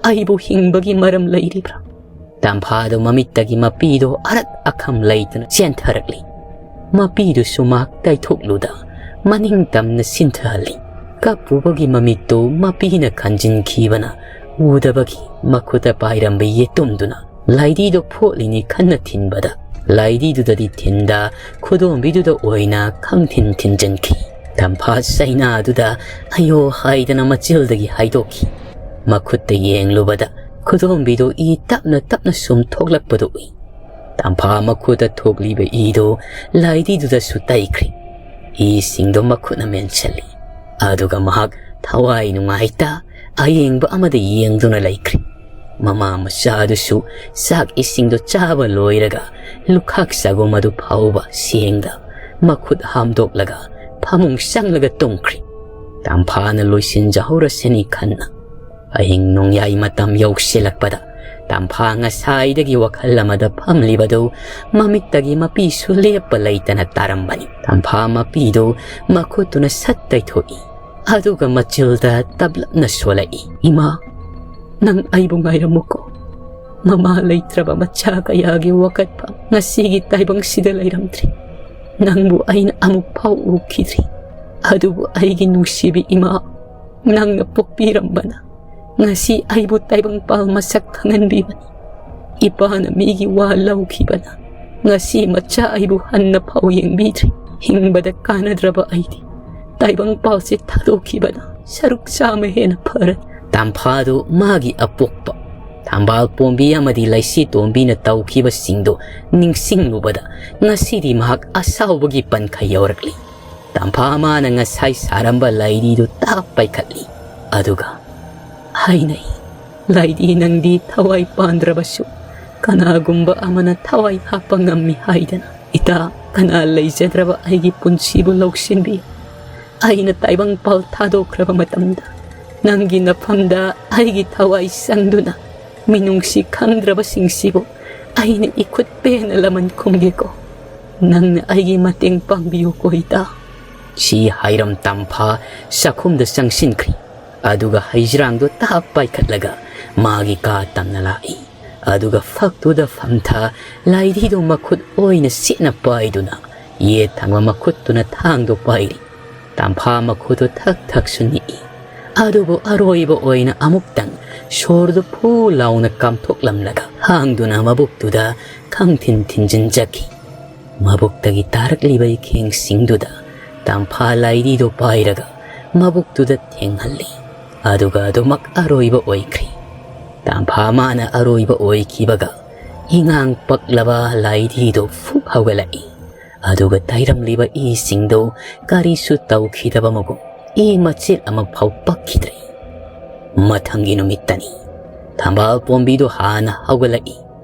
ꯑꯩꯕꯨ ꯍꯤꯡꯕꯒꯤ ꯃꯔꯝ ꯂꯩꯔꯤꯕ꯭ꯔꯥ?" ꯇꯥꯝꯐꯥꯗꯣ ꯃꯃꯤꯠꯇꯒꯤ ꯃꯄꯤꯗꯣ ꯑꯔꯛ ꯑꯈꯝ ꯂꯩꯇꯅ ꯆꯦꯟꯊꯔꯛꯂꯤ꯫ ꯃꯄꯤꯗꯨꯁꯨ ꯃꯍꯥꯛ ꯇꯩꯊꯣꯛꯂꯨꯗ ꯃꯅꯤꯡ ꯇꯝꯅ ꯁꯤꯟꯊꯍꯜꯂꯤ꯫ ꯀꯞꯄꯨꯕꯒꯤ ꯃꯃꯤꯠꯇꯨ ꯃꯄꯤꯅ ꯈꯟꯖꯤꯟꯈꯤꯕꯅ ꯎꯗꯕꯒꯤ ꯃꯈꯨꯠꯇ ꯄꯥꯏꯔꯝꯕ ꯌꯦꯇꯨꯝꯗꯨꯅ ꯂꯥꯏꯙꯤꯗꯨ ꯐꯣꯠꯂꯤꯅꯤ ꯈꯟꯅ ꯊꯤꯟꯕꯗ ꯂꯥꯏꯙꯤꯗꯨꯗꯗꯤ ꯊꯤꯟꯗ ꯈꯨꯗꯣꯝꯕꯤꯗꯨꯗ ꯑꯣꯏꯅ ꯈꯪꯊꯤꯟ ꯊꯤꯟꯖꯤꯟꯈꯤ꯫ ꯇꯝꯐꯥ ꯆꯩꯅꯥꯗꯨꯗ ꯑꯌꯣ ꯍꯥꯏꯗꯅ ꯃꯆꯤꯜꯗꯒꯤ ꯍꯥꯏꯗꯣꯛꯈꯤ꯫ ꯃꯈꯨꯠꯇ ꯌꯦꯡꯂꯨꯕꯗ ꯈꯨꯗꯣꯝꯕꯤꯗꯨ ꯏ ꯇꯞꯅ ꯇꯞꯅ ꯁꯨꯝ ꯊꯣꯛꯂꯛꯄꯗꯨ ꯎꯏ꯫ ꯇꯝꯐꯥ ꯃꯈꯨꯠꯇ ꯊꯣꯛꯂꯤꯕ ꯏꯗꯨ ꯂꯥꯏꯙꯤꯗꯨꯗꯁꯨ ꯇꯩꯈ꯭ꯔꯦ꯫ ꯏꯁꯤꯡꯗꯨ ꯃꯈꯨꯠꯅ ꯃꯦꯟꯁꯤꯜꯂꯤ꯫ ꯑꯗꯨꯒ ꯃꯍꯥꯛ ꯊꯋꯥꯏ ꯅꯨꯡꯉꯥꯏꯇ ꯑꯌꯦꯡꯕ ꯑꯃꯗ ꯌꯦꯡꯗꯨꯅ ꯂꯩꯈ꯭ꯔꯦ꯫ ꯃꯃꯥ ꯃꯆꯥꯗꯨꯁꯨ ꯆꯥꯛ ꯏꯁꯤꯡꯗꯨ ꯆꯥꯕ ꯂꯣꯏꯔꯒ ꯂꯨꯈꯥꯛ ꯆꯒꯨꯝ ꯑꯗꯨ ꯐꯥꯎꯕ ꯁꯦꯡꯗ ꯃꯈꯨꯠ ꯍꯥꯝꯗꯣꯛꯂꯒ ꯐꯃꯨꯡ ꯆꯪꯂꯒ ꯇꯨꯝꯈ꯭ꯔꯦ꯫ ꯇꯝꯐꯥꯅ ꯂꯣꯏꯁꯤꯟꯖꯍꯧꯔꯁꯅꯤ ꯈꯟꯅ꯫ ꯑꯍꯤꯡ ꯅꯣꯡꯌꯥꯏ ꯃꯇꯝ ꯌꯧꯁꯤꯜꯂꯛꯄꯗ ꯇꯝꯐꯥ ꯉꯁꯥꯏꯗꯒꯤ ꯋꯥꯈꯜ ꯑꯃꯗ ꯐꯝꯂꯤꯕꯗꯨ ꯃꯃꯤꯠꯇꯒꯤ ꯃꯄꯤꯁꯨ ꯂꯦꯞꯄ ꯂꯩꯇꯅ ꯇꯥꯔꯝꯕꯅꯤ꯫ ꯇꯝꯐꯥ ꯃꯄꯤꯗꯨ ꯃꯈꯨꯠꯇꯨꯅ ꯁꯠ ꯇꯩꯊꯣꯛꯏ꯫ ꯑꯗꯨꯒ ꯃꯆꯤꯜꯗ ꯇꯞꯂꯞꯅ ꯁꯣꯜꯂꯛꯏ, "ꯏꯃꯥ, ꯅꯪ ꯑꯩꯕꯨ ꯉꯥꯏꯔꯝꯃꯨꯀꯣ꯫ ꯃꯃꯥ ꯂꯩꯇ꯭ꯔꯕ ꯃꯆꯥ ꯀꯌꯥꯒꯤ ꯋꯥꯀꯠꯐꯝ ꯉꯁꯤꯒꯤ ꯇꯥꯏꯕꯪꯁꯤꯗ ꯂꯩꯔꯝꯗ꯭ꯔꯤ꯫ ꯅꯪꯕꯨ ꯑꯩꯅ ꯑꯃꯨꯛ ꯐꯥꯎ ꯎꯈꯤꯗ꯭ꯔꯤ꯫ ꯑꯗꯨꯕꯨ ꯑꯩꯒꯤ ꯅꯨꯡꯁꯤꯕꯤ ꯏꯃꯥ, ꯅꯪꯅ ꯄꯣꯛꯄꯤꯔꯝꯕꯅ ꯉꯁꯤ ꯑꯩꯕꯨ ꯇꯥꯏꯕꯪꯄꯥꯜ ꯃꯁꯛ ꯈꯪꯍꯟꯕꯤꯕꯅꯤ꯫ ꯏꯄꯥꯅ ꯃꯤꯒꯤ ꯋꯥ ꯂꯧꯈꯤꯕꯅ ꯉꯁꯤ ꯃꯆꯥ ꯑꯩꯕꯨ ꯍꯟꯅ ꯐꯥꯎ ꯌꯦꯡꯕꯤꯗ꯭ꯔꯤ꯫ ꯍꯤꯡꯕꯗ ꯀꯥꯟꯅꯗ꯭ꯔꯕ ꯑꯩꯗꯤ ꯇꯥꯏꯕꯪꯄꯥꯜꯁꯦ ꯊꯥꯗꯣꯛꯈꯤꯕꯅ ꯁꯔꯨꯛ ꯆꯥꯝꯃ ꯍꯦꯟꯅ ꯐꯔꯦ꯫" ꯇꯝꯐꯥꯗꯨ ꯃꯥꯒꯤ ꯑꯄꯣꯛꯄ ꯊꯝꯕꯥꯜ ꯄꯣꯝꯕꯤ ꯑꯃꯗꯤ ꯂꯩꯁꯤ ꯇꯣꯝꯕꯤꯅ ꯇꯧꯈꯤꯕꯁꯤꯡꯗꯨ ꯅꯤꯡꯁꯤꯡꯂꯨꯕꯗ ꯉꯁꯤꯗꯤ ꯃꯍꯥꯛ ꯑꯁꯥꯎꯕꯒꯤ ꯄꯟꯈ ꯌꯧꯔꯛꯂꯤ꯫ ꯇꯝꯐꯥ ꯃꯥꯅ ꯉꯁꯥꯏ ꯁꯥꯔꯝꯕ ꯂꯥꯏꯙꯤꯗꯨ ꯇꯥꯞ ꯄꯥꯏꯈꯠꯂꯤ꯫ ꯑꯗꯨꯒ ꯍꯥꯏꯅꯩ, "ꯂꯥꯏꯙꯤ, ꯅꯪꯗꯤ ꯊꯋꯥꯏ ꯄꯥꯟꯗ꯭ꯔꯕꯁꯨ ꯀꯅꯥꯒꯨꯝꯕ ꯑꯃꯅ ꯊꯋꯥꯏ ꯍꯥꯞꯄ ꯉꯝꯃꯤ ꯍꯥꯏꯗꯅ ꯏꯇꯥ, ꯀꯅꯥ ꯂꯩꯖꯗ꯭ꯔꯕ ꯑꯩꯒꯤ ꯄꯨꯟꯁꯤꯕꯨ ꯂꯧꯁꯤꯟꯕꯤ꯫ ꯑꯩꯅ ꯇꯥꯏꯕꯪꯄꯥꯜ ꯊꯥꯗꯣꯛꯈ꯭ꯔꯕ ꯃꯇꯝꯗ ꯅꯪꯒꯤ ꯅꯐꯝꯗ ꯑꯩꯒꯤ ꯊꯋꯥꯏ ꯆꯪꯗꯨꯅ ꯃꯤꯅꯨꯡꯁꯤ ꯈꯪꯗ꯭ꯔꯕꯁꯤꯡꯁꯤꯕꯨ ꯑꯩꯅ ꯏꯈꯨꯠ ꯄꯦꯟꯅ ꯂꯃꯟ ꯈꯨꯝꯒꯦꯀꯣ꯫ ꯅꯪꯅ ꯑꯩꯒꯤ ꯃꯇꯦꯡ ꯄꯥꯡꯕꯤꯌꯨꯀꯣ ꯏꯇꯥ꯫" ꯁꯤ ꯍꯥꯏꯔꯝ ꯇꯝꯐꯥ ꯆꯥꯛꯈꯨꯝꯗ ꯆꯪꯁꯤꯟꯈ꯭ꯔꯤ꯫ ꯑꯗꯨꯒ ꯍꯩꯖ꯭ꯔꯥꯡꯗꯣ ꯇꯥꯞ ꯄꯥꯏꯈꯠꯂꯒ ꯃꯥꯒꯤ ꯀꯥ ꯇꯝꯅ ꯂꯥꯛꯏ꯫ ꯑꯗꯨꯒ ꯐꯛꯇꯨꯗ ꯐꯝꯊ ꯂꯥꯏꯙꯤꯗꯣ ꯃꯈꯨꯠ ꯑꯣꯏꯅ ꯁꯦꯠꯅ ꯄꯥꯏꯗꯨꯅ ꯌꯦꯠ ꯊꯪꯕ ꯃꯈꯨꯠꯇꯨꯅ ꯊꯥꯡꯗꯣ ꯄꯥꯏꯔꯤ꯫ ꯇꯝꯐꯥ ꯃꯈꯨꯗꯨ ꯊꯛ ꯊꯛꯁꯨ ꯅꯤꯛꯏ꯫ ꯑꯗꯨꯕꯨ ꯑꯔꯣꯏꯕ ꯑꯣꯏꯅ ꯑꯃꯨꯛꯇꯪ ꯁꯣꯔꯗꯨ ꯐꯨ ꯂꯥꯎꯅ ꯀꯥꯝꯊꯣꯛꯂꯝꯂꯒ ꯍꯥꯡꯗꯨꯅ ꯃꯕꯨꯛꯇꯨꯗ ꯈꯪꯊꯤꯟ ꯊꯤꯟꯖꯤꯟꯖꯈꯤ꯫ ꯃꯕꯨꯛꯇꯒꯤ ꯇꯥꯔꯛꯂꯤꯕ ꯏꯈꯦꯡꯁꯤꯡꯗꯨꯗ ꯇꯝꯐꯥ ꯂꯥꯏꯙꯤꯗꯨ ꯄꯥꯏꯔꯒ ꯃꯕꯨꯛꯇꯨꯗ ꯊꯦꯡꯍꯜꯂꯤ꯫ ꯑꯗꯨꯒ ꯑꯗꯨꯃꯛ ꯑꯔꯣꯏꯕ ꯑꯣꯏꯈ꯭ꯔꯤ꯫ ꯇꯝꯐꯥ ꯃꯥꯅ ꯑꯔꯣꯏꯕ ꯑꯣꯏꯈꯤꯕꯒ ꯏꯉꯥꯡ ꯄꯛꯂꯕ ꯂꯥꯏꯙꯤꯗꯨ ꯐꯨꯛ ꯍꯧꯒꯠꯂꯛꯏ꯫ ꯑꯗꯨꯒ ꯇꯥꯏꯔꯝꯂꯤꯕ ꯏꯁꯤꯡꯗꯨ ꯀꯔꯤꯁꯨ ꯇꯧꯈꯤꯗꯕ ꯃꯒꯨꯝ ꯏ ꯃꯆꯦꯠ ꯑꯃꯐꯥꯎ ꯄꯛꯈꯤꯗ꯭ꯔꯦ꯫ ꯃꯊꯪꯒꯤ ꯅꯨꯃꯤꯠꯇꯅꯤ꯫ ꯊꯝꯕꯥꯜ ꯄꯣꯝꯕꯤꯗꯨ ꯍꯥꯟꯅ ꯍꯧꯒꯠꯂꯛꯏ꯫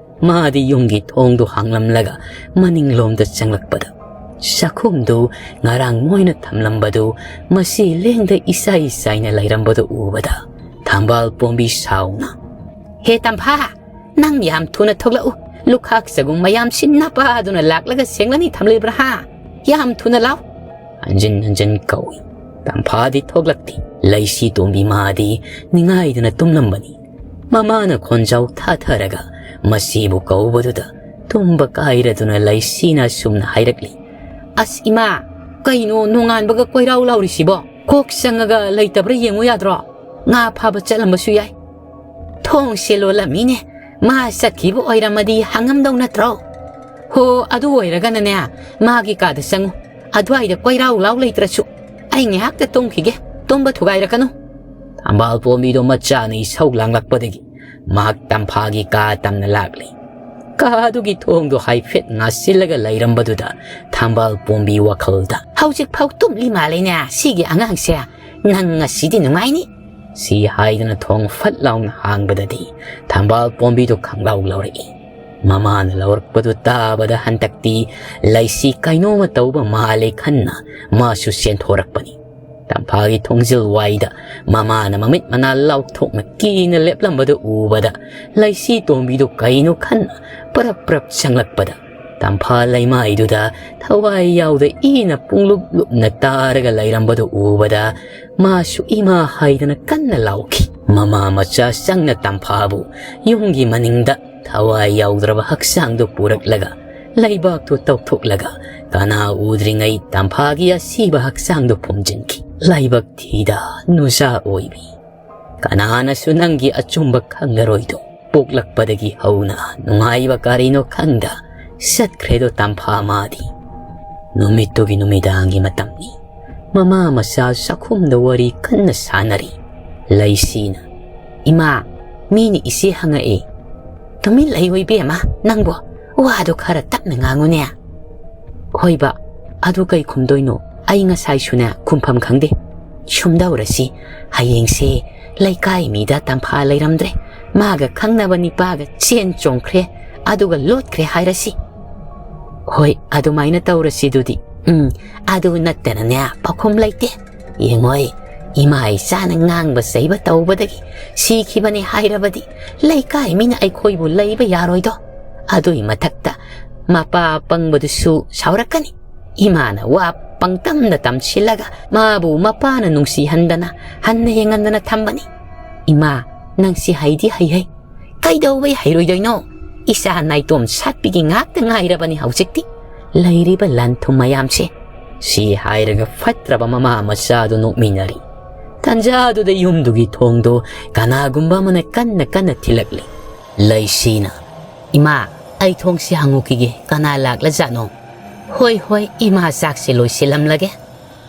ꯃꯥꯗꯤ ꯌꯨꯝꯒꯤ ꯊꯣꯡꯗꯨ ꯍꯥꯡꯂꯝꯂꯒ ꯃꯅꯤꯡꯂꯣꯝꯗ ꯆꯪꯂꯛꯄꯗ ꯆꯥꯛꯈꯨꯝꯗꯨ ꯉꯔꯥꯡ ꯃꯣꯏꯅ ꯊꯝꯂꯝꯕꯗꯨ ꯃꯁꯤ ꯂꯦꯡꯗ ꯏꯁꯥꯏ ꯏꯁꯥꯏꯅ ꯂꯩꯔꯝꯕꯗꯨ ꯎꯕꯗ ꯊꯝꯕꯥꯜ ꯄꯣꯝꯕꯤ ꯁꯥꯎꯅ, "ꯍꯦ ꯇꯝꯐꯥ, ꯅꯪ ꯌꯥꯝ ꯊꯨꯅ ꯊꯣꯛꯂꯛꯎ꯫ ꯂꯨꯈꯥꯛ ꯆꯒꯨꯝ ꯃꯌꯥꯝꯁꯤ ꯅꯄꯥꯗꯨꯅ ꯂꯥꯛꯂꯒ ꯁꯦꯡꯂꯅꯤ ꯊꯝꯂꯤꯕ꯭ꯔꯥ ꯍꯥ? ꯌꯥꯝ ꯊꯨꯅ ꯂꯥꯎ!" ꯍꯟꯖꯤꯟ ꯍꯟꯖꯤꯟ ꯀꯧꯏ꯫ ꯇꯝꯐꯥꯗꯤ ꯊꯣꯛꯂꯛꯇꯦ꯫ ꯂꯩꯁꯤ ꯇꯣꯝꯕꯤ ꯃꯥꯗꯤ ꯅꯤꯡꯉꯥꯏꯗꯅ ꯇꯨꯝꯂꯝꯕꯅꯤ꯫ ꯃꯃꯥꯅ ꯈꯣꯟꯖꯥꯎ ꯊꯥꯊꯔꯒ ꯃꯁꯤꯕꯨ ꯀꯧꯕꯗꯨꯗ ꯇꯨꯝꯕ ꯀꯥꯏꯔꯗꯨꯅ ꯂꯩꯁꯤꯅ ꯑꯁꯨꯝꯅ ꯍꯥꯏꯔꯛꯂꯤ, "ꯑꯁ ꯏꯃꯥ, ꯀꯩꯅꯣ ꯅꯣꯡꯉꯥꯟꯕꯒ ꯀꯣꯏꯔꯥꯎ ꯂꯥꯎꯔꯤꯁꯤꯕꯣ? ꯀꯣꯛ ꯆꯪꯉꯒ ꯂꯩꯇꯕ꯭ꯔꯥ ꯌꯦꯡꯉꯨ ꯌꯥꯗ꯭ꯔꯣ? ꯉꯥ ꯐꯥꯕ ꯆꯠꯂꯝꯕꯁꯨ ꯌꯥꯏ꯫ ꯊꯣꯡꯁꯦ ꯂꯣꯜꯂꯝꯃꯤꯅꯦ꯫ ꯃꯥ ꯆꯠꯈꯤꯕ ꯑꯣꯏꯔꯝꯃꯗꯤ ꯍꯪꯉꯝꯗꯧ ꯅꯠꯇ꯭ꯔꯣ? ꯍꯣ, ꯑꯗꯨ ꯑꯣꯏꯔꯒꯅꯅꯦ, ꯃꯥꯒꯤ ꯀꯥꯗ ꯆꯪꯉꯨ꯫ ꯑꯗꯨꯋꯥꯏꯗ ꯀꯣꯏꯔꯥꯎ ꯂꯥꯎ ꯂꯩꯇ꯭ꯔꯁꯨ꯫ ꯑꯩ ꯉꯥꯏꯍꯥꯛꯇ ꯇꯨꯝꯈꯤꯒꯦ꯫ ꯇꯨꯝꯕ ꯊꯨꯒꯥꯏꯔꯛꯀꯅꯨ꯫" ꯊꯝꯕꯥꯜ ꯄꯣꯝꯕꯤꯗꯣ ꯃꯆꯥꯅ ꯏꯁꯧ ꯂꯥꯡꯂꯛꯄꯗꯒꯤ ꯃꯍꯥꯛ ꯇꯝꯐꯥꯒꯤ ꯀꯥ ꯇꯝꯅ ꯂꯥꯛꯂꯤ꯫ ꯀꯥꯗꯨꯒꯤ ꯊꯣꯡꯗꯣ ꯍꯥꯏꯐꯦꯠ ꯉꯥꯁꯤꯜꯂꯒ ꯂꯩꯔꯝꯕꯗꯨꯗ ꯊꯝꯕꯥꯜ ꯄꯣꯝꯕꯤ ꯋꯥꯈꯜꯗ, "ꯍꯧꯖꯤꯛ ꯐꯥꯎ ꯇꯨꯝꯂꯤ ꯃꯥꯜꯂꯦꯅꯦ ꯁꯤꯒꯤ ꯑꯉꯥꯡꯁꯦ꯫ ꯅꯪ ꯉꯁꯤꯗꯤ ꯅꯨꯡꯉꯥꯏꯅꯤ꯫" ꯁꯤ ꯍꯥꯏꯗꯨꯅ ꯊꯣꯡ ꯐꯠ ꯂꯥꯎꯅ ꯍꯥꯡꯕꯗꯗꯤ ꯊꯝꯕꯥꯜ ꯄꯣꯝꯕꯤꯗꯨ ꯈꯪꯂꯥꯎ ꯂꯥꯎꯔꯛꯏ꯫ ꯃꯃꯥꯅ ꯂꯥꯎꯔꯛꯄꯗꯨ ꯇꯥꯕꯗ ꯍꯟꯗꯛꯇꯤ ꯂꯩꯁꯤ ꯀꯩꯅꯣꯝꯃ ꯇꯧꯕ ꯃꯥꯜꯂꯦ ꯈꯟꯅ ꯃꯥꯁꯨ ꯆꯦꯟꯊꯣꯔꯛꯄꯅꯤ꯫ ꯇꯝꯐꯥꯒꯤ ꯊꯣꯡꯖꯤꯜ ꯋꯥꯏꯗ ꯃꯃꯥꯅ ꯃꯃꯤꯠ ꯃꯅꯥ ꯂꯥꯎꯊꯣꯛꯅ ꯀꯤꯅ ꯂꯦꯞꯂꯝꯕꯗꯨ ꯎꯕꯗ ꯂꯩꯁꯤ ꯇꯣꯝꯕꯤꯗꯨ ꯀꯩꯅꯣ ꯈꯟꯅ ꯄꯔꯞ ꯄꯔꯞ ꯆꯪꯂꯛꯄꯗ ꯇꯝꯐꯥ ꯂꯩꯃꯥꯏꯗꯨꯗ ꯊꯋꯥꯏ ꯌꯥꯎꯗ ꯏꯅ ꯄꯨꯡꯂꯨꯞ ꯂꯨꯞꯅ ꯇꯥꯔꯒ ꯂꯩꯔꯝꯕꯗꯨ ꯎꯕꯗ ꯃꯥꯁꯨ ꯏꯃꯥ ꯍꯥꯏꯗꯅ ꯀꯟꯅ ꯂꯥꯎꯈꯤ꯫ ꯃꯃꯥ ꯃꯆꯥ ꯆꯪꯅ ꯇꯝꯐꯥꯕꯨ ꯌꯨꯝꯒꯤ ꯃꯅꯤꯡꯗ ꯊꯋꯥꯏ ꯌꯥꯎꯗ꯭ꯔꯕ ꯍꯛꯆꯥꯡꯗꯨ ꯄꯨꯔꯛꯂꯒ ꯂꯩꯕꯥꯛꯇꯨ ꯇꯧꯊꯣꯛꯂꯒ ꯀꯅꯥ ꯎꯗ꯭ꯔꯤꯉꯩ ꯇꯝꯐꯥꯒꯤ ꯑꯁꯤꯕ ꯍꯛꯆꯥꯡꯗꯨ ꯐꯨꯝꯖꯤꯟꯈꯤ꯫ ꯂꯥꯏꯕꯛ ꯊꯤꯗ ꯅꯨꯖꯥ ꯑꯣꯏꯕꯤ, ꯀꯅꯥꯅꯁꯨ ꯅꯪꯒꯤ ꯑꯆꯨꯝꯕ ꯈꯪꯂꯔꯣꯏꯗꯣ꯫ ꯄꯣꯛꯂꯛꯄꯗꯒꯤ ꯍꯧꯅ ꯅꯨꯡꯉꯥꯏꯕ ꯀꯔꯤꯅꯣ ꯈꯪꯗ ꯆꯠꯈ꯭ꯔꯦꯗꯣ ꯇꯝꯐꯥ ꯃꯥꯗꯤ꯫ ꯅꯨꯃꯤꯠꯇꯨꯒꯤ ꯅꯨꯃꯤꯗꯥꯡꯒꯤ ꯃꯇꯝꯅꯤ꯫ ꯃꯃꯥ ꯃꯆꯥ ꯆꯥꯛꯈꯨꯝꯗ ꯋꯥꯔꯤ ꯀꯟꯅ ꯁꯥꯟꯅꯔꯤ꯫ ꯂꯩꯁꯤꯅ, "ꯏꯃꯥ, ꯃꯤꯅ ꯏꯆꯦ ꯍꯪꯉꯛꯑꯦ꯫" "ꯇꯨꯃꯤꯟ ꯂꯩꯌꯨ ꯏꯕꯦꯝꯃ, ꯅꯪꯕꯣ꯫ ꯋꯥꯗꯣ ꯈꯔ ꯇꯞꯅ ꯉꯥꯡꯉꯨꯅꯦ꯫" "ꯍꯣꯏꯕ, ꯑꯗꯨ ꯀꯩ ꯈꯨꯝꯗꯣꯏꯅꯣ? ꯑꯩ ꯉꯁꯥꯏꯁꯨꯅꯦ ꯈꯨꯝꯐꯝ ꯈꯪꯗꯦ꯫" "ꯁꯨꯝꯗꯧꯔꯁꯤ, ꯍꯌꯦꯡꯁꯦ ꯂꯩꯀꯥꯏ ꯃꯤꯗ ꯇꯝꯐꯥ ꯂꯩꯔꯝꯗ꯭ꯔꯦ, ꯃꯥꯒ ꯈꯪꯅꯕ ꯅꯤꯄꯥꯒ ꯆꯦꯟ ꯆꯣꯡꯈ꯭ꯔꯦ, ꯑꯗꯨꯒ ꯂꯣꯠꯈ꯭ꯔꯦ ꯍꯥꯏꯔꯁꯤ꯫" "ꯍꯣꯏ, ꯑꯗꯨꯃꯥꯏꯅ ꯇꯧꯔꯁꯤ ꯑꯗꯨꯗꯤ꯫" "ꯎꯝ, ꯑꯗꯨ ꯅꯠꯇꯅꯅꯦ ꯄꯥꯎꯈꯨꯝ ꯂꯩꯇꯦ꯫ ꯌꯦꯡꯉꯣꯏ, ꯏꯃꯥ ꯏꯆꯥꯅ ꯉꯥꯡꯕ ꯆꯩꯕ ꯇꯧꯕꯗꯒꯤ ꯁꯤꯈꯤꯕꯅꯤ ꯍꯥꯏꯔꯕꯗꯤ ꯂꯩꯀꯥꯏ ꯃꯤꯅ ꯑꯩꯈꯣꯏꯕꯨ ꯂꯩꯕ ꯌꯥꯔꯣꯏꯗꯣ꯫ ꯑꯗꯨꯒꯤ ꯃꯊꯛꯇ ꯃꯄꯥ ꯑꯄꯪꯕꯗꯨꯁꯨ ꯁꯥꯎꯔꯛꯀꯅꯤ꯫ ꯏꯃꯥꯅ ꯋꯥ ꯄꯪꯇꯝꯗ ꯇꯝꯁꯤꯜꯂꯒ ꯃꯥꯕꯨ ꯃꯄꯥꯅ ꯅꯨꯡꯁꯤꯍꯟꯗꯅ ꯍꯟꯅ ꯌꯦꯡꯍꯟꯗꯅ ꯊꯝꯕꯅꯤ꯫ ꯏꯃꯥ, ꯅꯪꯁꯤ ꯍꯩꯗꯤ ꯍꯩꯍꯩ꯫ ꯀꯩꯗꯧꯕꯩ ꯍꯩꯔꯣꯏꯗꯣꯏꯅꯣ? ꯏꯆꯥ ꯅꯥꯏꯇꯣꯝ ꯁꯥꯠꯄꯤꯒꯤ ꯉꯥꯛꯇ ꯉꯥꯏꯔꯕꯅꯤ ꯍꯧꯖꯤꯛꯇꯤ ꯂꯩꯔꯤꯕ ꯂꯟ ꯊꯨꯝ ꯃꯌꯥꯝꯁꯦ꯫" ꯁꯤ ꯍꯥꯏꯔꯒ ꯐꯠꯇ꯭ꯔꯕ ꯃꯃꯥ ꯃꯆꯥꯗꯨ ꯅꯣꯛꯃꯤꯟꯅꯔꯤ꯫ ꯇꯟꯖꯥꯗꯨꯗ ꯌꯨꯝꯗꯨꯒꯤ ꯊꯣꯡꯗꯣ ꯀꯅꯥꯒꯨꯝꯕ ꯑꯃꯅ ꯀꯟꯅ ꯀꯟꯅ ꯊꯤꯜꯂꯛꯂꯤ꯫ ꯂꯩꯁꯤꯅ, "ꯏꯃꯥ, ꯑꯩ ꯊꯣꯡꯁꯤ ꯍꯥꯡꯉꯨꯈꯤꯒꯦ, ꯀꯅꯥ ꯂꯥꯛꯂꯖꯥꯠꯅꯣ?" "ꯍꯣꯏ, ꯍꯣꯏ, ꯏꯃꯥ ꯆꯥꯛꯁꯦ ꯂꯣꯏꯁꯤꯜꯂꯝꯂꯒꯦ꯫"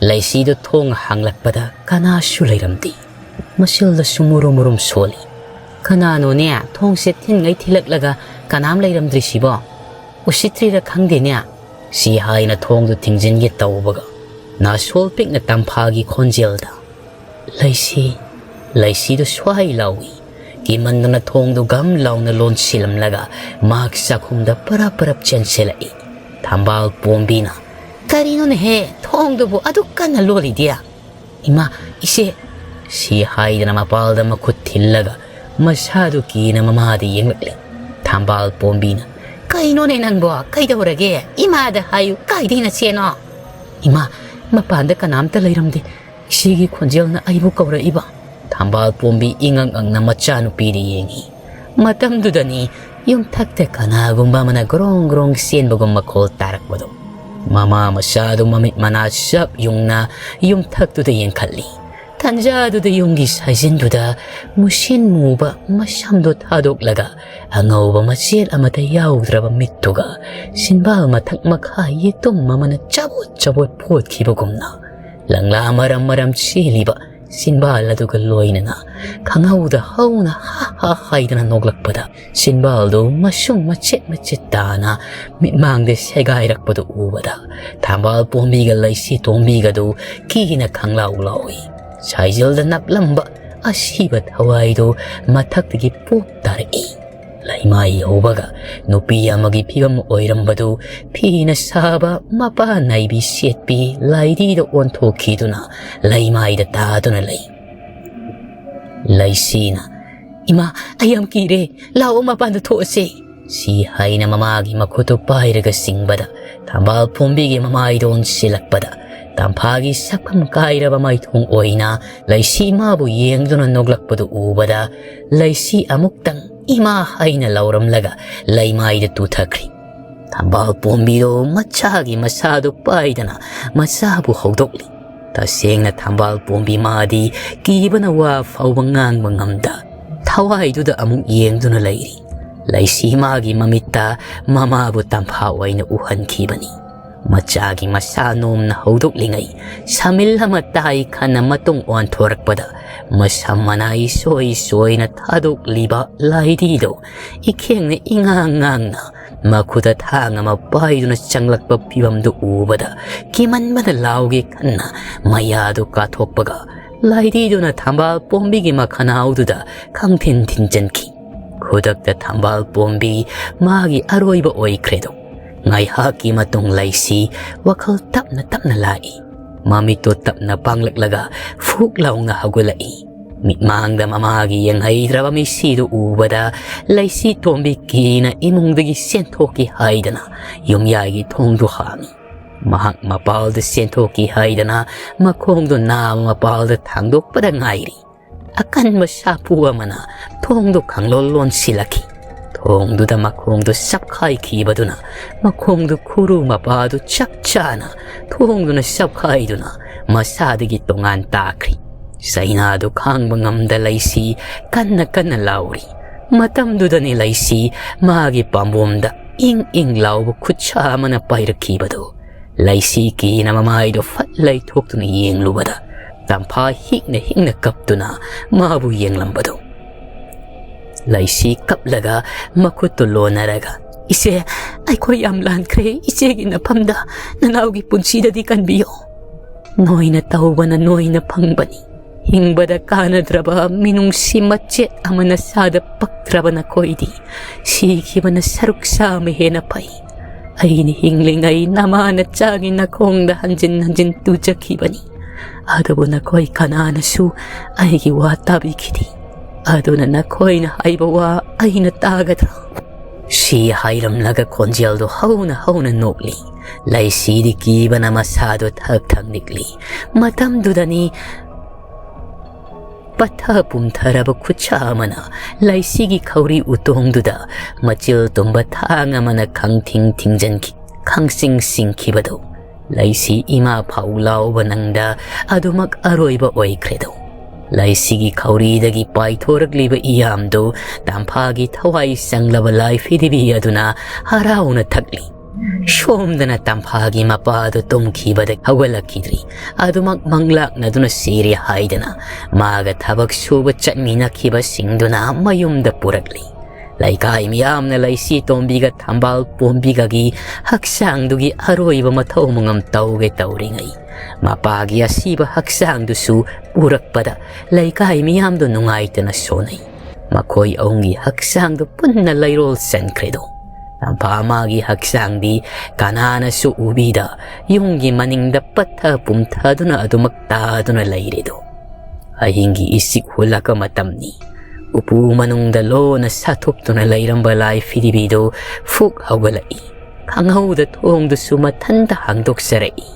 ꯂꯩꯁꯤꯗꯨ ꯊꯣꯡ ꯍꯥꯡꯂꯛꯄꯗ ꯀꯅꯥꯁꯨ ꯂꯩꯔꯝꯗꯦ꯫ ꯃꯁꯤꯜꯗꯁꯨ ꯃꯨꯔꯨꯝ ꯃꯨꯔꯨꯝ ꯁꯣꯜꯂꯤ꯫ "ꯀꯅꯥꯅꯣꯅꯦ ꯊꯣꯡꯁꯦ ꯊꯤꯟꯉꯩ ꯊꯤꯜꯂꯛꯂꯒ ꯀꯅꯥꯝ ꯂꯩꯔꯝꯗ꯭ꯔꯤꯁꯤꯕꯣ? ꯎꯁꯤꯠꯇ꯭ꯔꯤꯔ ꯈꯪꯗꯦꯅꯦ꯫" ꯁꯤ ꯍꯥꯏꯅ ꯊꯣꯡꯗꯨ ꯊꯤꯡꯖꯤꯟꯒꯦ ꯇꯧꯕꯒ ꯅꯥꯁꯣꯜ ꯄꯤꯛꯅ ꯇꯝꯐꯥꯒꯤ ꯈꯣꯟꯖꯦꯜꯗ, "ꯂꯩꯁꯤ, ꯂꯩꯁꯤꯗꯨ ꯁ꯭ꯋꯥꯏ ꯂꯥꯎꯏ꯫" ꯀꯤꯃꯟꯗꯅ ꯊꯣꯡꯗꯨ ꯒꯝ ꯂꯥꯎꯅ ꯂꯣꯟꯁꯤꯜꯂꯝꯂꯒ ꯃꯍꯥꯛ ꯆꯥꯛꯈꯨꯝꯗ ꯄꯔꯞ ꯄꯔꯞ ꯆꯦꯟꯁꯤꯜꯂꯛꯏ꯫ ꯊꯝꯕꯥꯜ ꯄꯣꯝꯕꯤꯅ, "ꯀꯔꯤꯅꯣꯅꯦꯍꯦ, ꯊꯣꯡꯗꯨꯕꯨ ꯑꯗꯨꯛ ꯀꯟꯅ ꯂꯣꯜꯂꯤꯗꯤ?" "ꯏꯃꯥ, ꯏꯆꯦ!" ꯁꯤ ꯍꯥꯏꯗꯅ ꯃꯄꯥꯜꯗ ꯃꯈꯨꯠ ꯊꯤꯜꯂꯒ ꯃꯁꯥꯗꯨ ꯀꯤꯅ ꯃꯃꯥꯗ ꯌꯦꯡꯂꯛꯂꯤ꯫ ꯊꯝꯕꯥꯜ ꯄꯣꯝꯕꯤꯅ, "ꯀꯩꯅꯣꯅꯦ ꯅꯪꯕꯣ? ꯀꯩꯗꯧꯔꯒꯦ? ꯏꯃꯥꯗ ꯍꯥꯏꯌꯨ, ꯀꯥꯏꯗꯩ ꯅꯆꯦꯅꯣ?" "ꯏꯃꯥ, ꯃꯄꯥꯟꯗ ꯀꯅꯥꯝꯇ ꯂꯩꯔꯝꯗꯦ꯫ ꯏꯆꯦꯒꯤ ꯈꯣꯟꯖꯦꯜꯅ ꯑꯩꯕꯨ ꯀꯧꯔꯛꯏꯕ꯫" ꯊꯝꯕꯥꯜ ꯄꯣꯝꯕꯤ ꯏꯉꯛ ꯉꯛꯅ ꯃꯆꯥꯅꯨꯄꯤꯗ ꯌꯦꯡꯉꯤ꯫ ꯃꯇꯝꯗꯨꯗꯅꯤ ꯌꯨꯝꯊꯛꯇ ꯀꯅꯥꯒꯨꯝꯕ ꯑꯃꯅ ꯒ꯭ꯔꯣꯡ ꯒ꯭ꯔꯣꯡ ꯆꯦꯟꯕꯒꯨꯝ ꯃꯈꯣꯜ ꯇꯥꯔꯛꯄꯗꯣ꯫ ꯃꯃꯥ ꯃꯆꯥꯗꯨ ꯃꯃꯤꯠ ꯃꯅꯥ ꯆꯞ ꯌꯨꯡꯅ ꯌꯨꯝꯊꯛꯇꯨꯗ ꯌꯦꯡꯈꯠꯂꯤ꯫ ꯇꯟꯖꯥꯗꯨꯗ ꯌꯨꯝꯒꯤ ꯁꯥꯏꯖꯤꯟꯗꯨꯗ ꯃꯨꯁꯤꯟ ꯃꯨꯕ ꯃꯁꯝꯗꯣ ꯊꯥꯗꯣꯛꯂꯒ ꯑꯉꯧꯕ ꯃꯆꯦꯠ ꯑꯃꯠꯇ ꯌꯥꯎꯗ꯭ꯔꯕ ꯃꯤꯠꯇꯨꯒ ꯆꯤꯟꯕꯥꯜ ꯃꯊꯛ ꯃꯈꯥ ꯌꯦꯇꯨꯝ ꯑꯃꯅ ꯆꯕꯣꯠ ꯆꯕꯣꯠ ꯄꯣꯠꯈꯤꯕꯒꯨꯝꯅ ꯂꯪꯂꯥ ꯃꯔꯝ ꯃꯔꯝ ꯆꯦꯜꯂꯤꯕ ꯆꯤꯟꯕꯥꯜ ꯑꯗꯨꯒ ꯂꯣꯏꯅꯅ ꯈꯪꯍꯧꯗ ꯍꯧꯅ ꯍꯥ ꯍꯥ ꯍꯥꯏꯗꯅ ꯅꯣꯛꯂꯛꯄꯗ ꯆꯤꯟꯕꯥꯜꯗꯨ ꯃꯁꯨꯡ ꯃꯆꯦꯠ ꯃꯆꯦꯠ ꯇꯥꯅ ꯃꯤꯠꯃꯥꯡꯗ ꯁꯦꯒꯥꯏꯔꯛꯄꯗꯨ ꯎꯕꯗ ꯊꯝꯕꯥꯜ ꯄꯣꯝꯕꯤꯒ ꯂꯩꯁꯤ ꯇꯣꯝꯕꯤꯒꯗꯨ ꯀꯤꯅ ꯈꯪꯂꯥꯎ ꯂꯥꯎꯏ꯫ ꯁꯥꯏꯖꯜꯗ ꯅꯞꯂꯝꯕ ꯑꯁꯤꯕ ꯊꯋꯥꯏꯗꯨ ꯃꯊꯛꯇꯒꯤ ꯄꯣꯞ ꯇꯥꯔꯛꯏ꯫ ꯂꯩꯃꯥꯏ ꯌꯧꯕꯒ ꯅꯨꯄꯤ ꯑꯃꯒꯤ ꯐꯤꯕꯝ ꯑꯣꯏꯔꯝꯕꯗꯨ ꯐꯤꯅ ꯁꯥꯕ ꯃꯄꯥꯟ ꯅꯥꯏꯕꯤ ꯁꯦꯠꯄꯤ ꯂꯥꯏꯙꯤꯗ ꯑꯣꯟꯊꯣꯛꯈꯤꯗꯨꯅ ꯂꯩꯃꯥꯏꯗ ꯇꯥꯗꯨꯅ ꯂꯩ꯫ ꯂꯩꯁꯤꯅ, "ꯏꯃꯥ, ꯑꯩ ꯌꯥꯝ ꯀꯤꯔꯦ, ꯂꯥꯛꯑꯣ ꯃꯄꯥꯟꯗ ꯊꯣꯛꯑꯁꯦ," ꯁꯤ ꯍꯥꯏꯅ ꯃꯃꯥꯒꯤ ꯃꯈꯨꯠꯇꯨ ꯄꯥꯏꯔꯒ ꯆꯤꯡꯕꯗ ꯊꯝꯕꯥꯜ ꯄꯣꯝꯕꯤꯒꯤ ꯃꯃꯥꯏꯗ ꯑꯣꯟꯁꯤꯜꯂꯛꯄꯗ ꯇꯝꯐꯥꯒꯤ ꯁꯛꯐꯝ ꯀꯥꯏꯔꯕ ꯃꯥꯏꯊꯣꯡ ꯑꯣꯏꯅ ꯂꯩꯁꯤ ꯃꯥꯕꯨ ꯌꯦꯡꯗꯨꯅ ꯅꯣꯛꯂꯛꯄꯗꯨ ꯎꯕꯗ ꯂꯩꯁꯤ ꯑꯃꯨꯛꯇꯪ "ꯏꯃꯥ" ꯍꯥꯏꯅ ꯂꯥꯎꯔꯝꯂꯒ ꯂꯩꯃꯥꯏꯗ ꯇꯨꯊꯈ꯭ꯔꯤ꯫ ꯊꯝꯕꯥꯜ ꯄꯣꯝꯕꯤꯗꯣ ꯃꯆꯥꯒꯤ ꯃꯁꯥꯗꯨ ꯄꯥꯏꯗꯅ ꯃꯆꯥꯕꯨ ꯍꯧꯗꯣꯛꯂꯤ꯫ ꯇꯁꯦꯡꯅ ꯊꯝꯕꯥꯜ ꯄꯣꯝꯕꯤ ꯃꯥꯗꯤ ꯀꯤꯕꯅ ꯋꯥ ꯐꯥꯎꯕ ꯉꯥꯡꯕ ꯉꯝꯗ ꯊꯋꯥꯏꯗꯨꯗ ꯑꯃꯨꯛ ꯌꯦꯡꯗꯨꯅ ꯂꯩꯔꯤ꯫ ꯂꯩꯁꯤ ꯃꯥꯒꯤ ꯃꯃꯤꯠꯇ ꯃꯃꯥꯕꯨ ꯇꯝꯐꯥ ꯑꯣꯏꯅ ꯎꯍꯟꯈꯤꯕꯅꯤ꯫ ꯃꯆꯥꯒꯤ ꯃꯁꯥ ꯅꯣꯝꯅ ꯍꯧꯗꯣꯛꯂꯤꯉꯩ ꯁꯃꯤꯜ ꯑꯃ ꯇꯥꯏ ꯈꯟꯅ ꯃꯇꯨꯡ ꯑꯣꯟꯊꯣꯔꯛꯄꯗ ꯃꯁꯝ ꯃꯅꯥꯏ ꯁꯣꯏ ꯁꯣꯏꯅ ꯊꯥꯗꯣꯛꯂꯤꯕ ꯂꯥꯏꯙꯤꯗꯣ ꯏꯈꯦꯡꯅ ꯏꯉꯥꯡ ꯉꯥꯡꯅ ꯃꯈꯨꯠꯇ ꯊꯥꯡ ꯑꯃ ꯄꯥꯏꯗꯨꯅ ꯆꯪꯂꯛꯄ ꯐꯤꯕꯝꯗꯨ ꯎꯕꯗ ꯀꯤꯃꯟꯕꯅ ꯂꯥꯎꯒꯦ ꯈꯟꯅ ꯃꯌꯥꯗꯨ ꯀꯥꯊꯣꯛꯄꯒ ꯂꯥꯏꯙꯤꯗꯨꯅ ꯊꯝꯕꯥꯜ ꯄꯣꯝꯕꯤꯒꯤ ꯃꯈꯅꯥꯎꯗꯨꯗ ꯈꯪꯊꯤꯟ ꯊꯤꯟꯖꯟꯈꯤ꯫ ꯈꯨꯗꯛꯇ ꯊꯝꯕꯥꯜ ꯄꯣꯝꯕꯤ ꯃꯥꯒꯤ ꯑꯔꯣꯏꯕ ꯑꯣꯏꯈ꯭ꯔꯦꯗꯣ꯫ ꯉꯥꯏꯍꯥꯛꯀꯤ ꯃꯇꯨꯡ ꯂꯩꯁꯤ ꯋꯥꯈꯜ ꯇꯞꯅ ꯇꯞꯅ ꯂꯥꯛꯏ꯫ ꯃꯃꯤꯠꯇꯣ ꯇꯞꯅ ꯄꯥꯡꯂꯛꯂꯒ ꯐꯨꯛ ꯂꯥꯎꯅ ꯍꯧꯒꯠꯂꯛꯏ꯫ ꯃꯤꯠꯃꯥꯡꯗ ꯃꯃꯥꯒꯤ ꯌꯦꯡꯍꯩꯗ꯭ꯔꯕ ꯃꯤꯁꯤꯗꯨ ꯎꯕꯗ ꯂꯩꯁꯤ ꯇꯣꯝꯕꯤ ꯀꯤꯅ ꯏꯃꯨꯡꯗꯒꯤ ꯆꯦꯟꯊꯣꯛꯈꯤ ꯍꯥꯏꯗꯅ ꯌꯨꯝꯌꯥꯏꯒꯤ ꯊꯣꯡꯗꯨ ꯍꯥꯡꯏ꯫ ꯃꯍꯥꯛ ꯃꯄꯥꯜꯗ ꯆꯦꯟꯊꯣꯛꯈꯤ ꯍꯥꯏꯗꯅ ꯃꯈꯣꯡꯗꯨ ꯅꯥ ꯃꯄꯥꯜꯗ ꯊꯥꯡꯗꯣꯛꯄꯗ ꯉꯥꯏꯔꯤ꯫ ꯑꯀꯟꯕ ꯁꯥꯐꯨ ꯑꯃꯅ ꯊꯣꯡꯗꯨ ꯈꯪꯂꯣꯟ ꯂꯣꯟꯁꯤꯜꯂꯛꯈꯤ꯫ ꯊꯣꯡꯗꯨꯗ ꯃꯈꯣꯡꯗꯨ ꯆꯞꯈꯥꯏꯈꯤꯕꯗꯨꯅ ꯃꯈꯣꯡꯗꯨ ꯈꯨꯔꯨ ꯃꯄꯥꯗꯨ ꯆꯞ ꯆꯥꯅ ꯊꯣꯡꯗꯨꯅ ꯆꯞꯈꯥꯏꯗꯨꯅ ꯃꯁꯥꯗꯒꯤ ꯇꯣꯉꯥꯟ ꯇꯥꯈ꯭ꯔꯤ꯫ ꯆꯩꯅꯥꯗꯨ ꯈꯥꯡꯕ ꯉꯝꯗ ꯂꯩꯁꯤ ꯀꯟꯅ ꯀꯟꯅ ꯂꯥꯎꯔꯤ꯫ ꯃꯇꯝꯗꯨꯗꯅꯤ ꯂꯩꯁꯤ ꯃꯥꯒꯤ ꯄꯥꯝꯕꯣꯝꯗ ꯏꯪ ꯏꯪ ꯂꯥꯎꯕ ꯈꯨꯠꯁꯥ ꯑꯃꯅ ꯄꯥꯏꯔꯛꯈꯤꯕꯗꯨ꯫ ꯂꯩꯁꯤ ꯀꯤꯅ ꯃꯃꯥꯏꯗꯨ ꯐꯠ ꯂꯩꯊꯣꯛꯇꯨꯅ ꯌꯦꯡꯂꯨꯕꯗ ꯇꯝꯐꯥ ꯍꯤꯛꯅ ꯍꯤꯛꯅ ꯀꯞꯇꯨꯅ ꯃꯥꯕꯨ ꯌꯦꯡꯂꯝꯕꯗꯨ꯫ ꯂꯩꯁꯤ ꯀꯞꯂꯒ ꯃꯈꯨꯠꯇꯨ ꯂꯣꯟꯅꯔꯒ, "ꯏꯆꯦ, ꯑꯩꯈꯣꯏ ꯌꯥꯝ ꯂꯥꯟꯈ꯭ꯔꯦ꯫ ꯏꯆꯦꯒꯤ ꯅꯐꯝꯗ ꯅꯅꯥꯎꯒꯤ ꯄꯨꯟꯁꯤꯗꯗꯤ ꯀꯟꯕꯤꯌꯣ꯫ ꯅꯣꯏꯅ ꯇꯧꯕꯅ ꯅꯣꯏꯅ ꯐꯪꯕꯅꯤ꯫ ꯍꯤꯡꯕꯗ ꯀꯥꯟꯅꯗ꯭ꯔꯕ ꯃꯤꯅꯨꯡꯁꯤ ꯃꯆꯦꯠ ꯑꯃ ꯅꯁꯥꯗ ꯄꯛꯇ꯭ꯔꯕ ꯅꯈꯣꯏꯗꯤ ꯁꯤꯈꯤꯕꯅ ꯁꯔꯨꯛ ꯆꯥꯝꯃ ꯍꯦꯟꯅ ꯐꯩ꯫ ꯑꯩꯅ ꯍꯤꯡꯂꯤꯉꯩ ꯅꯃꯥ ꯅꯆꯥꯒꯤ ꯅꯈꯣꯡꯗ ꯍꯟꯖꯤꯟ ꯍꯟꯖꯤꯟ ꯇꯨꯖꯈꯤꯕꯅꯤ꯫ ꯑꯗꯨꯕꯨ ꯅꯈꯣꯏ ꯀꯅꯥꯅꯁꯨ ꯑꯩꯒꯤ ꯋꯥ ꯇꯥꯕꯤꯈꯤꯗꯦ꯫ ꯑꯗꯨꯅ ꯅꯈꯣꯏꯅ ꯍꯥꯏꯕ ꯋꯥ ꯑꯩꯅ ꯇꯥꯒꯗ꯭ꯔꯥ?" ꯁꯤ ꯍꯥꯏꯔꯝꯂꯒ ꯈꯣꯟꯖꯦꯜꯗꯨ ꯍꯧꯅ ꯍꯧꯅ ꯅꯣꯛꯂꯤ꯫ ꯂꯩꯁꯤꯗꯤ ꯀꯤꯕꯅ ꯃꯁꯥꯗꯨ ꯊꯛ ꯊꯛ ꯅꯤꯛꯂꯤ꯫ ꯃꯇꯝꯗꯨꯗꯅꯤ ꯄꯠꯊ ꯄꯨꯝꯊꯔꯕ ꯈꯨꯠꯁꯥ ꯑꯃꯅ ꯂꯩꯁꯤꯒꯤ ꯈꯧꯔꯤ ꯎꯇꯣꯡꯗꯨꯗ ꯃꯆꯤꯜ ꯇꯨꯝꯕ ꯊꯥꯡ ꯑꯃꯅ ꯈꯪꯊꯤꯡ ꯊꯤꯡꯖꯤꯟꯈꯤ, ꯈꯪꯁꯤꯡ ꯁꯤꯡꯈꯤꯕꯗꯨ꯫ ꯂꯩꯁꯤ ꯏꯃꯥ ꯐꯥꯎ ꯂꯥꯎꯕ ꯅꯪꯗ ꯑꯗꯨꯃꯛ ꯑꯔꯣꯏꯕ ꯑꯣꯏꯈ꯭ꯔꯦꯗꯣ꯫ ꯂꯩꯁꯤꯒꯤ ꯈꯧꯔꯤꯗꯒꯤ ꯄꯥꯏꯊꯣꯔꯛꯂꯤꯕ ꯏꯌꯥꯝꯗꯨ ꯇꯝꯐꯥꯒꯤ ꯊꯋꯥꯏ ꯆꯪꯂꯕ ꯂꯥꯏ ꯐꯤꯗꯤꯕꯤ ꯑꯗꯨꯅ ꯍꯔꯥꯎꯅ ꯊꯛꯂꯤ꯫ ꯁꯣꯝꯗꯅ ꯇꯝꯐꯥꯒꯤ ꯃꯄꯥꯗꯨ ꯇꯨꯝꯈꯤꯕꯗ ꯍꯧꯒꯠꯂꯛꯈꯤꯗ꯭ꯔꯤ꯫ ꯑꯗꯨꯃꯛ ꯃꯪꯂꯥꯛꯅꯗꯨꯅ ꯁꯤꯔꯦ ꯍꯥꯏꯗꯅ ꯃꯥꯒ ꯊꯕꯛ ꯁꯨꯕ ꯆꯠꯃꯤꯟꯅꯈꯤꯕꯁꯤꯡꯗꯨꯅ ꯃꯌꯨꯝꯗ ꯄꯨꯔꯛꯂꯤ꯫ ꯂꯩꯀꯥꯏ ꯃꯤꯌꯥꯝꯅ ꯂꯩꯁꯤ ꯇꯣꯝꯕꯤꯒ ꯊꯝꯕꯥꯜ ꯄꯣꯝꯕꯤꯒꯒꯤ ꯍꯛꯆꯥꯡꯗꯨꯒꯤ ꯑꯔꯣꯏꯕ ꯃꯊꯧ ꯃꯉꯝ ꯇꯧꯒꯦ ꯇꯧꯔꯤꯉꯩ, ꯃꯄꯥꯒꯤ ꯑꯁꯤꯕ ꯍꯛꯆꯥꯡꯗꯨꯁꯨ ꯎꯔꯛꯄꯗ ꯂꯩꯀꯥꯏ ꯃꯤꯌꯥꯝꯗꯨ ꯅꯨꯡꯉꯥꯏꯇꯅ ꯁꯣꯟꯅꯩ꯫ ꯃꯈꯣꯏ ꯑꯍꯨꯝꯒꯤ ꯍꯛꯆꯥꯡꯗꯨ ꯄꯨꯟꯅ ꯂꯩꯔꯣꯜ ꯆꯟꯈ꯭ꯔꯦꯗꯣ꯫ ꯇꯝꯐꯥ ꯃꯥꯒꯤ ꯍꯛꯆꯥꯡꯗꯤ ꯀꯅꯥꯅꯁꯨ ꯎꯕꯤꯗ ꯌꯨꯝꯒꯤ ꯃꯅꯤꯡꯗ ꯄꯠꯊ ꯄꯨꯝꯊꯗꯨꯅ ꯑꯗꯨꯃꯛ ꯇꯥꯗꯨꯅ ꯂꯩꯔꯦꯗꯣ꯫ ꯑꯍꯤꯡꯒꯤ ꯏꯁꯤꯛ ꯍꯨꯜꯂꯛꯄ ꯃꯇꯝꯅꯤ꯫ ꯎꯄꯨ ꯃꯅꯨꯡꯗ ꯂꯣꯟꯅ ꯁꯥꯊꯣꯛꯇꯨꯅ ꯂꯩꯔꯝꯕ ꯂꯥꯏ ꯐꯤꯗꯤꯕꯤꯗꯨ ꯐꯨꯛ ꯍꯧꯒꯠꯂꯛꯏ꯫ ꯈꯪꯍꯧꯗ ꯊꯣꯡꯗꯨꯁꯨ ꯃꯊꯟꯇ ꯍꯥꯡꯗꯣꯛꯆꯔꯛꯏ꯫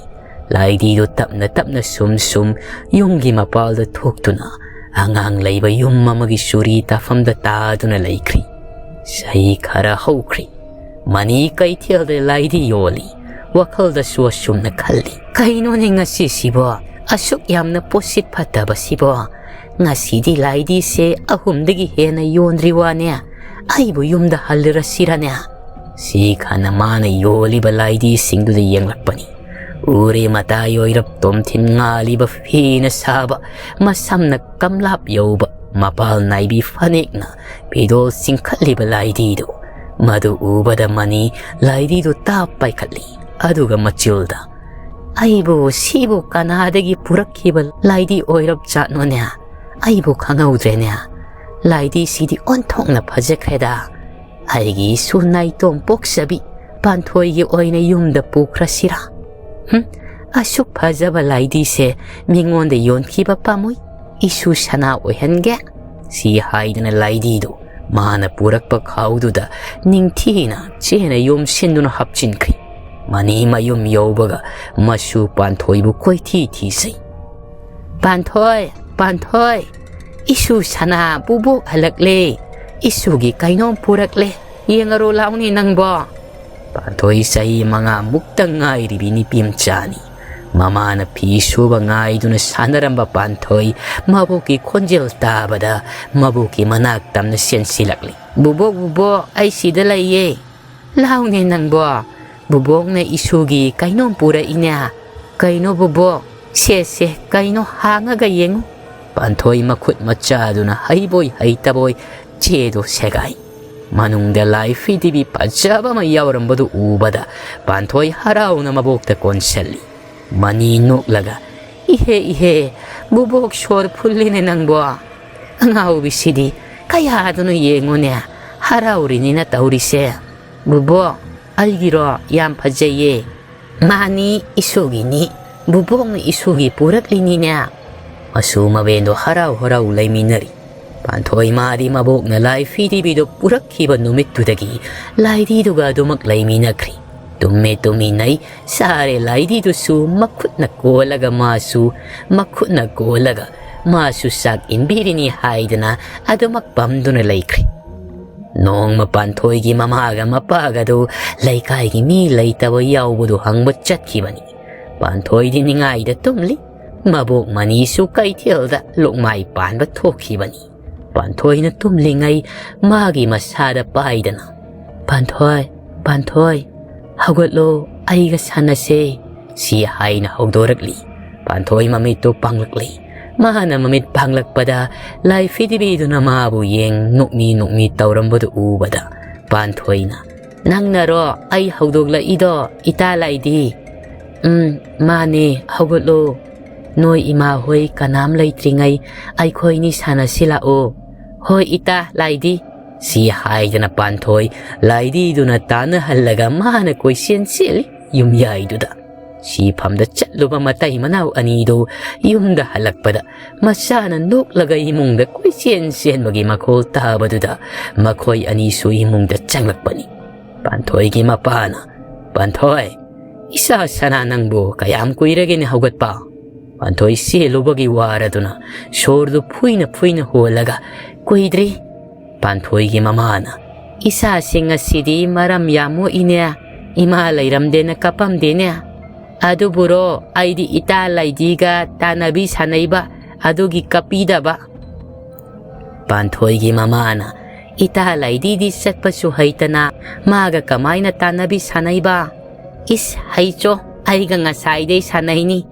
ꯂꯥꯏꯗꯤꯗꯨ ꯇꯞꯅ ꯇꯞꯅ ꯁꯨꯝ ꯁꯨꯝ ꯌꯨꯝꯒꯤ ꯃꯄꯥꯜꯗ ꯊꯣꯛꯇꯨꯅ ꯑꯉꯥꯡ ꯂꯩꯕ ꯌꯨꯝ ꯑꯃꯒꯤ ꯆꯨꯔꯤ ꯇꯥꯐꯝꯗ ꯇꯥꯗꯨꯅ ꯂꯩꯈ꯭ꯔꯤ꯫ ꯆꯍꯤ ꯈꯔ ꯍꯧꯈ꯭ꯔꯦ꯫ ꯃꯅꯤ ꯀꯩꯊꯦꯜꯗ ꯂꯥꯏꯗꯤ ꯌꯣꯜꯂꯤ꯫ ꯋꯥꯈꯜꯗꯁꯨ ꯑꯁꯨꯝꯅ ꯈꯜꯂꯤ, "ꯀꯩꯅꯣꯅꯦ ꯉꯁꯤꯁꯤꯕꯣ? ꯑꯁꯨꯛ ꯌꯥꯝꯅ ꯄꯣꯠꯁꯤꯠ ꯐꯠꯇꯕꯁꯤꯕꯣ? ꯉꯁꯤꯗꯤ ꯂꯥꯏꯗꯤꯁꯦ ꯑꯍꯨꯝꯗꯒꯤ ꯍꯦꯟꯅ ꯌꯣꯟꯗ꯭ꯔꯤ ꯋꯥꯅꯦ꯫ ꯑꯩꯕꯨ ꯌꯨꯝꯗ ꯍꯜꯂꯨꯔꯁꯤꯔꯅꯦ?" ꯁꯤ ꯈꯟꯅ ꯃꯥꯅ ꯌꯣꯜꯂꯤꯕ ꯂꯥꯏꯗꯤꯁꯤꯡꯗꯨꯗ ꯌꯦꯡꯂꯛꯄꯅꯤ꯫ ꯎꯔꯦ ꯃꯇꯥꯏ ꯑꯣꯏꯔꯞ ꯇꯣꯝꯊꯤꯟ ꯉꯥꯜꯂꯤꯕ ꯐꯤꯅ ꯁꯥꯕ, ꯃꯁꯝꯅ ꯀꯝꯂꯥꯞ ꯌꯧꯕ, ꯃꯄꯥꯜ ꯅꯥꯏꯕꯤ ꯐꯅꯦꯛꯅ ꯐꯤꯗꯣꯜ ꯆꯤꯡꯈꯠꯂꯤꯕ ꯂꯥꯏꯗꯤꯗꯨ꯫ ꯃꯗꯨ ꯎꯕꯗ ꯃꯅꯤ ꯂꯥꯏꯗꯤꯗꯨ ꯇꯥꯞ ꯄꯥꯏꯈꯠꯂꯤ꯫ ꯑꯗꯨꯒ ꯃꯆꯤꯜꯗ, "ꯑꯩꯕꯨ ꯁꯤꯕꯨ ꯀꯅꯥꯗꯒꯤ ꯄꯨꯔꯛꯈꯤꯕ ꯂꯥꯏꯗꯤ ꯑꯣꯏꯔꯞꯖꯥꯠꯅꯣꯅꯦ? ꯑꯩꯕꯨ ꯈꯪꯍꯧꯗ꯭ꯔꯦꯅꯦ꯫ ꯂꯥꯏꯗꯤꯁꯤꯗꯤ ꯑꯣꯟꯊꯣꯛꯅ ꯐꯖꯈ꯭ꯔꯦꯗ꯫ ꯑꯩꯒꯤ ꯏꯁꯨ ꯅꯥꯏꯇꯣꯝ ꯄꯣꯛꯆꯕꯤ ꯄꯥꯟꯊꯣꯏꯒꯤ ꯑꯣꯏꯅ ꯌꯨꯝꯗ ꯄꯨꯈ꯭ꯔꯁꯤꯔꯥ? ꯍꯨꯝ, ꯑꯁꯨꯛ ꯐꯖꯕ ꯂꯥꯏꯗꯤꯁꯦ ꯃꯤꯉꯣꯟꯗ ꯌꯣꯟꯈꯤꯕ ꯄꯥꯝꯃꯨꯏ꯫ ꯏꯁꯨ ꯁꯅꯥ ꯑꯣꯏꯍꯟꯒꯦ꯫" ꯁꯤ ꯍꯥꯏꯗꯨꯅ ꯂꯥꯏꯗꯤꯗꯨ ꯃꯥꯅ ꯄꯨꯔꯛꯄ ꯈꯥꯎꯗꯨꯗ ꯅꯤꯡꯊꯤꯅ ꯆꯦꯅ ꯌꯣꯝꯁꯤꯟꯗꯨꯅ ꯍꯥꯞꯆꯤꯟꯈ꯭ꯔꯤ꯫ ꯃꯅꯤ ꯃꯌꯨꯝ ꯌꯧꯕꯒ ꯃꯁꯨ ꯄꯥꯟꯊꯣꯏꯕꯨ ꯀꯣꯏꯊꯤ ꯊꯤꯖꯩ꯫ "ꯄꯥꯟꯊꯣꯏ, ꯄꯥꯟꯊꯣꯏ, ꯏꯁꯨ ꯁꯅꯥ ꯕꯨꯕꯣꯛ ꯍꯜꯂꯛꯂꯦ꯫ ꯏꯁꯨꯒꯤ ꯀꯩꯅꯣꯝ ꯄꯨꯔꯛꯂꯦ꯫ ꯌꯦꯡꯉꯔꯣ ꯂꯥꯎꯅꯦ ꯅꯪꯕꯣ?" ꯄꯥꯟꯊꯣꯏ ꯆꯍꯤ ꯃꯉꯥ ꯃꯨꯛꯇ ꯉꯥꯏꯔꯤꯕꯤ ꯅꯨꯄꯤ ꯃꯆꯥꯅꯤ꯫ ꯃꯃꯥꯅ ꯐꯤ ꯁꯨꯕ ꯉꯥꯏꯗꯨꯅ ꯁꯥꯟꯅꯔꯝꯕ ꯄꯥꯟꯊꯣꯏ ꯃꯕꯣꯛꯀꯤ ꯈꯣꯟꯖꯦꯜ ꯇꯥꯕꯗ ꯃꯕꯣꯛꯀꯤ ꯃꯅꯥꯛ ꯇꯝꯅ ꯆꯦꯟꯁꯤꯜꯂꯛꯂꯤ꯫ "ꯕꯨꯕꯣꯛ, ꯕꯨꯕꯣꯛ, ꯑꯩ ꯁꯤꯗ ꯂꯩꯌꯦ꯫ ꯂꯥꯎꯅꯦ ꯅꯪꯕꯣ, ꯕꯨꯕꯣꯛꯅ ꯏꯁꯨꯒꯤ ꯀꯩꯅꯣꯝ ꯄꯨꯔꯛꯏꯅꯦ꯫ ꯀꯩꯅꯣ ꯕꯨꯕꯣꯛ? ꯁꯦ, ꯁꯦ, ꯀꯩꯅꯣ ꯍꯥꯡꯉꯒ ꯌꯦꯡꯉꯨ꯫" ꯄꯥꯟꯊꯣꯏ ꯃꯈꯨꯠ ꯃꯆꯥꯗꯨꯅ ꯍꯩꯕꯣꯏ ꯍꯩꯇꯕꯣꯏ ꯆꯦꯗꯨ ꯁꯦꯒꯥꯏ꯫ ꯃꯅꯨꯡꯗ ꯂꯥꯏ ꯐꯤꯗꯤꯕꯤ ꯐꯖꯕ ꯑꯃ ꯌꯥꯎꯔꯝꯕꯗꯨ ꯎꯕꯗ ꯄꯥꯟꯊꯣꯏ ꯍꯔꯥꯎꯅ ꯃꯕꯣꯛꯇ ꯀꯣꯟꯁꯤꯜꯂꯤ꯫ ꯃꯅꯤ ꯅꯣꯛꯂꯒ, "ꯏꯍꯦ, ꯏꯍꯦ, ꯕꯨꯕꯣꯛ ꯁꯣꯔ ꯐꯨꯜꯂꯤꯅꯦ ꯅꯪꯕꯣ꯫ ꯑꯉꯥꯎꯕꯤꯁꯤꯗꯤ ꯀꯌꯥꯗꯨꯅ ꯌꯦꯡꯉꯨꯅꯦ, ꯍꯔꯥꯎꯔꯤꯅꯤꯅ ꯇꯧꯔꯤꯁꯦ꯫ ꯕꯨꯕꯣꯛ, ꯑꯩꯒꯤꯔꯣ? ꯌꯥꯝ ꯐꯖꯩꯌꯦ꯫" "ꯃꯥꯅꯤ, ꯏꯁꯨꯒꯤꯅꯤ꯫ ꯕꯨꯕꯣꯛꯅ ꯏꯁꯨꯒꯤ ꯄꯨꯔꯛꯂꯤꯅꯤꯅꯦ꯫" ꯃꯁꯨ ꯃꯕꯦꯟꯗꯣ ꯍꯔꯥꯎ ꯍꯔꯥꯎ ꯂꯩꯃꯤꯟꯅꯔꯤ꯫ ꯄꯥꯟꯊꯣꯏ ꯃꯥꯗꯤ ꯃꯕꯣꯛꯅ ꯂꯥꯏ ꯐꯤꯗꯤꯕꯤꯗꯣ ꯄꯨꯔꯛꯈꯤꯕ ꯅꯨꯃꯤꯠꯇꯨꯗꯒꯤ ꯂꯥꯏꯗꯤꯗꯨꯒ ꯑꯗꯨꯃꯛ ꯂꯩꯃꯤꯟꯅꯈ꯭ꯔꯤ꯫ ꯇꯨꯝꯃꯦ ꯇꯨꯝꯃꯤꯟꯅꯩ, ꯆꯥꯔꯦ ꯂꯥꯏꯗꯤꯗꯨꯁꯨ ꯃꯈꯨꯠꯅ ꯀꯣꯜꯂꯒ ꯃꯥꯁꯨ, ꯃꯈꯨꯠꯅ ꯀꯣꯜꯂꯒ ꯃꯥꯁꯨ ꯆꯥꯛ ꯏꯟꯕꯤꯔꯤꯅꯤ ꯍꯥꯏꯗꯅ ꯑꯗꯨꯃꯛ ꯄꯝꯗꯨꯅ ꯂꯩꯈ꯭ꯔꯤ꯫ ꯅꯣꯡꯃ ꯄꯥꯟꯊꯣꯏꯒꯤ ꯃꯃꯥꯒ ꯃꯄꯥꯒꯗꯨ ꯂꯩꯀꯥꯏꯒꯤ ꯃꯤ ꯂꯩꯇꯕ ꯌꯥꯎꯕꯗꯨ ꯍꯪꯕ ꯆꯠꯈꯤꯕꯅꯤ꯫ ꯄꯥꯟꯊꯣꯏꯗꯤ ꯅꯤꯡꯉꯥꯏꯗ ꯇꯨꯝꯂꯤ꯫ ꯃꯕꯣꯛ ꯃꯅꯤꯁꯨ ꯀꯩꯊꯦꯜꯗ ꯂꯨꯛꯃꯥꯏ ꯄꯥꯟꯕ ꯊꯣꯛꯈꯤꯕꯅꯤ꯫ ꯄꯥꯟꯊꯣꯏꯅ ꯇꯨꯝꯂꯤꯉꯩ ꯃꯥꯒꯤ ꯃꯁꯥꯗ ꯄꯥꯏꯗꯅ, "ꯄꯥꯟꯊꯣꯏ, ꯄꯥꯟꯊꯣꯏ, ꯍꯧꯒꯠꯂꯣ, ꯑꯩꯒ ꯁꯥꯟꯅꯁꯦ" ꯁꯤ ꯍꯥꯏꯅ ꯍꯧꯗꯣꯔꯛꯂꯤ꯫ ꯄꯥꯟꯊꯣꯏ ꯃꯃꯤꯠꯇꯨ ꯄꯥꯡꯂꯛꯂꯤ꯫ ꯃꯥꯅ ꯃꯃꯤꯠ ꯄꯥꯡꯂꯛꯄꯗ ꯂꯥꯏ ꯐꯤꯗꯤꯕꯤꯗꯨꯅ ꯃꯥꯕꯨ ꯌꯦꯡ ꯅꯣꯛꯃꯤ ꯅꯣꯛꯃꯤ ꯇꯧꯔꯝꯕꯗꯨ ꯎꯕꯗ ꯄꯥꯟꯊꯣꯏꯅ, "ꯅꯪꯅꯔꯣ ꯑꯩ ꯍꯧꯗꯣꯛꯂꯛꯏꯗꯣ, ꯏꯇꯥ ꯂꯥꯏꯗꯤ?" "ꯎꯝ, ꯃꯥꯅꯦ, ꯍꯧꯒꯠꯂꯣ꯫ ꯅꯣꯏ ꯏꯃꯥ ꯍꯣꯏ ꯀꯅꯥꯝ ꯂꯩꯇ꯭ꯔꯤꯉꯩ ꯑꯩꯈꯣꯏꯅꯤ ꯁꯥꯟꯅꯁꯤ ꯂꯥꯛꯑꯣ꯫" "ꯍꯣꯏ ꯏꯇꯥ ꯂꯥꯏꯗꯤ" ꯁꯤ ꯍꯥꯏꯗꯅ ꯄꯥꯟꯊꯣꯏ ꯂꯥꯏꯗꯤꯗꯨꯅ ꯇꯥꯟꯅꯍꯜꯂꯒ ꯃꯥꯅ ꯀꯣꯏꯆꯦꯟ ꯆꯦꯜꯂꯤ ꯌꯨꯝꯌꯥꯏꯗꯨꯗ꯫ ꯁꯤꯐꯝꯗ ꯆꯠꯂꯨꯕ ꯃꯇꯩ ꯃꯅꯥꯎ ꯑꯅꯤꯗꯨ ꯌꯨꯝꯗ ꯍꯜꯂꯛꯄꯗ ꯃꯆꯥꯅ ꯅꯣꯛꯂꯒ ꯏꯃꯨꯡꯗ ꯀꯣꯏꯆꯦꯟ ꯆꯦꯟꯕꯒꯤ ꯃꯈꯣꯜ ꯇꯥꯕꯗꯨꯗ ꯃꯈꯣꯏ ꯑꯅꯤꯁꯨ ꯏꯃꯨꯡꯗ ꯆꯪꯂꯛꯄꯅꯤ꯫ ꯄꯥꯟꯊꯣꯏꯒꯤ ꯃꯄꯥꯅ, "ꯄꯥꯟꯊꯣꯏ, ꯏꯆꯥ ꯁꯅꯥ ꯅꯪꯕꯨ ꯀꯌꯥꯝ ꯀꯨꯏꯔꯒꯦꯅꯦ ꯍꯧꯒꯠꯄ?" ꯄꯥꯟꯊꯣꯏ ꯆꯦꯜꯂꯨꯕꯒꯤ ꯋꯥꯔꯗꯨꯅ ꯁꯣꯔꯗꯨ ꯐꯨꯏꯅ ꯐꯨꯏꯅ ꯍꯣꯜꯂꯒ, "ꯀꯨꯏꯗ꯭ꯔꯤ꯫" ꯄꯥꯟꯊꯣꯏꯒꯤ ꯃꯃꯥꯅ, "ꯏꯆꯥꯁꯤꯡ ꯑꯁꯤꯗꯤ ꯃꯔꯝ ꯌꯥꯝ ꯃꯣꯛꯏꯅꯦ, ꯏꯃꯥ ꯂꯩꯔꯝꯗꯦꯅ ꯀꯞꯄꯝꯗꯦꯅꯦ꯫ ꯑꯗꯨꯕꯨꯔꯣ ꯑꯩꯗꯤ ꯏꯇꯥ ꯂꯥꯏꯗꯤꯒ ꯇꯥꯟꯅꯕꯤ ꯁꯥꯟꯅꯩꯕ, ꯑꯗꯨꯒꯤ ꯀꯞꯄꯤꯗꯕ꯫" ꯄꯥꯟꯊꯣꯏꯒꯤ ꯃꯃꯥꯅ, "ꯏꯇꯥ ꯂꯥꯏꯗꯤꯗꯤ ꯆꯠꯄꯁꯨ ꯍꯩꯇꯅ ꯃꯥꯒ ꯀꯃꯥꯏꯅ ꯇꯥꯟꯅꯕꯤ ꯁꯥꯟꯅꯩꯕ? ꯏꯁ, ꯍꯩꯆꯣ, ꯑꯩꯒ ꯉꯁꯥꯏꯗꯩ ꯁꯥꯟꯅꯩꯅꯤ꯫"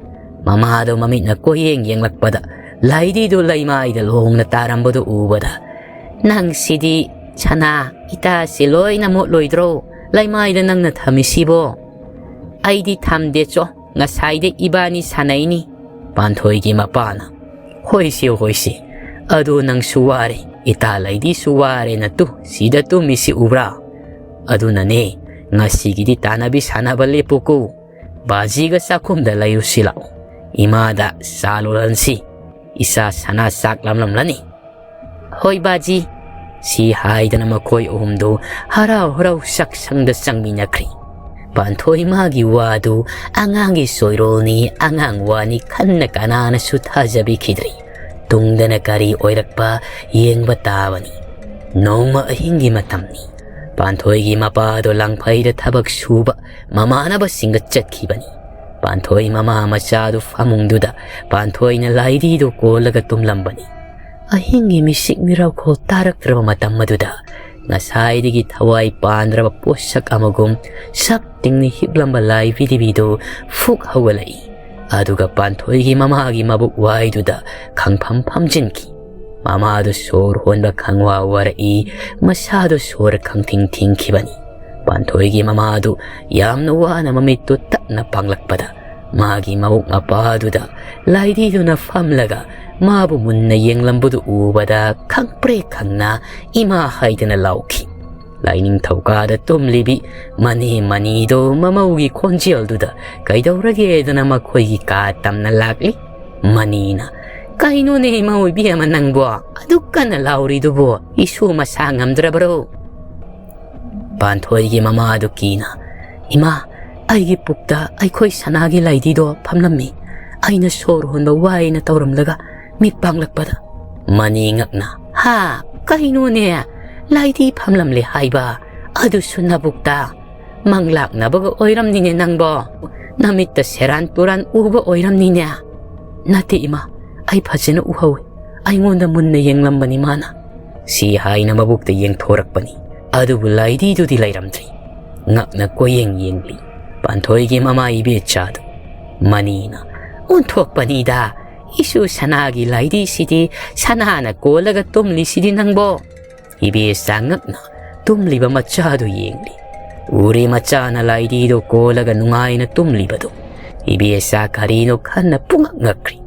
ꯃꯃꯥꯗꯣ ꯃꯃꯤꯠꯅ ꯀꯣꯏꯌꯦꯡ ꯌꯦꯡꯂꯛꯄꯗ ꯂꯥꯏꯗꯤꯗꯣ ꯂꯩꯃꯥꯏꯗ ꯂꯣꯡꯅ ꯇꯥꯔꯝꯕꯗꯨ ꯎꯕꯗ, "ꯅꯪꯁꯤꯗꯤ ꯁꯅꯥ, ꯏꯇꯥꯁꯤ ꯂꯣꯏꯅ ꯃꯣꯠꯂꯣꯏꯗ꯭ꯔꯣ? ꯂꯩꯃꯥꯏꯗ ꯅꯪꯅ ꯊꯝꯃꯤꯁꯤꯕꯣ?" "ꯑꯩꯗꯤ ꯊꯝꯗꯦꯆꯣ, ꯉꯁꯥꯏꯗꯩ ꯏꯕꯥꯅꯤ ꯁꯥꯟꯅꯩꯅꯤ꯫" ꯄꯥꯟꯊꯣꯏꯒꯤ ꯃꯄꯥꯅ, "ꯍꯣꯏꯁꯦ, ꯍꯣꯏꯁꯦ, ꯑꯗꯣ ꯅꯪꯁꯨ ꯋꯥꯔꯦ, ꯏꯇꯥ ꯂꯩꯗꯤꯁꯨ ꯋꯥꯔꯦꯅ ꯇꯨ ꯁꯤꯗ ꯇꯨꯝꯃꯤꯁꯤ ꯎꯕ꯭ꯔꯥ? ꯑꯗꯨꯅꯅꯦ, ꯉꯁꯤꯒꯤꯗꯤ ꯇꯥꯟꯅꯕꯤ ꯁꯥꯟꯅꯕ ꯂꯦꯞꯄꯨꯀꯣ, ꯕꯥꯖꯤꯒ ꯆꯥꯛꯈꯨꯝꯗ ꯂꯩꯔꯨꯁꯤ ꯂꯥꯛꯑꯣ, ꯏꯃꯥꯗ ꯆꯥ ꯂꯣꯜꯍꯟꯁꯤ, ꯏꯆꯥ ꯁꯅꯥ ꯆꯥꯛ ꯂꯥꯝꯂꯝꯂꯅꯤ꯫" "ꯍꯣꯏ ꯕꯥꯖꯤ꯫" ꯁꯤ ꯍꯥꯏꯗꯅ ꯃꯈꯣꯏ ꯑꯍꯨꯝꯗꯨ ꯍꯔꯥꯎ ꯍꯔꯥꯎ ꯆꯥꯛꯁꯪꯗ ꯆꯪꯃꯤꯟꯅꯈ꯭ꯔꯤ꯫ ꯄꯥꯟꯊꯣꯏ ꯃꯥꯒꯤ ꯋꯥꯗꯨ ꯑꯉꯥꯡꯒꯤ ꯆꯣꯏꯔꯣꯜꯅꯤ, ꯑꯉꯥꯡ ꯋꯥꯅꯤ ꯈꯟꯅ ꯀꯅꯥꯅꯁꯨ ꯊꯥꯖꯕꯤꯈꯤꯗ꯭ꯔꯤ꯫ ꯇꯨꯡꯗꯅ ꯀꯔꯤ ꯑꯣꯏꯔꯛꯄ ꯌꯦꯡꯕ ꯇꯥꯕꯅꯤ꯫ ꯅꯣꯡꯃ ꯑꯍꯤꯡꯒꯤ ꯃꯇꯝꯅꯤ꯫ ꯄꯥꯟꯊꯣꯏꯒꯤ ꯃꯄꯥꯗꯣ ꯂꯪꯐꯩꯗ ꯊꯕꯛ ꯁꯨꯕ ꯃꯃꯥꯟꯅꯕꯁꯤꯡꯒ ꯆꯠꯈꯤꯕꯅꯤ꯫ ꯄꯥꯟꯊꯣꯏ ꯃꯃꯥ ꯃꯆꯥꯗꯨ ꯐꯃꯨꯡꯗꯨꯗ ꯄꯥꯟꯊꯣꯏꯅ ꯂꯥꯏꯙꯤꯗꯨ ꯀꯣꯜꯂꯒ ꯇꯨꯝꯂꯝꯕꯅꯤ꯫ ꯑꯍꯤꯡꯒꯤ ꯃꯤꯁꯤꯛ ꯃꯤꯔꯥꯎꯈꯣꯜ ꯇꯥꯔꯛꯇ꯭ꯔꯕ ꯃꯇꯝ ꯑꯗꯨꯗ ꯉꯁꯥꯏꯗꯒꯤ ꯊꯋꯥꯏ ꯄꯥꯟꯗ꯭ꯔꯕ ꯄꯣꯠꯁꯛ ꯑꯃꯒꯨꯝ ꯁꯛ ꯇꯤꯡꯅ ꯍꯤꯞꯂꯝꯕ ꯂꯥꯏ ꯄꯤꯗꯤꯕꯤꯗꯨ ꯐꯨꯛ ꯍꯧꯒꯠꯂꯛꯏ꯫ ꯑꯗꯨꯒ ꯄꯥꯟꯊꯣꯏꯒꯤ ꯃꯃꯥꯒꯤ ꯃꯕꯨꯛ ꯋꯥꯏꯗꯨꯗ ꯈꯪꯐꯝ ꯐꯝꯖꯤꯟꯈꯤ꯫ ꯃꯃꯥꯗꯨ ꯁꯣꯔ ꯍꯣꯟꯕ ꯈꯪꯋꯥ ꯋꯥꯔꯛꯏ, ꯃꯁꯥꯗꯨ ꯁꯣꯔ ꯈꯪꯊꯤꯡ ꯊꯤꯡꯈꯤꯕꯅꯤ꯫ ꯄꯥꯟꯊꯣꯏꯒꯤ ꯃꯃꯥꯗꯨ ꯌꯥꯝꯅ ꯋꯥꯅ ꯃꯃꯤꯠꯇꯨ ꯇꯞꯅ ꯄꯥꯡꯂꯛꯄꯗ ꯃꯥꯒꯤ ꯃꯕꯨꯛ ꯃꯄꯥꯗꯨꯗ ꯂꯥꯏꯙꯤꯗꯨꯅ ꯐꯝꯂꯒ ꯃꯥꯕꯨ ꯃꯨꯟꯅ ꯌꯦꯡꯂꯝꯕꯗꯨ ꯎꯕꯗ ꯈꯪꯄ꯭ꯔꯦꯛ ꯈꯪꯅ ꯏꯃꯥ ꯍꯥꯏꯗꯅ ꯂꯥꯎꯈꯤ꯫ ꯂꯥꯏꯅꯤꯡꯊꯧ ꯀꯥꯗ ꯇꯨꯝꯂꯤꯕꯤ ꯃꯅꯦ ꯃꯅꯤꯗꯣ ꯃꯃꯧꯒꯤ ꯈꯣꯟꯖꯦꯜꯗꯨꯗ ꯀꯩꯗꯧꯔꯒꯦꯗꯅ ꯃꯈꯣꯏꯒꯤ ꯀꯥ ꯇꯝꯅ ꯂꯥꯛꯂꯤ꯫ ꯃꯅꯤꯅ, "ꯀꯩꯅꯣꯅꯦ ꯏꯃꯧ ꯏꯕꯦꯝꯃ ꯅꯪꯕꯣ? ꯑꯗꯨꯛ ꯀꯟꯅ ꯂꯥꯎꯔꯤꯗꯨꯕꯨ? ꯏꯁꯨ ꯃꯁꯥ ꯉꯝꯗ꯭ꯔꯕꯔꯣ?" ꯄꯥꯟꯊꯣꯏꯒꯤ ꯃꯃꯥꯗꯨ ꯀꯤꯅ, "ꯏꯃꯥ, ꯑꯩꯒꯤ ꯄꯨꯛꯇ ꯑꯩꯈꯣꯏ ꯁꯅꯥꯒꯤ ꯂꯥꯏꯙꯤꯗꯣ ꯐꯝꯂꯝꯃꯤ꯫ ꯑꯩꯅ ꯁꯣꯔ ꯍꯣꯟꯕ ꯋꯥꯏꯅ ꯇꯧꯔꯝꯂꯒ ꯃꯤꯠ ꯄꯥꯡꯂꯛꯄꯗ"꯫ ꯃꯅꯤ ꯉꯛꯅ, "ꯍꯥ? ꯀꯩꯅꯣꯅꯦ? ꯂꯥꯏꯙꯤ ꯐꯝꯂꯝꯂꯦ ꯍꯥꯏꯕ? ꯑꯗꯨꯁꯨ ꯅꯕꯨꯛꯇ? ꯃꯪꯂꯥꯛꯅꯕꯒ ꯑꯣꯏꯔꯝꯅꯤꯅꯦ ꯅꯪꯕꯣ꯫ ꯅꯃꯤꯠꯇ ꯁꯦꯔꯥꯟ ꯇꯨꯔꯥꯟ ꯎꯕ ꯑꯣꯏꯔꯝꯅꯤꯅꯦ"꯫ "ꯅꯠꯇꯦ ꯏꯃꯥ, ꯑꯩ ꯐꯖꯅ ꯎꯍꯧꯏ꯫ ꯑꯩꯉꯣꯟꯗ ꯃꯨꯟꯅ ꯌꯦꯡꯂꯝꯕꯅꯤ ꯃꯥꯅ"꯫ ꯁꯤ ꯍꯥꯏꯅ ꯃꯕꯨꯛꯇ ꯌꯦꯡꯊꯣꯔꯛꯄꯅꯤ꯫ ꯑꯗꯨꯕꯨ ꯂꯥꯏꯙꯤꯗꯨꯗꯤ ꯂꯩꯔꯝꯗ꯭ꯔꯤ꯫ ꯉꯛꯅ ꯀꯣꯏꯌꯦꯡ ꯌꯦꯡꯂꯤ ꯄꯥꯟꯊꯣꯏꯒꯤ ꯃꯃꯥ ꯏꯕꯦꯆꯥꯗꯨ꯫ ꯃꯅꯤꯅ, "ꯑꯣꯟꯊꯣꯛꯄꯅꯤꯗ, ꯏꯁꯨ ꯁꯅꯥꯒꯤ ꯂꯥꯏꯙꯤꯁꯤꯗꯤ ꯁꯅꯥꯅ ꯀꯣꯜꯂꯒ ꯇꯨꯝꯂꯤꯁꯤꯗꯤ ꯅꯪꯕꯣ?" ꯏꯕꯦꯆꯥ ꯉꯛꯅ ꯇꯨꯝꯂꯤꯕ ꯃꯆꯥꯗꯨ ꯌꯦꯡꯂꯤ꯫ ꯎꯔꯦ ꯃꯆꯥꯅ ꯂꯥꯏꯙꯤꯗꯨ ꯀꯣꯜꯂꯒ ꯅꯨꯡꯉꯥꯏꯅ ꯇꯨꯝꯂꯤꯕꯗꯨ꯫ ꯏꯕꯦꯆꯥ ꯀꯔꯤꯅꯣ ꯈꯟꯅ ꯄꯨꯡꯉꯛ ꯉꯛꯈ꯭ꯔꯤ꯫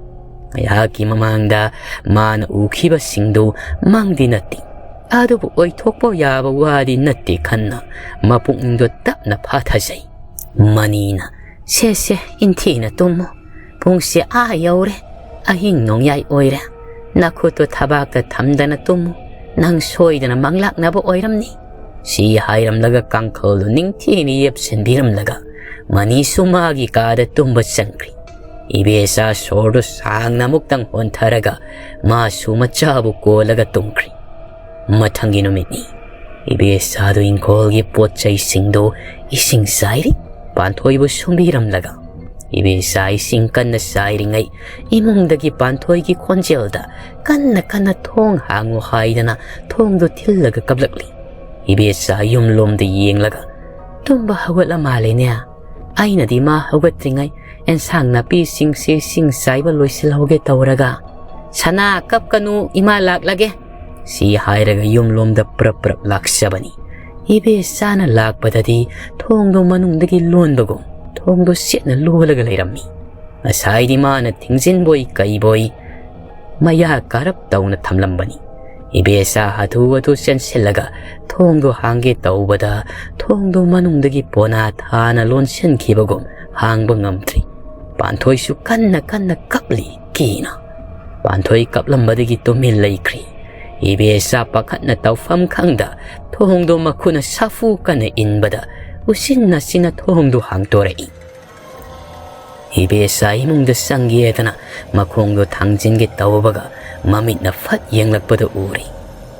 ꯉꯥꯏꯍꯥꯛꯀꯤ ꯃꯃꯥꯡꯗ ꯃꯥꯅ ꯎꯈꯤꯕꯁꯤꯡꯗꯨ ꯃꯪꯗꯤ ꯅꯠꯇꯦ꯫ ꯑꯗꯨꯕꯨ ꯑꯣꯏꯊꯣꯛꯄ ꯌꯥꯕ ꯋꯥꯗꯤ ꯅꯠꯇꯦ ꯈꯟꯅ ꯃꯄꯨꯛꯅꯤꯡꯗꯣ ꯇꯞꯅ ꯐꯥꯊꯖꯩ꯫ ꯃꯅꯤꯅ, "ꯁꯦ ꯁꯦ, ꯏꯟꯊꯤꯅ ꯇꯨꯝꯃꯨ꯫ ꯄꯨꯡꯁꯦ ꯑꯥ ꯌꯧꯔꯦ꯫ ꯑꯍꯤꯡ ꯅꯣꯡꯌꯥꯏ ꯑꯣꯏꯔꯦ꯫ ꯅꯈꯨꯠꯇꯣ ꯊꯕꯥꯛꯇ ꯊꯝꯗꯅ ꯇꯨꯝꯃꯨ꯫ ꯅꯪ ꯁꯣꯏꯗꯅ ꯃꯪꯂꯥꯛꯅꯕ ꯑꯣꯏꯔꯝꯅꯤ"꯫ ꯁꯤ ꯍꯥꯏꯔꯝꯂꯒ ꯀꯥꯡꯈꯜꯗꯨ ꯅꯤꯡꯊꯤꯅ ꯌꯦꯞꯁꯤꯟꯕꯤꯔꯝꯂꯒ ꯃꯅꯤꯁꯨ ꯃꯥꯒꯤ ꯀꯥꯗ ꯇꯨꯝꯕ ꯆꯪꯈ꯭ꯔꯤ꯫ ꯏꯕꯦꯆꯥ ꯁꯣꯔꯗꯨ ꯁꯥꯡꯅ ꯑꯃꯨꯛꯇꯪ ꯍꯣꯟꯊꯔꯒ ꯃꯥꯁꯨ ꯃꯆꯥꯕꯨ ꯀꯣꯜꯂꯒ ꯇꯨꯝꯈ꯭ꯔꯤ꯫ ꯃꯊꯪꯒꯤ ꯅꯨꯃꯤꯠꯅꯤ꯫ ꯏꯕꯦꯆꯥꯗꯨ ꯏꯪꯈꯣꯜꯒꯤ ꯄꯣꯠ ꯆꯩꯁꯤꯡꯗꯨ ꯏꯁꯤꯡ ꯆꯥꯏꯔꯤ꯫ ꯄꯥꯟꯊꯣꯏꯕꯨ ꯁꯨꯝꯕꯤꯔꯝꯂꯒ, ꯏꯕꯦꯆꯥ ꯏꯁꯤꯡ ꯀꯟꯅ ꯆꯥꯏꯔꯤꯉꯩ ꯏꯃꯨꯡꯗꯒꯤ ꯄꯥꯟꯊꯣꯏꯒꯤ ꯈꯣꯟꯖꯦꯜꯗ ꯀꯟꯅ ꯀꯟꯅ "ꯊꯣꯡ ꯍꯥꯡꯉꯨ" ꯍꯥꯏꯗꯅ ꯊꯣꯡꯗꯨ ꯊꯤꯜꯂꯒ ꯀꯞꯂꯛꯂꯤ꯫ ꯏꯕꯦꯆꯥ ꯌꯨꯝꯂꯣꯝꯗ ꯌꯦꯡꯂꯒ, "ꯇꯨꯝꯕ ꯍꯧꯒꯠꯂ ꯃꯥꯜꯂꯦꯅꯦ꯫ ꯑꯩꯅꯗꯤ ꯃꯥ ꯍꯧꯒꯠꯇ꯭ꯔꯤꯉꯩ ꯑꯦꯟꯁꯥꯡ ꯅꯥꯄꯤꯁꯤꯡꯁꯤ ꯏꯁꯤꯡ ꯆꯥꯏꯕ ꯂꯣꯏꯁꯤꯜꯍꯧꯒꯦ ꯇꯧꯔꯒ"꯫ "ꯁꯅꯥ, ꯀꯞꯀꯅꯨ, ꯏꯃꯥ ꯂꯥꯛꯂꯒꯦ"꯫ ꯁꯤ ꯍꯥꯏꯔꯒ ꯌꯨꯝꯂꯣꯝꯗ ꯄ꯭ꯔꯞ ꯄ꯭ꯔꯞ ꯂꯥꯛꯆꯕꯅꯤ꯫ ꯏꯕꯦꯆꯥꯅ ꯂꯥꯛꯄꯗꯗꯤ ꯊꯣꯡꯗꯣ ꯃꯅꯨꯡꯗꯒꯤ ꯂꯣꯟꯕꯒꯨꯝ ꯊꯣꯡꯗꯣ ꯆꯦꯠꯅ ꯂꯣꯜꯂꯒ ꯂꯩꯔꯝꯃꯤ꯫ ꯉꯁꯥꯏꯗꯤ ꯃꯥꯅ ꯊꯤꯡꯖꯤꯟꯕꯣꯏ ꯀꯩꯕꯣꯏ ꯃꯌꯥ ꯀꯥꯔꯞ ꯇꯧꯅ ꯊꯝꯂꯝꯕꯅꯤ꯫ ꯏꯕꯦꯆꯥ ꯍꯥꯊꯨ ꯍꯥꯊꯨ ꯆꯦꯟꯁꯤꯜꯂꯒ ꯊꯣꯡꯗꯣ ꯍꯥꯡꯒꯦ ꯇꯧꯕꯗ, ꯊꯣꯡꯗꯣ ꯃꯅꯨꯡꯗꯒꯤ ꯄꯣꯅꯥ ꯊꯥꯅ ꯂꯣꯟꯁꯤꯟꯈꯤꯕꯒꯨꯝ ꯍꯥꯡꯕ ꯉꯝꯗ꯭ꯔꯤ꯫ ꯄꯥꯟꯊꯣꯏꯁꯨ ꯀꯟꯅ ꯀꯟꯅ ꯀꯞꯂꯤ, ꯀꯤꯅ꯫ ꯄꯥꯟꯊꯣꯏ ꯀꯞꯂꯝꯕꯗꯒꯤ ꯇꯨꯃꯤꯟ ꯂꯩꯈ꯭ꯔꯤ꯫ ꯏꯕꯦꯆꯥ ꯄꯥꯈꯠꯅ ꯇꯧꯐꯝ ꯈꯪꯗ ꯊꯣꯡꯗꯣ ꯃꯈꯨꯠꯅ ꯁꯥꯐꯨ ꯀꯟꯅ ꯏꯟꯕꯗ, ꯎꯆꯤꯟ ꯅꯥꯆꯤꯟꯅ ꯊꯣꯡꯗꯣ ꯍꯥꯡꯇꯣꯔꯛꯏ꯫ ꯏꯕꯦꯆꯥ ꯏꯃꯨꯡꯗ ꯆꯪꯒꯦꯗꯅ ꯃꯈꯣꯡꯗꯣ ꯊꯥꯡꯖꯤꯟꯒꯦ ꯇꯧꯕꯒ, ꯃꯃꯤꯠꯅ ꯐꯠ ꯌꯦꯡꯂꯛꯄꯗ ꯎꯔꯤ꯫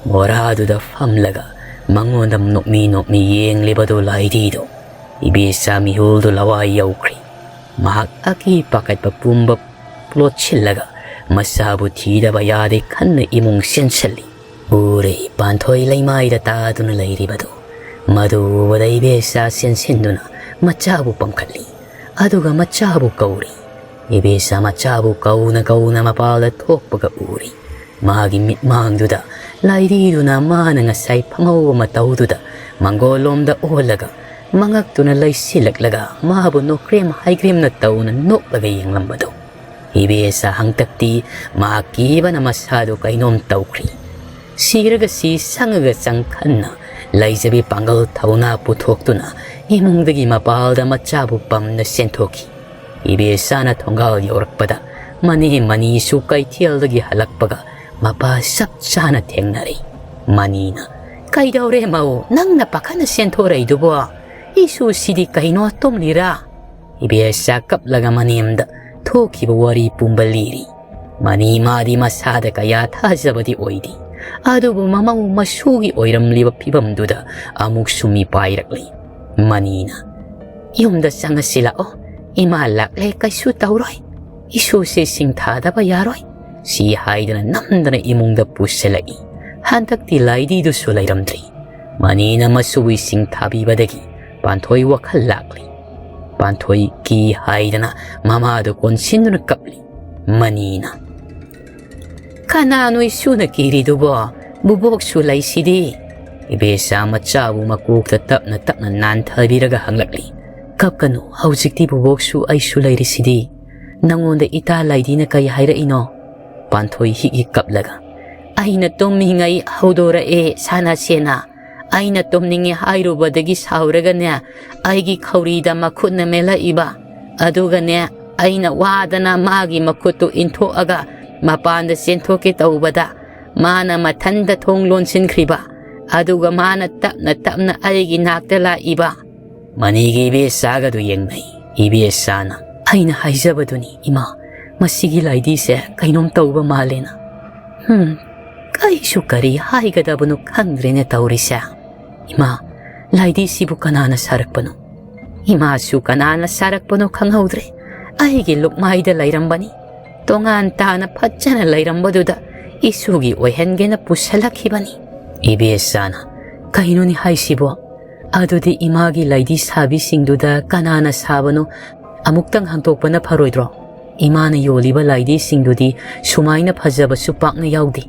ꯃꯣꯔꯥꯗꯨꯗ ꯐꯝꯂꯒ ꯃꯉꯣꯟꯗ ꯅꯣꯛꯃꯤ ꯅꯣꯛꯃꯤ ꯌꯦꯡꯂꯤꯕꯗꯨ ꯂꯥꯏꯙꯤꯗꯣ꯫ ꯏꯕꯦꯆꯥ ꯃꯤꯍꯨꯜꯗꯨ ꯂꯋꯥꯏ ꯌꯧꯈ꯭ꯔꯤ꯫ ꯃꯍꯥꯛ ꯑꯀꯤ ꯄꯥꯈꯠꯄ ꯄꯨꯝꯕ ꯂꯣꯠꯁꯤꯜꯂꯒ ꯃꯆꯥꯕꯨ ꯊꯤꯗꯕ ꯌꯥꯗꯦ ꯈꯟꯅ ꯏꯃꯨꯡ ꯆꯦꯟꯁꯤꯜꯂꯤ꯫ ꯎꯔꯦ, ꯄꯥꯟꯊꯣꯏ ꯂꯩꯃꯥꯏꯗ ꯇꯥꯗꯨꯅ ꯂꯩꯔꯤꯕꯗꯨ꯫ ꯃꯗꯨ ꯎꯕꯗ ꯏꯕꯦꯆꯥ ꯆꯦꯟꯁꯤꯟꯗꯨꯅ ꯃꯆꯥꯕꯨ ꯄꯝꯈꯠꯂꯤ꯫ ꯑꯗꯨꯒ ꯃꯆꯥꯕꯨ ꯀꯧꯔꯤ꯫ ꯏꯕꯦꯆꯥ ꯃꯆꯥꯕꯨ ꯀꯧꯅ ꯀꯧꯅ ꯃꯄꯥꯜꯗ ꯊꯣꯛꯄꯒ ꯎꯔꯤ꯫ ꯃꯥꯒꯤ ꯃꯤꯠꯃꯥꯡꯗꯨꯗ ꯂꯥꯏꯙꯤꯗꯨꯅ ꯃꯥꯅ ꯉꯁꯥꯏ ꯐꯝꯍꯧꯕ ꯃꯇꯧꯗꯨꯗ ꯃꯪꯒꯣꯜꯂꯣꯝꯗ ꯑꯣꯜꯂꯒ ꯃꯉꯛꯇꯨꯅ ꯂꯩꯁꯤꯜꯂꯛꯂꯒ ꯃꯥꯕꯨ ꯅꯣꯀ꯭ꯔꯦꯝ ꯍꯥꯏꯒ꯭ꯔꯦꯝꯅ ꯇꯧꯅ ꯅꯣꯛꯂꯒ ꯌꯦꯡꯂꯝꯕꯗꯨ꯫ ꯏꯕꯦꯆꯥ ꯍꯪꯇꯛꯇꯤ ꯃꯍꯥꯛ ꯀꯤꯕꯅ ꯃꯁꯥꯗꯨ ꯀꯩꯅꯣꯝ ꯇꯧꯈ꯭ꯔꯤ꯫ ꯁꯤꯔꯒ ꯁꯤ, ꯁꯪꯉꯒ ꯆꯪ ꯈꯟꯅ ꯂꯩꯖꯕꯤ ꯄꯥꯡꯒꯜ ꯊꯧꯅꯥ ꯄꯨꯊꯣꯛꯇꯨꯅ ꯏꯃꯨꯡꯗꯒꯤ ꯃꯄꯥꯜꯗ ꯃꯆꯥꯕꯨ ꯄꯝꯅ ꯆꯦꯟꯊꯣꯛꯈꯤ꯫ ꯏꯕꯦꯆꯥꯅ ꯊꯣꯡꯒꯥꯜ ꯌꯧꯔꯛꯄꯗ ꯃꯅꯦ ꯃꯅꯤꯁꯨ ꯀꯩꯊꯦꯜꯗꯒꯤ ꯍꯜꯂꯛꯄꯒ ꯃꯄꯥ ꯆꯞ ꯆꯥꯅ ꯊꯦꯡꯅꯔꯦ꯫ ꯃꯅꯤꯅ, "ꯀꯩꯗꯧꯔꯦ ꯃꯧ, ꯅꯪꯅ ꯄꯥꯈꯠꯅ ꯆꯦꯟꯊꯣꯔꯛꯏꯗꯨꯕꯣ? ꯏꯁꯨꯁꯤꯗꯤ ꯀꯩꯅꯣ, ꯇꯨꯝꯂꯤꯔꯥ?" ꯏꯕꯦꯆꯥ ꯀꯞꯂꯒ ꯃꯅꯦꯝꯗ ꯊꯣꯛꯈꯤꯕ ꯋꯥꯔꯤ ꯄꯨꯝꯕ ꯂꯤꯔꯤ꯫ ꯃꯅꯤ ꯃꯥꯗꯤ ꯃꯁꯥꯗ ꯀꯌꯥ ꯊꯥꯖꯕꯗꯤ ꯑꯣꯏꯗꯦ꯫ ꯑꯗꯨꯕꯨ ꯃꯃꯧ ꯃꯁꯨꯒꯤ ꯑꯣꯏꯔꯝꯂꯤꯕ ꯐꯤꯕꯝꯗꯨꯗ ꯑꯃꯨꯛꯁꯨ ꯃꯤꯄꯥꯏꯔꯛꯂꯤ꯫ ꯃꯅꯤꯅ, "ꯌꯨꯝꯗ ꯆꯪꯉꯁꯤ ꯂꯥꯛꯑꯣ, ꯏꯃꯥ ꯂꯥꯛꯂꯦ, ꯀꯩꯁꯨ ꯇꯧꯔꯣꯏ, ꯏꯁꯨꯁꯦ ꯁꯤꯡ ꯊꯥꯗꯕ ꯌꯥꯔꯣꯏ" ꯁꯤ ꯍꯥꯏꯗꯅ ꯅꯝꯗꯅ ꯏꯃꯨꯡꯗ ꯄꯨꯁꯤꯜꯂꯛꯏ꯫ ꯍꯟꯗꯛꯇꯤ ꯂꯥꯏꯗꯤꯗꯨꯁꯨ ꯂꯩꯔꯝꯗ꯭ꯔꯤ꯫ ꯃꯅꯤꯅ ꯃꯁꯨꯒꯤ ꯁꯤꯡ ꯊꯥꯕꯤꯕꯗꯒꯤ ꯄꯥꯟꯊꯣꯏ ꯋꯥꯈꯜ ꯂꯥꯛꯂꯤ꯫ ꯄꯥꯟꯊꯣꯏ ꯀꯤ ꯍꯥꯏꯗꯅ ꯃꯃꯥꯗꯨ ꯀꯣꯟꯁꯤꯟꯗꯨꯅ ꯀꯞꯂꯤ꯫ ꯃꯅꯤꯅ, "ꯀꯅꯥꯅꯣ ꯏꯁꯨꯅ ꯀꯤꯔꯤꯗꯨꯕꯣ? ꯕꯨꯕꯣꯛꯁꯨ ꯂꯩꯁꯤꯗꯤ"꯫ ꯏꯕꯦꯆꯥ ꯃꯆꯥꯕꯨ ꯃꯀꯣꯛꯇ ꯇꯞꯅ ꯇꯞꯅ ꯅꯥꯟꯊꯕꯤꯔꯒ ꯍꯪꯂꯛꯂꯤ꯫ "ꯀꯞꯀꯅꯨ, ꯍꯧꯖꯤꯛꯇꯤ ꯕꯨꯕꯣꯛꯁꯨ ꯑꯩꯁꯨ ꯂꯩꯔꯤꯁꯤꯗꯤ꯫ ꯅꯪꯉꯣꯟꯗ ꯏꯇꯥ ꯂꯥꯏꯗꯤꯅ ꯀꯩ ꯍꯥꯏꯔꯛꯏꯅꯣ?" ꯄꯥꯟꯊꯣꯏ ꯍꯤꯛ ꯍꯤꯛ ꯀꯞꯂꯒ, "ꯑꯩꯅ ꯇꯨꯝꯃꯤꯉꯩ ꯍꯧꯗꯣꯔꯛꯑꯦ ꯁꯥꯅꯥꯁꯦꯅ꯫ ꯑꯩꯅ ꯇꯨꯝꯅꯤꯡꯉꯦ ꯍꯥꯏꯔꯨꯕꯗꯒꯤ ꯁꯥꯎꯔꯒꯅꯦ, ꯑꯩꯒꯤ ꯈꯧꯔꯤꯗ ꯃꯈꯨꯠꯅ ꯃꯦꯜꯂꯛꯏꯕ꯫ ꯑꯗꯨꯒꯅꯦ, ꯑꯩꯅ ꯋꯥꯗꯅ ꯃꯥꯒꯤ ꯃꯈꯨꯠꯇꯨ ꯏꯟꯊꯣꯛꯑꯒ ꯃꯄꯥꯟꯗ ꯆꯦꯟꯊꯣꯛꯀꯦ ꯇꯧꯕꯗ, ꯃꯥꯅ ꯃꯊꯟꯗ ꯊꯣꯡ ꯂꯣꯟꯁꯤꯟꯈ꯭ꯔꯤꯕ꯫ ꯑꯗꯨꯒ ꯃꯥꯅ ꯇꯞꯅ ꯇꯞꯅ ꯑꯩꯒꯤ ꯅꯥꯛꯇ ꯂꯥꯛꯏꯕ"꯫ ꯃꯅꯤꯒꯤ ꯏꯕꯦꯆꯥꯒꯗꯨ ꯌꯦꯡꯅꯩ꯫ ꯏꯕꯦꯆꯥꯅ, "ꯑꯩꯅ ꯍꯥꯏꯖꯕꯗꯨꯅꯤ, ꯏꯃꯥ, ꯃꯁꯤꯒꯤ ꯂꯥꯏꯗꯤꯁꯦ ꯀꯩꯅꯣꯝ ꯇꯧꯕ ꯃꯥꯜꯂꯦꯅ꯫ ꯍꯝ, ꯑꯩꯁꯨ ꯀꯔꯤ ꯍꯥꯏꯒꯗꯕꯅꯣ ꯈꯪꯗ꯭ꯔꯦꯅꯦ ꯇꯧꯔꯤꯁꯦ꯫ ꯏꯃꯥ, ꯂꯥꯏꯗꯤꯁꯤꯕꯨ ꯀꯅꯥꯅ ꯁꯥꯔꯛꯄꯅꯣ?" "ꯏꯃꯥꯁꯨ ꯀꯅꯥꯅ ꯁꯥꯔꯛꯄꯅꯣ ꯈꯪꯍꯧꯗ꯭ꯔꯦ꯫ ꯑꯩꯒꯤ ꯂꯨꯛꯃꯥꯏꯗ ꯂꯩꯔꯝꯕꯅꯤ꯫ ꯇꯣꯉꯥꯟ ꯇꯥꯅ ꯐꯖꯅ ꯂꯩꯔꯝꯕꯗꯨꯗ ꯏꯁꯨꯒꯤ ꯑꯣꯏꯍꯟꯒꯦꯅ ꯄꯨꯁꯜꯂꯛꯈꯤꯕꯅꯤ"꯫ ꯏꯕꯦꯆꯥꯅ, "ꯀꯩꯅꯣꯅꯦ ꯍꯥꯏꯁꯤꯕꯣ? ꯑꯗꯨꯗꯤ ꯏꯃꯥꯒꯤ ꯂꯥꯏꯗꯤ ꯁꯥꯕꯤꯁꯤꯡꯗꯨꯗ ꯀꯅꯥꯅ ꯁꯥꯕꯅꯣ ꯑꯃꯨꯛꯇꯪ ꯍꯪꯗꯣꯛꯄꯅ ꯐꯔꯣꯏꯗ꯭ꯔꯣ? ꯏꯃꯥꯅ ꯌꯣꯜꯂꯤꯕ ꯂꯥꯏꯗꯤꯁꯤꯡꯗꯨꯗꯤ ꯁꯨꯃꯥꯏꯅ ꯐꯖꯕꯁꯨ ꯄꯥꯛꯅ ꯌꯥꯎꯗꯦ꯫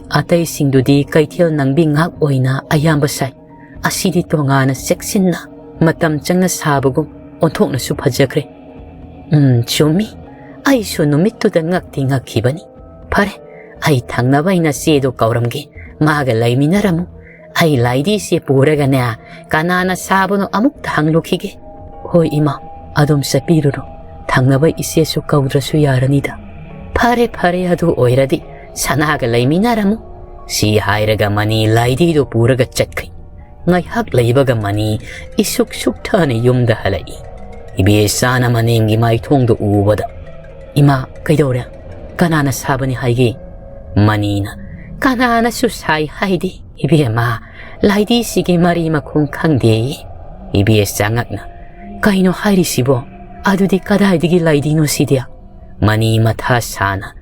ꯑꯇꯩꯁꯤꯡꯗꯨꯗꯤ ꯀꯩꯊꯦꯜ ꯅꯪꯕꯤ ꯉꯥꯛ ꯑꯣꯏꯅ ꯑꯌꯥꯝꯕ ꯁꯥꯏ꯫ ꯑꯁꯤꯗꯤ ꯇꯣꯉꯥꯟꯅ ꯆꯦꯛꯁꯤꯟꯅ ꯃꯇꯝ ꯆꯪꯅ ꯁꯥꯕꯒꯨꯝ ꯑꯣꯟꯊꯣꯛꯅꯁꯨ ꯐꯖꯈ꯭ꯔꯦ"꯫ "ꯎꯝ, ꯆꯨꯝꯃꯤ꯫ ꯑꯩꯁꯨ ꯅꯨꯃꯤꯠꯇꯨꯗ ꯉꯛꯇꯤ ꯉꯛꯈꯤꯕꯅꯤ꯫ ꯐꯔꯦ, ꯑꯩ ꯊꯪꯅꯕ ꯏꯅꯆꯦꯗꯨ ꯀꯧꯔꯝꯒꯦ꯫ ꯃꯥꯒ ꯂꯩꯃꯤꯟꯅꯔꯝꯃꯨ꯫ ꯑꯩ ꯂꯥꯏꯗꯤꯁꯦ ꯄꯨꯔꯒꯅꯦ, ꯀꯅꯥꯅ ꯁꯥꯕꯅꯣ ꯑꯃꯨꯛꯇ ꯍꯪꯂꯨꯈꯤꯒꯦ"꯫ "ꯍꯣꯏ ꯏꯃꯥ, ꯑꯗꯨꯝ ꯆꯠꯄꯤꯔꯨꯔꯣ꯫ ꯊꯪꯅꯕ ꯏꯆꯦꯁꯨ ꯀꯧꯗ꯭ꯔꯁꯨ ꯌꯥꯔꯅꯤꯗ"꯫ "ꯐꯔꯦ, ꯐꯔꯦ, ꯑꯗꯨ ꯑꯣꯏꯔꯗꯤ ꯁꯅꯥꯒ ꯂꯩꯃꯤꯟꯅꯔꯝꯃꯨ"꯫ ꯁꯤ ꯍꯥꯏꯔꯒ ꯃꯅꯤ ꯂꯥꯏꯗꯤꯗꯨ ꯄꯨꯔꯒ ꯆꯠꯈ꯭ꯔꯤ꯫ ꯉꯥꯏꯍꯥꯛ ꯂꯩꯕꯒ ꯃꯅꯤ ꯏꯁꯨꯛ ꯁꯨꯛꯊꯅ ꯌꯨꯝꯗ ꯍꯜꯂꯛꯏ꯫ ꯏꯕꯦꯆꯥꯅ ꯃꯅꯤꯡꯒꯤ ꯃꯥꯏꯊꯣꯡꯗꯨ ꯎꯕꯗ, "ꯏꯃꯥ, ꯀꯩꯗꯧꯔꯦ? ꯀꯅꯥꯅ ꯁꯥꯕꯅꯤ ꯍꯥꯏꯒꯦ?" ꯃꯅꯤꯅ, "ꯀꯅꯥꯅꯁꯨ ꯁꯥꯏ ꯍꯥꯏꯗꯦ, ꯏꯕꯦꯝꯃ, ꯂꯥꯏꯙꯤꯁꯤꯒꯤ ꯃꯔꯤ ꯃꯈꯣꯡ ꯈꯪꯗꯦ"꯫ ꯏꯕꯦꯆꯥ ꯉꯛꯅ, "ꯀꯩꯅꯣ ꯍꯥꯏꯔꯤꯁꯤꯕꯣ? ꯑꯗꯨꯗꯤ ꯀꯗꯥꯏꯗꯒꯤ ꯂꯥꯏꯙꯤꯅꯣ ꯁꯤꯗꯤ?" ꯃꯅꯤ ꯃꯊꯥ ꯁꯥꯅ,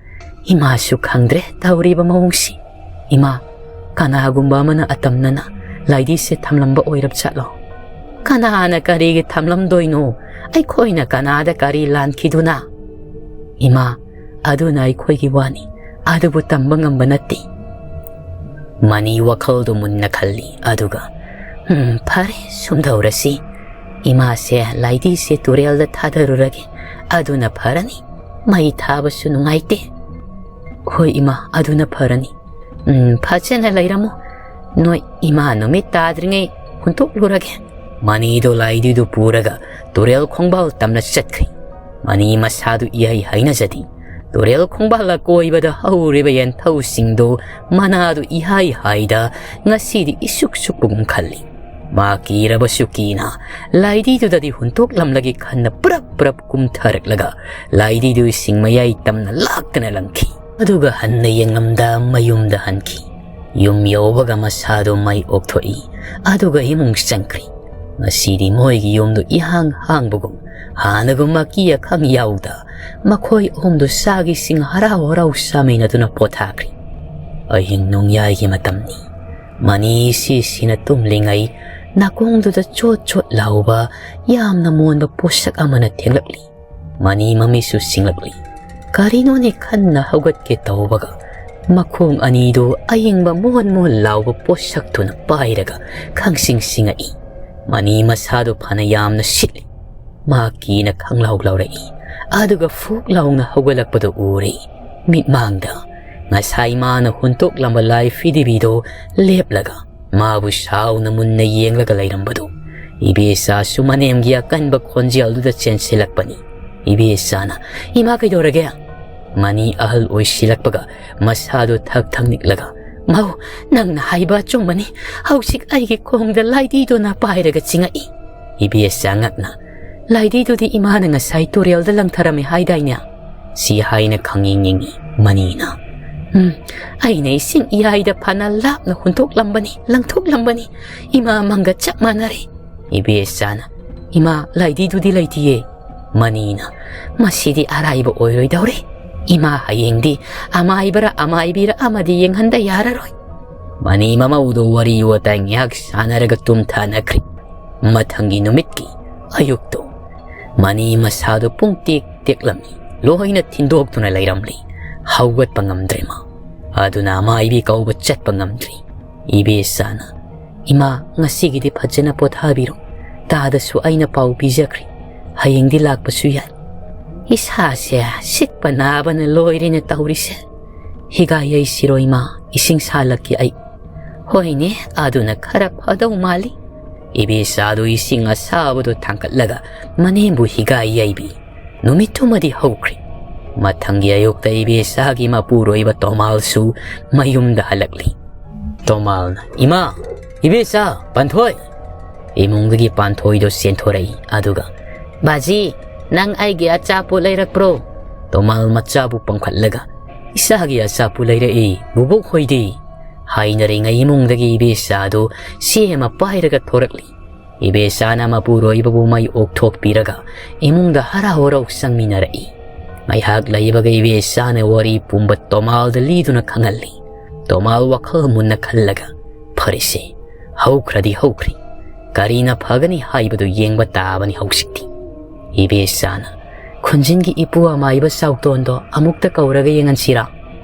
"ꯏꯃꯥꯁꯨ ꯈꯪꯗ꯭ꯔꯦ ꯇꯧꯔꯤꯕ ꯃꯑꯣꯡꯁꯤ꯫ ꯏꯃꯥ, ꯀꯅꯥꯒꯨꯝꯕ ꯑꯃꯅ ꯑꯇꯝꯅꯅ ꯂꯥꯏꯙꯤꯁꯦ ꯊꯝꯂꯝꯕ ꯑꯣꯏꯔꯕꯖꯥꯠꯂꯣ?" "ꯀꯅꯥꯅ ꯀꯔꯤꯒꯤ ꯊꯝꯂꯝꯗꯣꯏꯅꯣ? ꯑꯩꯈꯣꯏꯅ ꯀꯅꯥꯗ ꯀꯔꯤ ꯂꯥꯟꯈꯤꯗꯨꯅ?" "ꯏꯃꯥ, ꯑꯗꯨꯅ ꯑꯩꯈꯣꯏꯒꯤ ꯋꯥꯅꯤ, ꯑꯗꯨꯕꯨ ꯇꯝꯕ ꯉꯝꯕ ꯅꯠꯇꯦ"꯫ ꯃꯅꯤ ꯋꯥꯈꯜꯗꯨ ꯃꯨꯟꯅ ꯈꯜꯂꯤ, ꯑꯗꯨꯒ, "ꯎꯝ, ꯐꯔꯦ, ꯁꯨꯝꯗꯧꯔꯁꯤ꯫ ꯏꯃꯥꯁꯦ ꯂꯥꯏꯙꯤꯁꯦ ꯇꯨꯔꯦꯜꯗ ꯊꯥꯗꯔꯨꯔꯒꯦ, ꯑꯗꯨꯅ ꯐꯔꯅꯤ꯫ ꯃꯩ ꯊꯥꯕꯁꯨ ꯅꯨꯡꯉꯥꯏꯇꯦ"꯫ "ꯍꯣꯏ ꯏꯃꯥ, ꯑꯗꯨꯅ ꯐꯔꯅꯤ꯫ ꯎꯝ, ꯐꯖꯅ ꯂꯩꯔꯝꯃꯨ꯫ ꯅꯣꯏ ꯏꯃꯥ ꯅꯨꯃꯤꯠ ꯇꯥꯗ꯭ꯔꯤꯉꯩ ꯍꯨꯟꯇꯣꯛꯂꯨꯔꯒꯦ"꯫ ꯃꯅꯤꯗꯣ ꯂꯥꯏꯙꯤꯗꯨ ꯄꯨꯔꯒ ꯇꯨꯔꯦꯜ ꯈꯣꯡꯕꯥꯜ ꯇꯝꯅ ꯆꯠꯈ꯭ꯔꯤ꯫ ꯃꯅꯤ ꯃꯁꯥꯗꯨ ꯏꯍꯩ ꯍꯩꯅꯖꯗꯦ꯫ ꯇꯨꯔꯦꯜ ꯈꯣꯡꯕꯥꯜ ꯑꯀꯣꯏꯕꯗ ꯍꯧꯔꯤꯕ ꯌꯦꯟꯊꯧꯁꯤꯡꯗꯨ ꯃꯅꯥꯗꯨ ꯏꯍꯥꯏ ꯍꯥꯏꯗ ꯉꯁꯤꯗꯤ ꯏꯁꯨꯛ ꯁꯨꯛꯄꯒꯨꯝ ꯈꯜꯂꯤ꯫ ꯃꯥ ꯀꯤꯔꯕꯁꯨ ꯀꯤꯅ ꯂꯥꯏꯙꯤꯗꯨꯗꯗꯤ ꯍꯨꯟꯇꯣꯛꯂꯝꯂꯒꯦ ꯈꯟꯅ ꯄ꯭ꯔꯞ ꯄ꯭ꯔꯞ ꯀꯨꯝꯊꯔꯛꯂꯒ ꯂꯥꯏꯙꯤꯗꯨ ꯏꯁꯤꯡ ꯃꯌꯥꯏ ꯇꯝꯅ ꯂꯥꯛꯇꯅ ꯂꯪꯈꯤ꯫ ꯑꯗꯨꯒ ꯍꯟꯅ ꯌꯦꯡꯂꯝꯗ ꯃꯌꯨꯝꯗ ꯍꯟꯈꯤ꯫ ꯌꯨꯝ ꯌꯧꯕꯒ ꯃꯁꯥꯗꯨ ꯃꯩ ꯑꯣꯛꯊꯣꯛꯏ, ꯑꯗꯨꯒ ꯏꯃꯨꯡ ꯆꯪꯈ꯭ꯔꯤ꯫ ꯉꯁꯤꯗꯤ ꯃꯣꯏꯒꯤ ꯌꯨꯝꯗꯨ ꯏꯍꯥꯡ ꯍꯥꯡꯕꯒꯨꯝ, ꯍꯥꯟꯅꯒꯨꯝ ꯑꯀꯤ ꯑꯈꯪ ꯌꯥꯎꯗ ꯃꯈꯣꯏ ꯑꯍꯨꯝꯗꯨ ꯆꯥꯛ ꯏꯁꯤꯡ ꯍꯔꯥꯎ ꯍꯔꯥꯎ ꯆꯥꯃꯤꯟꯅꯗꯨꯅ ꯄꯣꯊꯥꯈ꯭ꯔꯤ꯫ ꯑꯍꯤꯡ ꯅꯣꯡꯌꯥꯏꯒꯤ ꯃꯇꯝꯅꯤ꯫ ꯃꯅꯤ ꯁꯤꯁꯤꯅ ꯇꯨꯝꯂꯤꯉꯩ ꯅꯥꯀꯣꯡꯗꯨꯗ ꯆꯣꯠ ꯆꯣꯠ ꯂꯥꯎꯕ ꯌꯥꯝꯅ ꯃꯣꯟꯕ ꯄꯣꯠꯁꯛ ꯑꯃꯅ ꯊꯦꯡꯂꯛꯂꯤ꯫ ꯃꯅꯤ ꯃꯃꯤꯠꯁꯨ ꯁꯤꯡꯂꯛꯂꯤ꯫ ꯀꯔꯤꯅꯣꯅꯦ ꯈꯟꯅ ꯍꯧꯒꯠꯀꯦ ꯇꯧꯕꯒ ꯃꯈꯣꯡ ꯑꯅꯤꯗꯨ ꯑꯌꯤꯡꯕ ꯃꯣꯟ ꯃꯣꯟ ꯂꯥꯎꯕ ꯄꯣꯠꯁꯛꯇꯨꯅ ꯄꯥꯏꯔꯒ ꯈꯪꯁꯤꯡ ꯁꯤꯡꯉꯛꯏ꯫ ꯃꯅꯤ ꯃꯁꯥꯗꯨ ꯐꯅ ꯌꯥꯝꯅ ꯁꯤꯠꯂꯤ꯫ ꯃꯥ ꯀꯤꯅ ꯈꯪꯂꯥꯎ ꯂꯥꯎꯔꯛꯏ꯫ ꯑꯗꯨꯒ ꯐꯨꯛ ꯂꯥꯎꯅ ꯍꯧꯒꯠꯂꯛꯄꯗꯨ ꯎꯔꯦ꯫ ꯃꯤꯠꯃꯥꯡꯗ ꯉꯁꯥꯏ ꯃꯥꯅ ꯍꯨꯟꯇꯣꯛꯂꯝꯕ ꯂꯥꯏ ꯐꯤꯗꯤꯕꯤꯗꯣ ꯂꯦꯞꯂꯒ ꯃꯥꯕꯨ ꯁꯥꯎꯅ ꯃꯨꯟꯅ ꯌꯦꯡꯂꯒ ꯂꯩꯔꯝꯕꯗꯨ ꯏꯕꯦꯆꯥꯁꯨ ꯃꯅꯦꯝꯒꯤ ꯑꯀꯟꯕ ꯈꯣꯟꯖꯦꯜꯗꯨꯗ ꯆꯦꯟꯁꯤꯜꯂꯛꯄꯅꯤ꯫ ꯏꯕꯦꯆꯥꯅ, "ꯏꯃꯥ, ꯀꯩꯗꯧꯔꯒꯦ?" ꯃꯅꯤ ꯑꯍꯜ ꯑꯣꯏꯁꯤꯜꯂꯛꯄꯒ ꯃꯁꯥꯗꯨ ꯊꯛ ꯊꯛ ꯅꯤꯛꯂꯒ, "ꯃꯧ, ꯅꯪꯅ ꯍꯥꯏꯕ ꯑꯆꯨꯝꯕꯅꯤ꯫ ꯍꯧꯖꯤꯛ ꯑꯩꯒꯤ ꯈꯣꯡꯗ ꯂꯥꯏꯙꯤꯗꯨꯅ ꯄꯥꯏꯔꯒ ꯆꯤꯡꯉꯛꯏ"꯫ ꯏꯕꯦꯆꯥ ꯉꯛꯅ, "ꯂꯥꯏꯙꯤꯗꯨꯗꯤ ꯏꯃꯥꯅ ꯉꯁꯥꯏ ꯇꯨꯔꯦꯜꯗ ꯂꯪꯊꯔꯝꯃꯦ ꯍꯥꯏꯗꯥꯏꯅꯦ?" ꯁꯤ ꯍꯥꯏꯅ ꯈꯪꯌꯦꯡ ꯌꯦꯡꯉꯤ꯫ ꯃꯅꯤꯅ, "ꯎꯝ, ꯑꯩꯅ ꯏꯁꯤꯡ ꯏꯌꯥꯏꯗ ꯐꯅ ꯂꯥꯞꯅ ꯍꯨꯟꯗꯣꯛꯂꯝꯕꯅꯤ, ꯂꯪꯊꯣꯛꯂꯝꯕꯅꯤ꯫ ꯏꯃꯥ ꯃꯪꯒ ꯆꯞ ꯃꯥꯟꯅꯔꯦ꯫" ꯏꯕꯦꯆꯥꯅ, "ꯏꯃꯥ, ꯂꯥꯏꯙꯤꯗꯨꯗꯤ ꯂꯩꯇꯤꯌꯦ?" ꯃꯅꯤꯅ, "ꯃꯁꯤꯗꯤ ꯑꯔꯥꯏꯕ ꯑꯣꯏꯔꯣꯏꯗꯧꯔꯦ꯫ ꯏꯃꯥ ꯍꯌꯦꯡꯗꯤ ꯑꯃꯥꯏꯕꯔ ꯑꯃꯥꯏꯕꯤꯔ ꯑꯃꯗꯤ ꯌꯦꯡꯍꯟꯗ ꯌꯥꯔꯔꯣꯏ꯫" ꯃꯅꯤ ꯃꯃꯧꯗꯣ ꯋꯥꯔꯤ ꯋꯥꯇꯥꯏ ꯉꯥꯏꯍꯥꯛ ꯁꯥꯟꯅꯔꯒ ꯇꯨꯝꯊꯅꯈ꯭ꯔꯦ꯫ ꯃꯊꯪꯒꯤ ꯅꯨꯃꯤꯠꯀꯤ ꯑꯌꯨꯛꯇꯣ ꯃꯅꯤ ꯃꯁꯥꯗꯣ ꯄꯨꯡ ꯇꯦꯛ ꯇꯦꯛꯂꯝꯃꯤ꯫ ꯂꯣꯏꯅ ꯊꯤꯟꯗꯣꯛꯇꯨꯅ ꯂꯩꯔꯝꯂꯤ꯫ ꯍꯧꯒꯠꯄ ꯉꯝꯗ꯭ꯔꯦ ꯃꯥ꯫ ꯑꯗꯨꯅ ꯑꯃꯥꯏꯕꯤ ꯀꯧꯕ ꯆꯠꯄ ꯉꯝꯗ꯭ꯔꯤ꯫ ꯏꯕꯦꯆꯥꯅ, "ꯏꯃꯥ, ꯉꯁꯤꯒꯤꯗꯤ ꯐꯖꯅ ꯄꯣꯊꯥꯕꯤꯔꯣ꯫ ꯇꯥꯗꯁꯨ ꯑꯩꯅ ꯄꯥꯎ ꯄꯤꯖꯈ꯭ꯔꯦ꯫ ꯍꯌꯦꯡꯗꯤ ꯂꯥꯛꯄꯁꯨ ꯌꯥꯏ꯫" "ꯏꯁꯥꯁꯦ ꯁꯤꯠꯄ ꯅꯥꯕꯅ ꯂꯣꯏꯔꯦꯅꯦ ꯇꯧꯔꯤꯁꯦ꯫ ꯍꯤꯒꯥ ꯌꯩꯁꯤꯔꯣ ꯏꯃꯥ? ꯏꯁꯤꯡ ꯁꯥꯍꯜꯂꯛꯀꯦ ꯑꯩ꯫" "ꯍꯣꯏꯅꯦ, ꯑꯗꯨꯅ ꯈꯔ ꯐꯗꯧ ꯃꯥꯜꯂꯤ꯫" ꯏꯕꯦꯆꯥꯗꯨ ꯏꯁꯤꯡ ꯑꯁꯥꯕꯗꯨ ꯊꯥꯡꯀꯠꯂꯒ ꯃꯅꯦꯝꯕꯨ ꯍꯤꯒꯥ ꯌꯩꯕꯤ꯫ ꯅꯨꯃꯤꯠꯇꯨꯃꯗꯤ ꯍꯧꯈ꯭ꯔꯦ꯫ ꯃꯊꯪꯒꯤ ꯑꯌꯨꯛꯇ ꯏꯕꯦꯆꯥꯒꯤ ꯃꯄꯨꯔꯣꯏꯕ ꯇꯣꯃꯥꯜꯁꯨ ꯃꯌꯨꯝꯗ ꯍꯜꯂꯛꯂꯤ꯫ ꯇꯣꯃꯥꯜꯅ, "ꯏꯃꯥ, ꯏꯕꯦꯆꯥ, ꯄꯥꯟꯊꯣꯏ!" ꯏꯃꯨꯡꯗꯒꯤ ꯄꯥꯟꯊꯣꯏꯗꯣ ꯆꯦꯟꯊꯣꯔꯛꯏ꯫ ꯑꯗꯨꯒ, "ꯕꯥꯖꯤ, ꯅꯪ ꯑꯩꯒꯤ ꯑꯆꯥꯄꯣꯠ ꯂꯩꯔꯛꯄ꯭ꯔꯣ?" ꯇꯣꯃꯥꯜ ꯃꯆꯥꯕꯨ ꯄꯝꯈꯠꯂꯒ, "ꯏꯆꯥꯒꯤ ꯑꯆꯥꯄꯣꯠ ꯂꯩꯔꯛꯏ, ꯕꯨꯕꯣꯛ ꯍꯣꯏꯗꯤ?" ꯍꯥꯏꯅꯔꯤꯉꯩ ꯏꯃꯨꯡꯗꯒꯤ ꯏꯕꯦꯆꯥꯗꯨ ꯆꯦ ꯑꯃ ꯄꯥꯏꯔꯒ ꯊꯣꯔꯛꯂꯤ꯫ ꯏꯕꯦꯆꯥꯅ ꯃꯄꯨꯔꯣꯏꯕꯕꯨ ꯃꯩ ꯑꯣꯛꯊꯣꯛꯄꯤꯔꯒ ꯏꯃꯨꯡꯗ ꯍꯔꯥꯎ ꯍꯔꯥꯎ ꯆꯪꯃꯤꯟꯅꯔꯛꯏ꯫ ꯉꯥꯏꯍꯥꯛ ꯂꯩꯕꯒ ꯏꯕꯦꯆꯥꯅ ꯋꯥꯔꯤ ꯄꯨꯝꯕ ꯇꯣꯃꯥꯜꯗ ꯂꯤꯗꯨꯅ ꯈꯪꯍꯜꯂꯤ꯫ ꯇꯣꯃꯥꯜ ꯋꯥꯈꯜ ꯃꯨꯟꯅ ꯈꯜꯂꯒ, "ꯐꯔꯦꯁꯦ, ꯍꯧꯈ꯭ꯔꯗꯤ ꯍꯧꯈ꯭ꯔꯦ꯫ ꯀꯔꯤꯅ ꯐꯒꯅꯤ ꯍꯥꯏꯕꯗꯨ ꯌꯦꯡꯕ ꯇꯥꯕꯅꯤ ꯍꯧꯖꯤꯛꯇꯤ꯫" ꯏꯕꯦꯆꯥꯅ, "ꯈꯨꯟꯖꯤꯟꯒꯤ ꯏꯄꯨ ꯑꯃꯥꯏꯕ ꯆꯥꯎꯇꯣꯟꯗꯣ ꯑꯃꯨꯛꯇ ꯀꯧꯔꯒ ꯌꯦꯡꯍꯟꯁꯤꯔꯥ?"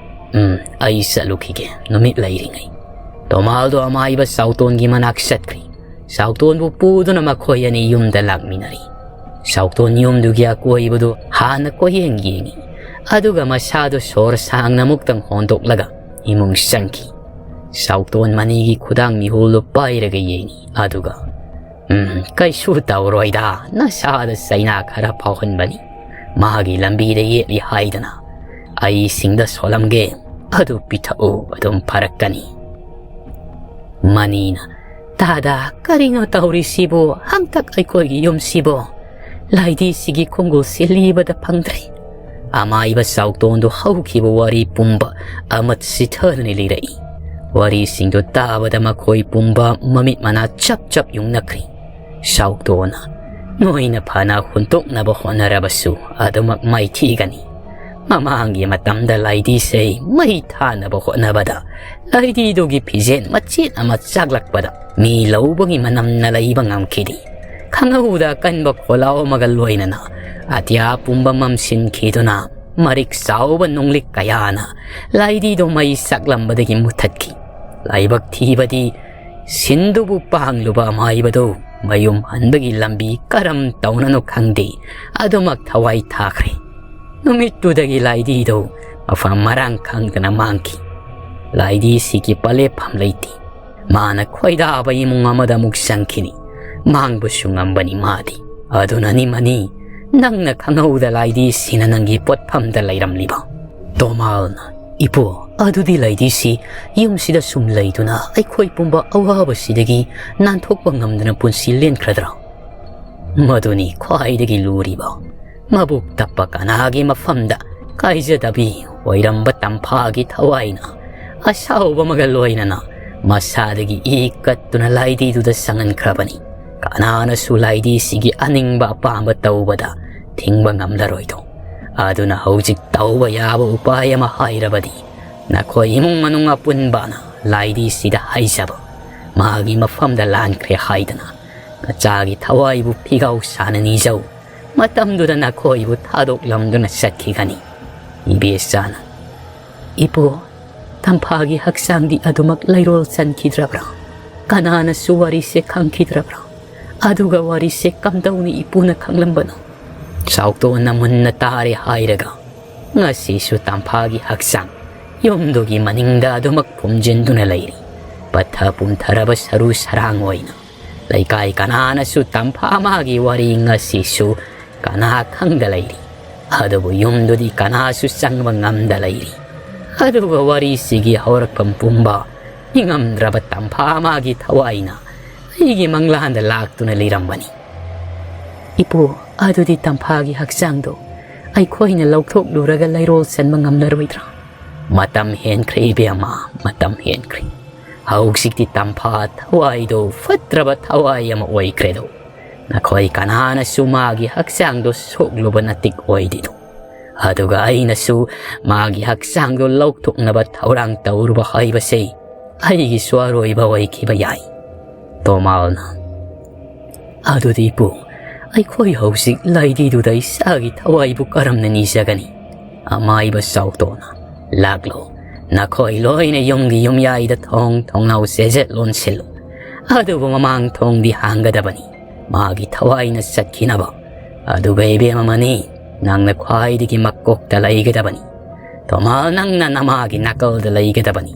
"ꯎꯝ, ꯑꯩ ꯆꯠꯂꯨꯈꯤꯒꯦ, ꯅꯨꯃꯤꯠ ꯂꯩꯔꯤꯉꯩ꯫" ꯇꯣꯃꯥꯜꯗꯣ ꯑꯃꯥꯏꯕ ꯆꯥꯎꯇꯣꯟꯒꯤ ꯃꯅꯥꯛ ꯆꯠꯈ꯭ꯔꯤ꯫ ꯆꯥꯎꯇꯣꯟꯕꯨ ꯄꯨꯗꯨꯅ ꯃꯈꯣꯏ ꯑꯅꯤ ꯌꯨꯝꯗ ꯂꯥꯛꯃꯤꯟꯅꯔꯤ꯫ ꯆꯥꯎꯇꯣꯟ ꯌꯨꯝꯗꯨꯒꯤ ꯑꯀꯣꯏꯕꯗꯨ ꯍꯥꯟꯅ ꯀꯣꯏꯌꯦꯡ ꯌꯦꯡꯉꯤ꯫ ꯑꯗꯨꯒ ꯃꯁꯥꯗꯨ ꯁꯣꯔ ꯁꯥꯡꯅ ꯑꯃꯨꯛꯇꯪ ꯍꯣꯟꯗꯣꯛꯂꯒ ꯏꯃꯨꯡ ꯆꯪꯈꯤ꯫ ꯆꯥꯎꯇꯣꯟ ꯃꯅꯤꯒꯤ ꯈꯨꯗꯥꯡ ꯃꯤꯍꯨꯜꯗꯨ ꯄꯥꯏꯔꯒ ꯌꯦꯡꯉꯤ꯫ ꯑꯗꯨꯒ, "ꯎꯝ, ꯀꯩꯁꯨ ꯇꯧꯔꯣꯏꯗ, ꯅꯁꯥꯗ ꯆꯩꯅꯥ ꯈꯔ ꯐꯥꯎꯍꯟꯕꯅꯤ꯫ ꯃꯥꯒꯤ ꯂꯝꯕꯤꯗ ꯌꯦꯠꯂꯤ ꯍꯥꯏꯗꯅ ꯑꯩ ꯁꯤꯡꯗ ꯁꯣꯜꯂꯝꯒꯦ, ꯑꯗꯨ ꯄꯤꯊꯛꯎ, ꯑꯗꯨꯝ ꯐꯔꯛꯀꯅꯤ꯫" ꯃꯅꯤꯅ, "ꯇꯥꯗ, ꯀꯔꯤꯅꯣ ꯇꯧꯔꯤꯁꯤꯕꯨ? ꯍꯟꯇꯛ ꯑꯩꯈꯣꯏꯒꯤ ꯌꯨꯝꯁꯤꯕꯨ ꯂꯥꯏꯙꯤꯁꯤꯒꯤ ꯈꯣꯡꯒꯨꯜꯁꯤ ꯂꯤꯕꯗ ꯐꯪꯗ꯭ꯔꯦ꯫ ꯑꯃꯥꯏꯕ ꯆꯥꯎꯇꯣꯟꯗꯨ ꯍꯧꯈꯤꯕ ꯋꯥꯔꯤ ꯄꯨꯝꯕ ꯑꯃꯠ ꯁꯤꯊꯗꯨꯅ ꯂꯤꯔꯛꯏ꯫ ꯋꯥꯔꯤꯁꯤꯡꯗꯨ ꯇꯥꯕꯗ ꯃꯈꯣꯏ ꯄꯨꯝꯕ ꯃꯃꯤꯠ ꯃꯅꯥ ꯆꯞ ꯆꯞ ꯌꯨꯡꯅꯈ꯭ꯔꯦ꯫ ꯆꯥꯎꯇꯣꯟꯅ, "ꯅꯣꯏꯅ ꯐꯅ ꯍꯨꯟꯗꯣꯛꯅꯕ ꯍꯣꯠꯅꯔꯕꯁꯨ ꯑꯗꯨꯃꯛ ꯃꯥꯏꯊꯤꯒꯅꯤ꯫ ꯃꯃꯥꯡꯒꯤ ꯃꯇꯝꯗ ꯂꯥꯏꯗꯤꯁꯦ ꯃꯩ ꯊꯥꯅꯕ ꯍꯣꯠꯅꯕꯗ ꯂꯥꯏꯗꯤꯗꯨꯒꯤ ꯐꯤꯖꯦꯠ ꯃꯆꯦꯠ ꯑꯃ ꯆꯥꯛꯂꯛꯄꯗ ꯃꯤ ꯂꯧꯕꯒꯤ ꯃꯅꯝꯅ ꯂꯩꯕ ꯉꯝꯈꯤꯗꯦ꯫ ꯈꯪꯍꯧꯗ ꯑꯀꯟꯕ ꯈꯣꯜꯂꯥꯎ ꯑꯃꯒ ꯂꯣꯏꯅꯅ ꯑꯇꯤꯌꯥ ꯄꯨꯝꯕ ꯃꯝꯁꯤꯟꯈꯤꯗꯨꯅ ꯃꯔꯤꯛ ꯆꯥꯎꯕ ꯅꯣꯡꯂꯤꯛ ꯀꯌꯥꯅ ꯂꯥꯏꯗꯤꯗꯨ ꯃꯩ ꯆꯥꯛꯂꯝꯕꯗꯒꯤ ꯃꯨꯊꯠꯈꯤ꯫ ꯂꯥꯏꯕꯛ ꯊꯤꯕꯗꯤ ꯁꯤꯟꯗꯨꯕꯨ ꯄꯥꯡꯂꯨꯕ ꯑꯃꯥꯏꯕꯗꯨ ꯃꯌꯨꯝ ꯍꯟꯕꯒꯤ ꯂꯝꯕꯤ ꯀꯔꯝ ꯇꯧꯅꯅꯣ ꯈꯪꯗꯦ, ꯑꯗꯨꯃꯛ ꯊꯋꯥꯏ ꯊꯥꯈ꯭ꯔꯦ꯫ ꯅꯨꯃꯤꯠꯇꯨꯗꯒꯤ ꯂꯥꯏꯗꯤꯗꯨ ꯃꯐꯝ ꯃꯔꯥꯡ ꯈꯪꯗꯅ ꯃꯥꯡꯈꯤ꯫ ꯂꯥꯏꯗꯤꯁꯤꯒꯤ ꯄꯂꯦꯞꯐꯝ ꯂꯩꯇꯦ꯫ ꯃꯥꯅ ꯈꯣꯏꯗꯥꯕ ꯏꯃꯨꯡ ꯑꯃꯗ ꯑꯃꯨꯛ ꯆꯪꯈꯤꯅꯤ꯫ ꯃꯥꯡꯕꯁꯨ ꯉꯝꯕꯅꯤ ꯃꯥꯗꯤ꯫ ꯑꯗꯨꯅꯅꯤ ꯃꯅꯤ, ꯅꯪꯅ ꯈꯪꯍꯧꯗ ꯂꯥꯏꯗꯤꯁꯤꯅ ꯅꯪꯒꯤ ꯄꯣꯠꯐꯝꯗ ꯂꯩꯔꯝꯂꯤꯕ꯫" ꯇꯣꯃꯥꯜꯅ, "ꯏꯄꯨ, ꯑꯗꯨꯗꯤ ꯂꯥꯏꯗꯤꯁꯤ ꯌꯨꯝꯁꯤꯗ ꯁꯨꯝ ꯂꯩꯗꯨꯅ ꯑꯩꯈꯣꯏ ꯄꯨꯝꯕ ꯑꯋꯥꯕꯁꯤꯗꯒꯤ ꯅꯥꯟꯊꯣꯛꯄ ꯉꯝꯗꯅ ꯄꯨꯟꯁꯤ ꯂꯦꯟꯈ꯭ꯔꯗ꯭ꯔꯥ?" ꯃꯗꯨꯅꯤ ꯈ꯭ꯋꯥꯏꯗꯒꯤ ꯂꯨꯔꯤꯕ꯫ ꯃꯕꯨꯛ ꯇꯞꯄ ꯀꯅꯥꯒꯤ ꯃꯐꯝꯗ ꯀꯥꯏꯖꯗꯕꯤ ꯑꯣꯏꯔꯝꯕ ꯇꯝꯐꯥꯒꯤ ꯊꯋꯥꯏꯅ ꯑꯁꯥꯎꯕ ꯑꯃꯒ ꯂꯣꯏꯅꯅ ꯃꯁꯥꯗꯒꯤ ꯏ ꯀꯠꯇꯨꯅ ꯂꯥꯏꯗꯤꯗꯨꯗ ꯆꯪꯍꯟꯈ꯭ꯔꯕꯅꯤ꯫ ꯀꯅꯥꯅꯁꯨ ꯂꯥꯏꯗꯤꯁꯤꯒꯤ ꯑꯅꯤꯡꯕ ꯑꯄꯥꯝꯕ ꯇꯧꯕꯗ ꯊꯤꯡꯕ ꯉꯝꯂꯔꯣꯏꯗꯣ꯫ ꯑꯗꯨꯅ ꯍꯧꯖꯤꯛ ꯇꯧꯕ ꯌꯥꯕ ꯎꯄꯥꯏ ꯑꯃ ꯍꯥꯏꯔꯕꯗꯤ, ꯅꯈꯣꯏ ꯏꯃꯨꯡ ꯃꯅꯨꯡ ꯑꯄꯨꯟꯕꯅ ꯂꯥꯏꯗꯤꯁꯤꯗ ꯍꯥꯏꯖꯕ, ꯃꯥꯒꯤ ꯃꯐꯝꯗ ꯂꯥꯟꯈ꯭ꯔꯦ ꯍꯥꯏꯗꯅ ꯅꯆꯥꯒꯤ ꯊꯋꯥꯏꯕꯨ ꯐꯤꯒꯥꯎ ꯁꯥꯅ ꯅꯤꯖꯧ꯫ ꯃꯇꯝꯗꯨꯗ ꯅꯈꯣꯏꯕꯨ ꯊꯥꯗꯣꯛꯂꯝꯗꯨꯅ ꯆꯠꯈꯤꯒꯅꯤ꯫ ꯏꯕꯦꯆꯥꯅ, "ꯏꯄꯨ, ꯇꯝꯐꯥꯒꯤ ꯍꯛꯆꯥꯡꯗꯤ ꯑꯗꯨꯃꯛ ꯂꯩꯔꯣꯜ ꯆꯟꯈꯤꯗ꯭ꯔꯕ꯭ꯔꯥ? ꯀꯅꯥꯅꯁꯨ ꯋꯥꯔꯤꯁꯦ ꯈꯪꯈꯤꯗ꯭ꯔꯕ꯭ꯔꯥ? ꯑꯗꯨꯒ ꯋꯥꯔꯤꯁꯦ ꯀꯝꯗꯧꯅ ꯏꯄꯨꯅ ꯈꯪꯂꯝꯕꯅꯣ?" ꯆꯥꯎꯇꯣꯟꯅ ꯃꯨꯟꯅ ꯇꯥꯔꯦ ꯍꯥꯏꯔꯒ, ꯉꯁꯤꯁꯨ ꯇꯝꯐꯥꯒꯤ ꯍꯛꯆꯥꯡ ꯌꯨꯝꯗꯨꯒꯤ ꯃꯅꯤꯡꯗ ꯑꯗꯨꯃꯛ ꯐꯨꯝꯖꯤꯟꯗꯨꯅ ꯂꯩꯔꯤ꯫ ꯄꯠꯊ ꯄꯨꯝꯊꯔꯕ ꯁꯔꯨ ꯁꯔꯥꯡ ꯑꯣꯏꯅ ꯂꯩꯀꯥꯏ ꯀꯅꯥꯅꯁꯨ ꯇꯝꯐꯥ ꯃꯥꯒꯤ ꯋꯥꯔꯤ ꯉꯁꯤꯁꯨ ꯀꯅꯥ ꯈꯪꯗ ꯂꯩꯔꯤ꯫ ꯑꯗꯨꯕꯨ ꯌꯨꯝꯗꯨꯗꯤ ꯀꯅꯥꯁꯨ ꯆꯪꯕ ꯉꯝꯗ ꯂꯩꯔꯤ꯫ ꯑꯗꯨꯒ ꯋꯥꯔꯤꯁꯤꯒꯤ ꯍꯧꯔꯛꯐꯝ ꯄꯨꯝꯕ ꯅꯤꯡꯉꯝꯗ꯭ꯔꯕ ꯇꯝꯐꯥ ꯃꯥꯒꯤ ꯊꯋꯥꯏꯅ ꯑꯩꯒꯤ ꯃꯪꯂꯥꯟꯗ ꯂꯥꯛꯇꯨꯅ ꯂꯩꯔꯝꯕꯅꯤ꯫ ꯏꯄꯨ, ꯑꯗꯨꯗꯤ ꯇꯝꯐꯥꯒꯤ ꯍꯛꯆꯥꯡꯗꯣ ꯑꯩꯈꯣꯏꯅ ꯂꯧꯊꯣꯛꯂꯨꯔꯒ ꯂꯩꯔꯣꯜ ꯆꯟꯕ ꯉꯝꯂꯔꯣꯏꯗ꯭ꯔꯥ? ꯃꯇꯝ ꯍꯦꯟꯈ꯭ꯔꯦ ꯏꯕꯦꯝꯃ, ꯃꯇꯝ ꯍꯦꯟꯈ꯭ꯔꯦ꯫ ꯍꯧꯖꯤꯛꯇꯤ ꯇꯝꯐꯥ ꯊꯋꯥꯏꯗꯣ ꯐꯠꯇ꯭ꯔꯕ ꯊꯋꯥꯏ ꯑꯃ ꯑꯣꯏꯈ꯭ꯔꯦꯗꯣ꯫ ꯅꯈꯣꯏ ꯀꯅꯥꯅꯁꯨ ꯃꯥꯒꯤ ꯍꯛꯆꯥꯡꯗꯣ ꯁꯣꯛꯂꯨꯕ ꯅꯇꯤꯛ ꯑꯣꯏꯗꯦꯗꯣ꯫ ꯑꯗꯨꯒ ꯑꯩꯅꯁꯨ ꯃꯥꯒꯤ ꯍꯛꯆꯥꯡꯗꯣ ꯂꯧꯊꯣꯛꯅꯕ ꯊꯧꯔꯥꯡ ꯇꯧꯔꯨꯕ ꯍꯥꯏꯕꯁꯦ ꯑꯩꯒꯤꯁꯨ ꯑꯔꯣꯏꯕ ꯑꯣꯏꯈꯤꯕ ꯌꯥꯏ꯫ ꯇꯣꯃꯥꯜꯅ, ꯑꯗꯨꯗꯤ ꯏꯄꯨ, ꯑꯩꯈꯣꯏ ꯍꯧꯖꯤꯛ ꯂꯥꯏꯙꯤꯗꯨꯗ ꯏꯆꯥꯒꯤ ꯊꯋꯥꯏꯕꯨ ꯀꯔꯝꯅ ꯅꯤꯖꯒꯅꯤ? ꯑꯃꯥꯏꯕ ꯁꯥꯎꯇꯣꯅ, ꯂꯥꯛꯂꯣ, ꯅꯈꯣꯏ ꯂꯣꯏꯅ ꯌꯨꯝꯒꯤ ꯌꯨꯝꯌꯥꯏꯗ ꯊꯣꯡ ꯊꯣꯡꯅꯥꯎ ꯆꯦꯖꯦꯠ ꯂꯣꯟꯁꯤꯜꯂꯨ, ꯑꯗꯨꯕꯨ ꯃꯃꯥꯡ ꯊꯣꯡꯗꯤ ꯍꯥꯡꯒꯗꯕꯅꯤ, ꯃꯥꯒꯤ ꯊꯋꯥꯏꯅ ꯆꯠꯈꯤꯅꯕ꯫ ꯑꯗꯨꯒ ꯏꯕꯦꯝꯃ ꯃꯅꯤ, ꯅꯪꯅ ꯈ꯭ꯋꯥꯏꯗꯒꯤ ꯃꯀꯣꯛꯇ ꯂꯩꯒꯗꯕꯅꯤ꯫ ꯇꯣꯃꯥꯜ, ꯅꯪꯅ ꯅꯃꯥꯒꯤ ꯅꯥꯀꯜꯗ ꯂꯩꯒꯗꯕꯅꯤ꯫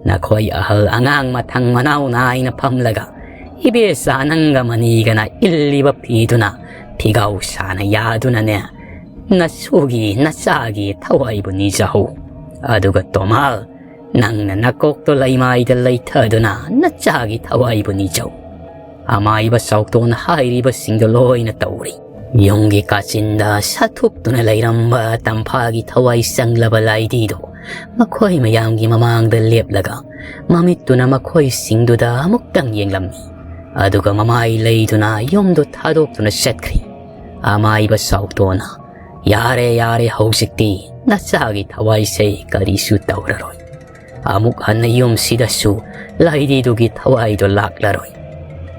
ꯅꯈꯣꯏ ꯑꯍꯜ ꯑꯉꯥꯡ ꯃꯊꯪ ꯃꯅꯥꯎ ꯅꯥꯏꯅ ꯐꯝꯂꯒ ꯏꯕꯦꯆꯥ ꯅꯪꯒ ꯃꯅꯤꯒꯅ ꯏꯜꯂꯤꯕ ꯐꯤꯗꯨꯅ ꯐꯤꯒꯥꯎ ꯁꯥꯅ ꯌꯥꯗꯨꯅꯅꯦ, ꯅꯁꯨꯒꯤ ꯅꯆꯥꯒꯤ ꯊꯋꯥꯏꯕꯨ ꯅꯤꯖꯍꯧ꯫ ꯑꯗꯨꯒ ꯇꯣꯃꯥꯜ, ꯅꯪꯅ ꯅꯀꯣꯛꯇꯣ ꯂꯩꯃꯥꯏꯗ ꯂꯩꯊꯗꯨꯅ ꯅꯆꯥꯒꯤ ꯊꯋꯥꯏꯕꯨ ꯅꯤꯖꯧ꯫ ꯑꯃꯥꯏꯕ ꯁꯥꯎꯇꯣꯟ ꯍꯥꯏꯔꯤꯕꯁꯤꯡꯗꯣ ꯂꯣꯏꯅ ꯇꯧꯔꯤ꯫ ꯌꯨꯝꯒꯤ ꯀꯥꯆꯤꯟꯗ ꯁꯥꯊꯨꯛꯇꯨꯅ ꯂꯩꯔꯝꯕ ꯇꯝꯐꯥꯒꯤ ꯊꯋꯥꯏ ꯆꯪꯂꯕ ꯂꯥꯏꯙꯤꯗꯣ ꯃꯈꯣꯏ ꯃꯌꯥꯝꯒꯤ ꯃꯃꯥꯡꯗ ꯂꯦꯞꯂꯒ ꯃꯃꯤꯠꯇꯨꯅ ꯃꯈꯣꯏꯁꯤꯡꯗꯨꯗ ꯑꯃꯨꯛꯇꯪ ꯌꯦꯡꯂꯝꯃꯤ꯫ ꯑꯗꯨꯒ ꯃꯃꯥꯏ ꯂꯩꯗꯨꯅ ꯌꯨꯝꯗꯨ ꯊꯥꯗꯣꯛꯇꯨꯅ ꯆꯠꯈ꯭ꯔꯤ꯫ ꯑꯃꯥꯏꯕ ꯁꯥꯎꯇꯣꯅ, "ꯌꯥꯔꯦ, ꯌꯥꯔꯦ, ꯍꯧꯖꯤꯛꯇꯤ ꯅꯆꯥꯒꯤ ꯊꯋꯥꯏꯁꯦ ꯀꯔꯤꯁꯨ ꯇꯧꯔꯔꯣꯏ꯫ ꯑꯃꯨꯛ ꯍꯟꯅ ꯌꯨꯝꯁꯤꯗꯁꯨ ꯂꯥꯏꯙꯤꯗꯨꯒꯤ ꯊꯋꯥꯏꯗꯣ ꯂꯥꯛꯂꯔꯣꯏ꯫"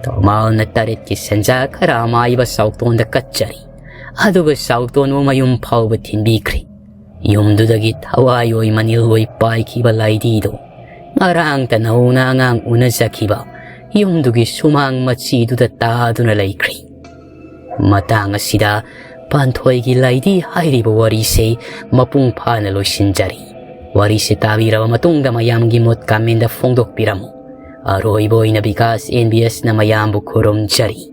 ꯇꯣꯃꯥꯜꯅ ꯇꯔꯦꯠꯀꯤ ꯁꯦꯟꯖꯥ ꯈꯔ ꯑꯃꯥꯏꯕ ꯁꯥꯎꯇꯣꯟꯗ ꯀꯠꯆꯔꯤ꯫ ꯑꯗꯨꯒ ꯁꯥꯎꯇꯣꯟꯕꯨ ꯃꯌꯨꯝ ꯐꯥꯎꯕ ꯊꯤꯟꯕꯤꯈ꯭ꯔꯤ꯫ ꯌꯨꯝꯗꯨꯗꯒꯤ ꯊꯋꯥꯏ ꯑꯣꯏ ꯃꯅꯤꯜ ꯑꯣꯏ ꯄꯥꯏꯈꯤꯕ ꯂꯥꯏꯙꯤꯗꯣ ꯉꯔꯥꯡꯇ ꯅꯧꯅ ꯑꯉꯥꯡ ꯎꯅꯖꯈꯤꯕ ꯌꯨꯝꯗꯨꯒꯤ ꯁꯨꯃꯥꯡ ꯃꯆꯤꯗꯨꯗ ꯇꯥꯗꯨꯅ ꯂꯩꯈ꯭ꯔꯤ꯫ ꯃꯇꯥꯡ ꯑꯁꯤꯗ ꯄꯥꯟꯊꯣꯏꯒꯤ ꯂꯥꯏꯙꯤ ꯍꯥꯏꯔꯤꯕ ꯋꯥꯔꯤꯁꯦ ꯃꯄꯨꯡ ꯐꯥꯅ ꯂꯣꯏꯁꯤꯟꯖꯔꯤ꯫ ꯋꯥꯔꯤꯁꯦ ꯇꯥꯕꯤꯔꯕ ꯃꯇꯨꯡꯗ ꯃꯌꯥꯝꯒꯤ ꯃꯣꯠ comment ꯐꯣꯡꯗꯣꯛꯄꯤꯔꯝꯃꯨ꯫ ꯑꯔꯣꯏꯕ ꯑꯣꯏꯅ ꯕꯤꯀꯥꯁ ꯑꯦꯟ ꯕꯤ ꯑꯦꯁꯅ ꯃꯌꯥꯝꯕꯨ ꯈꯨꯔꯨꯝꯖꯔꯤ꯫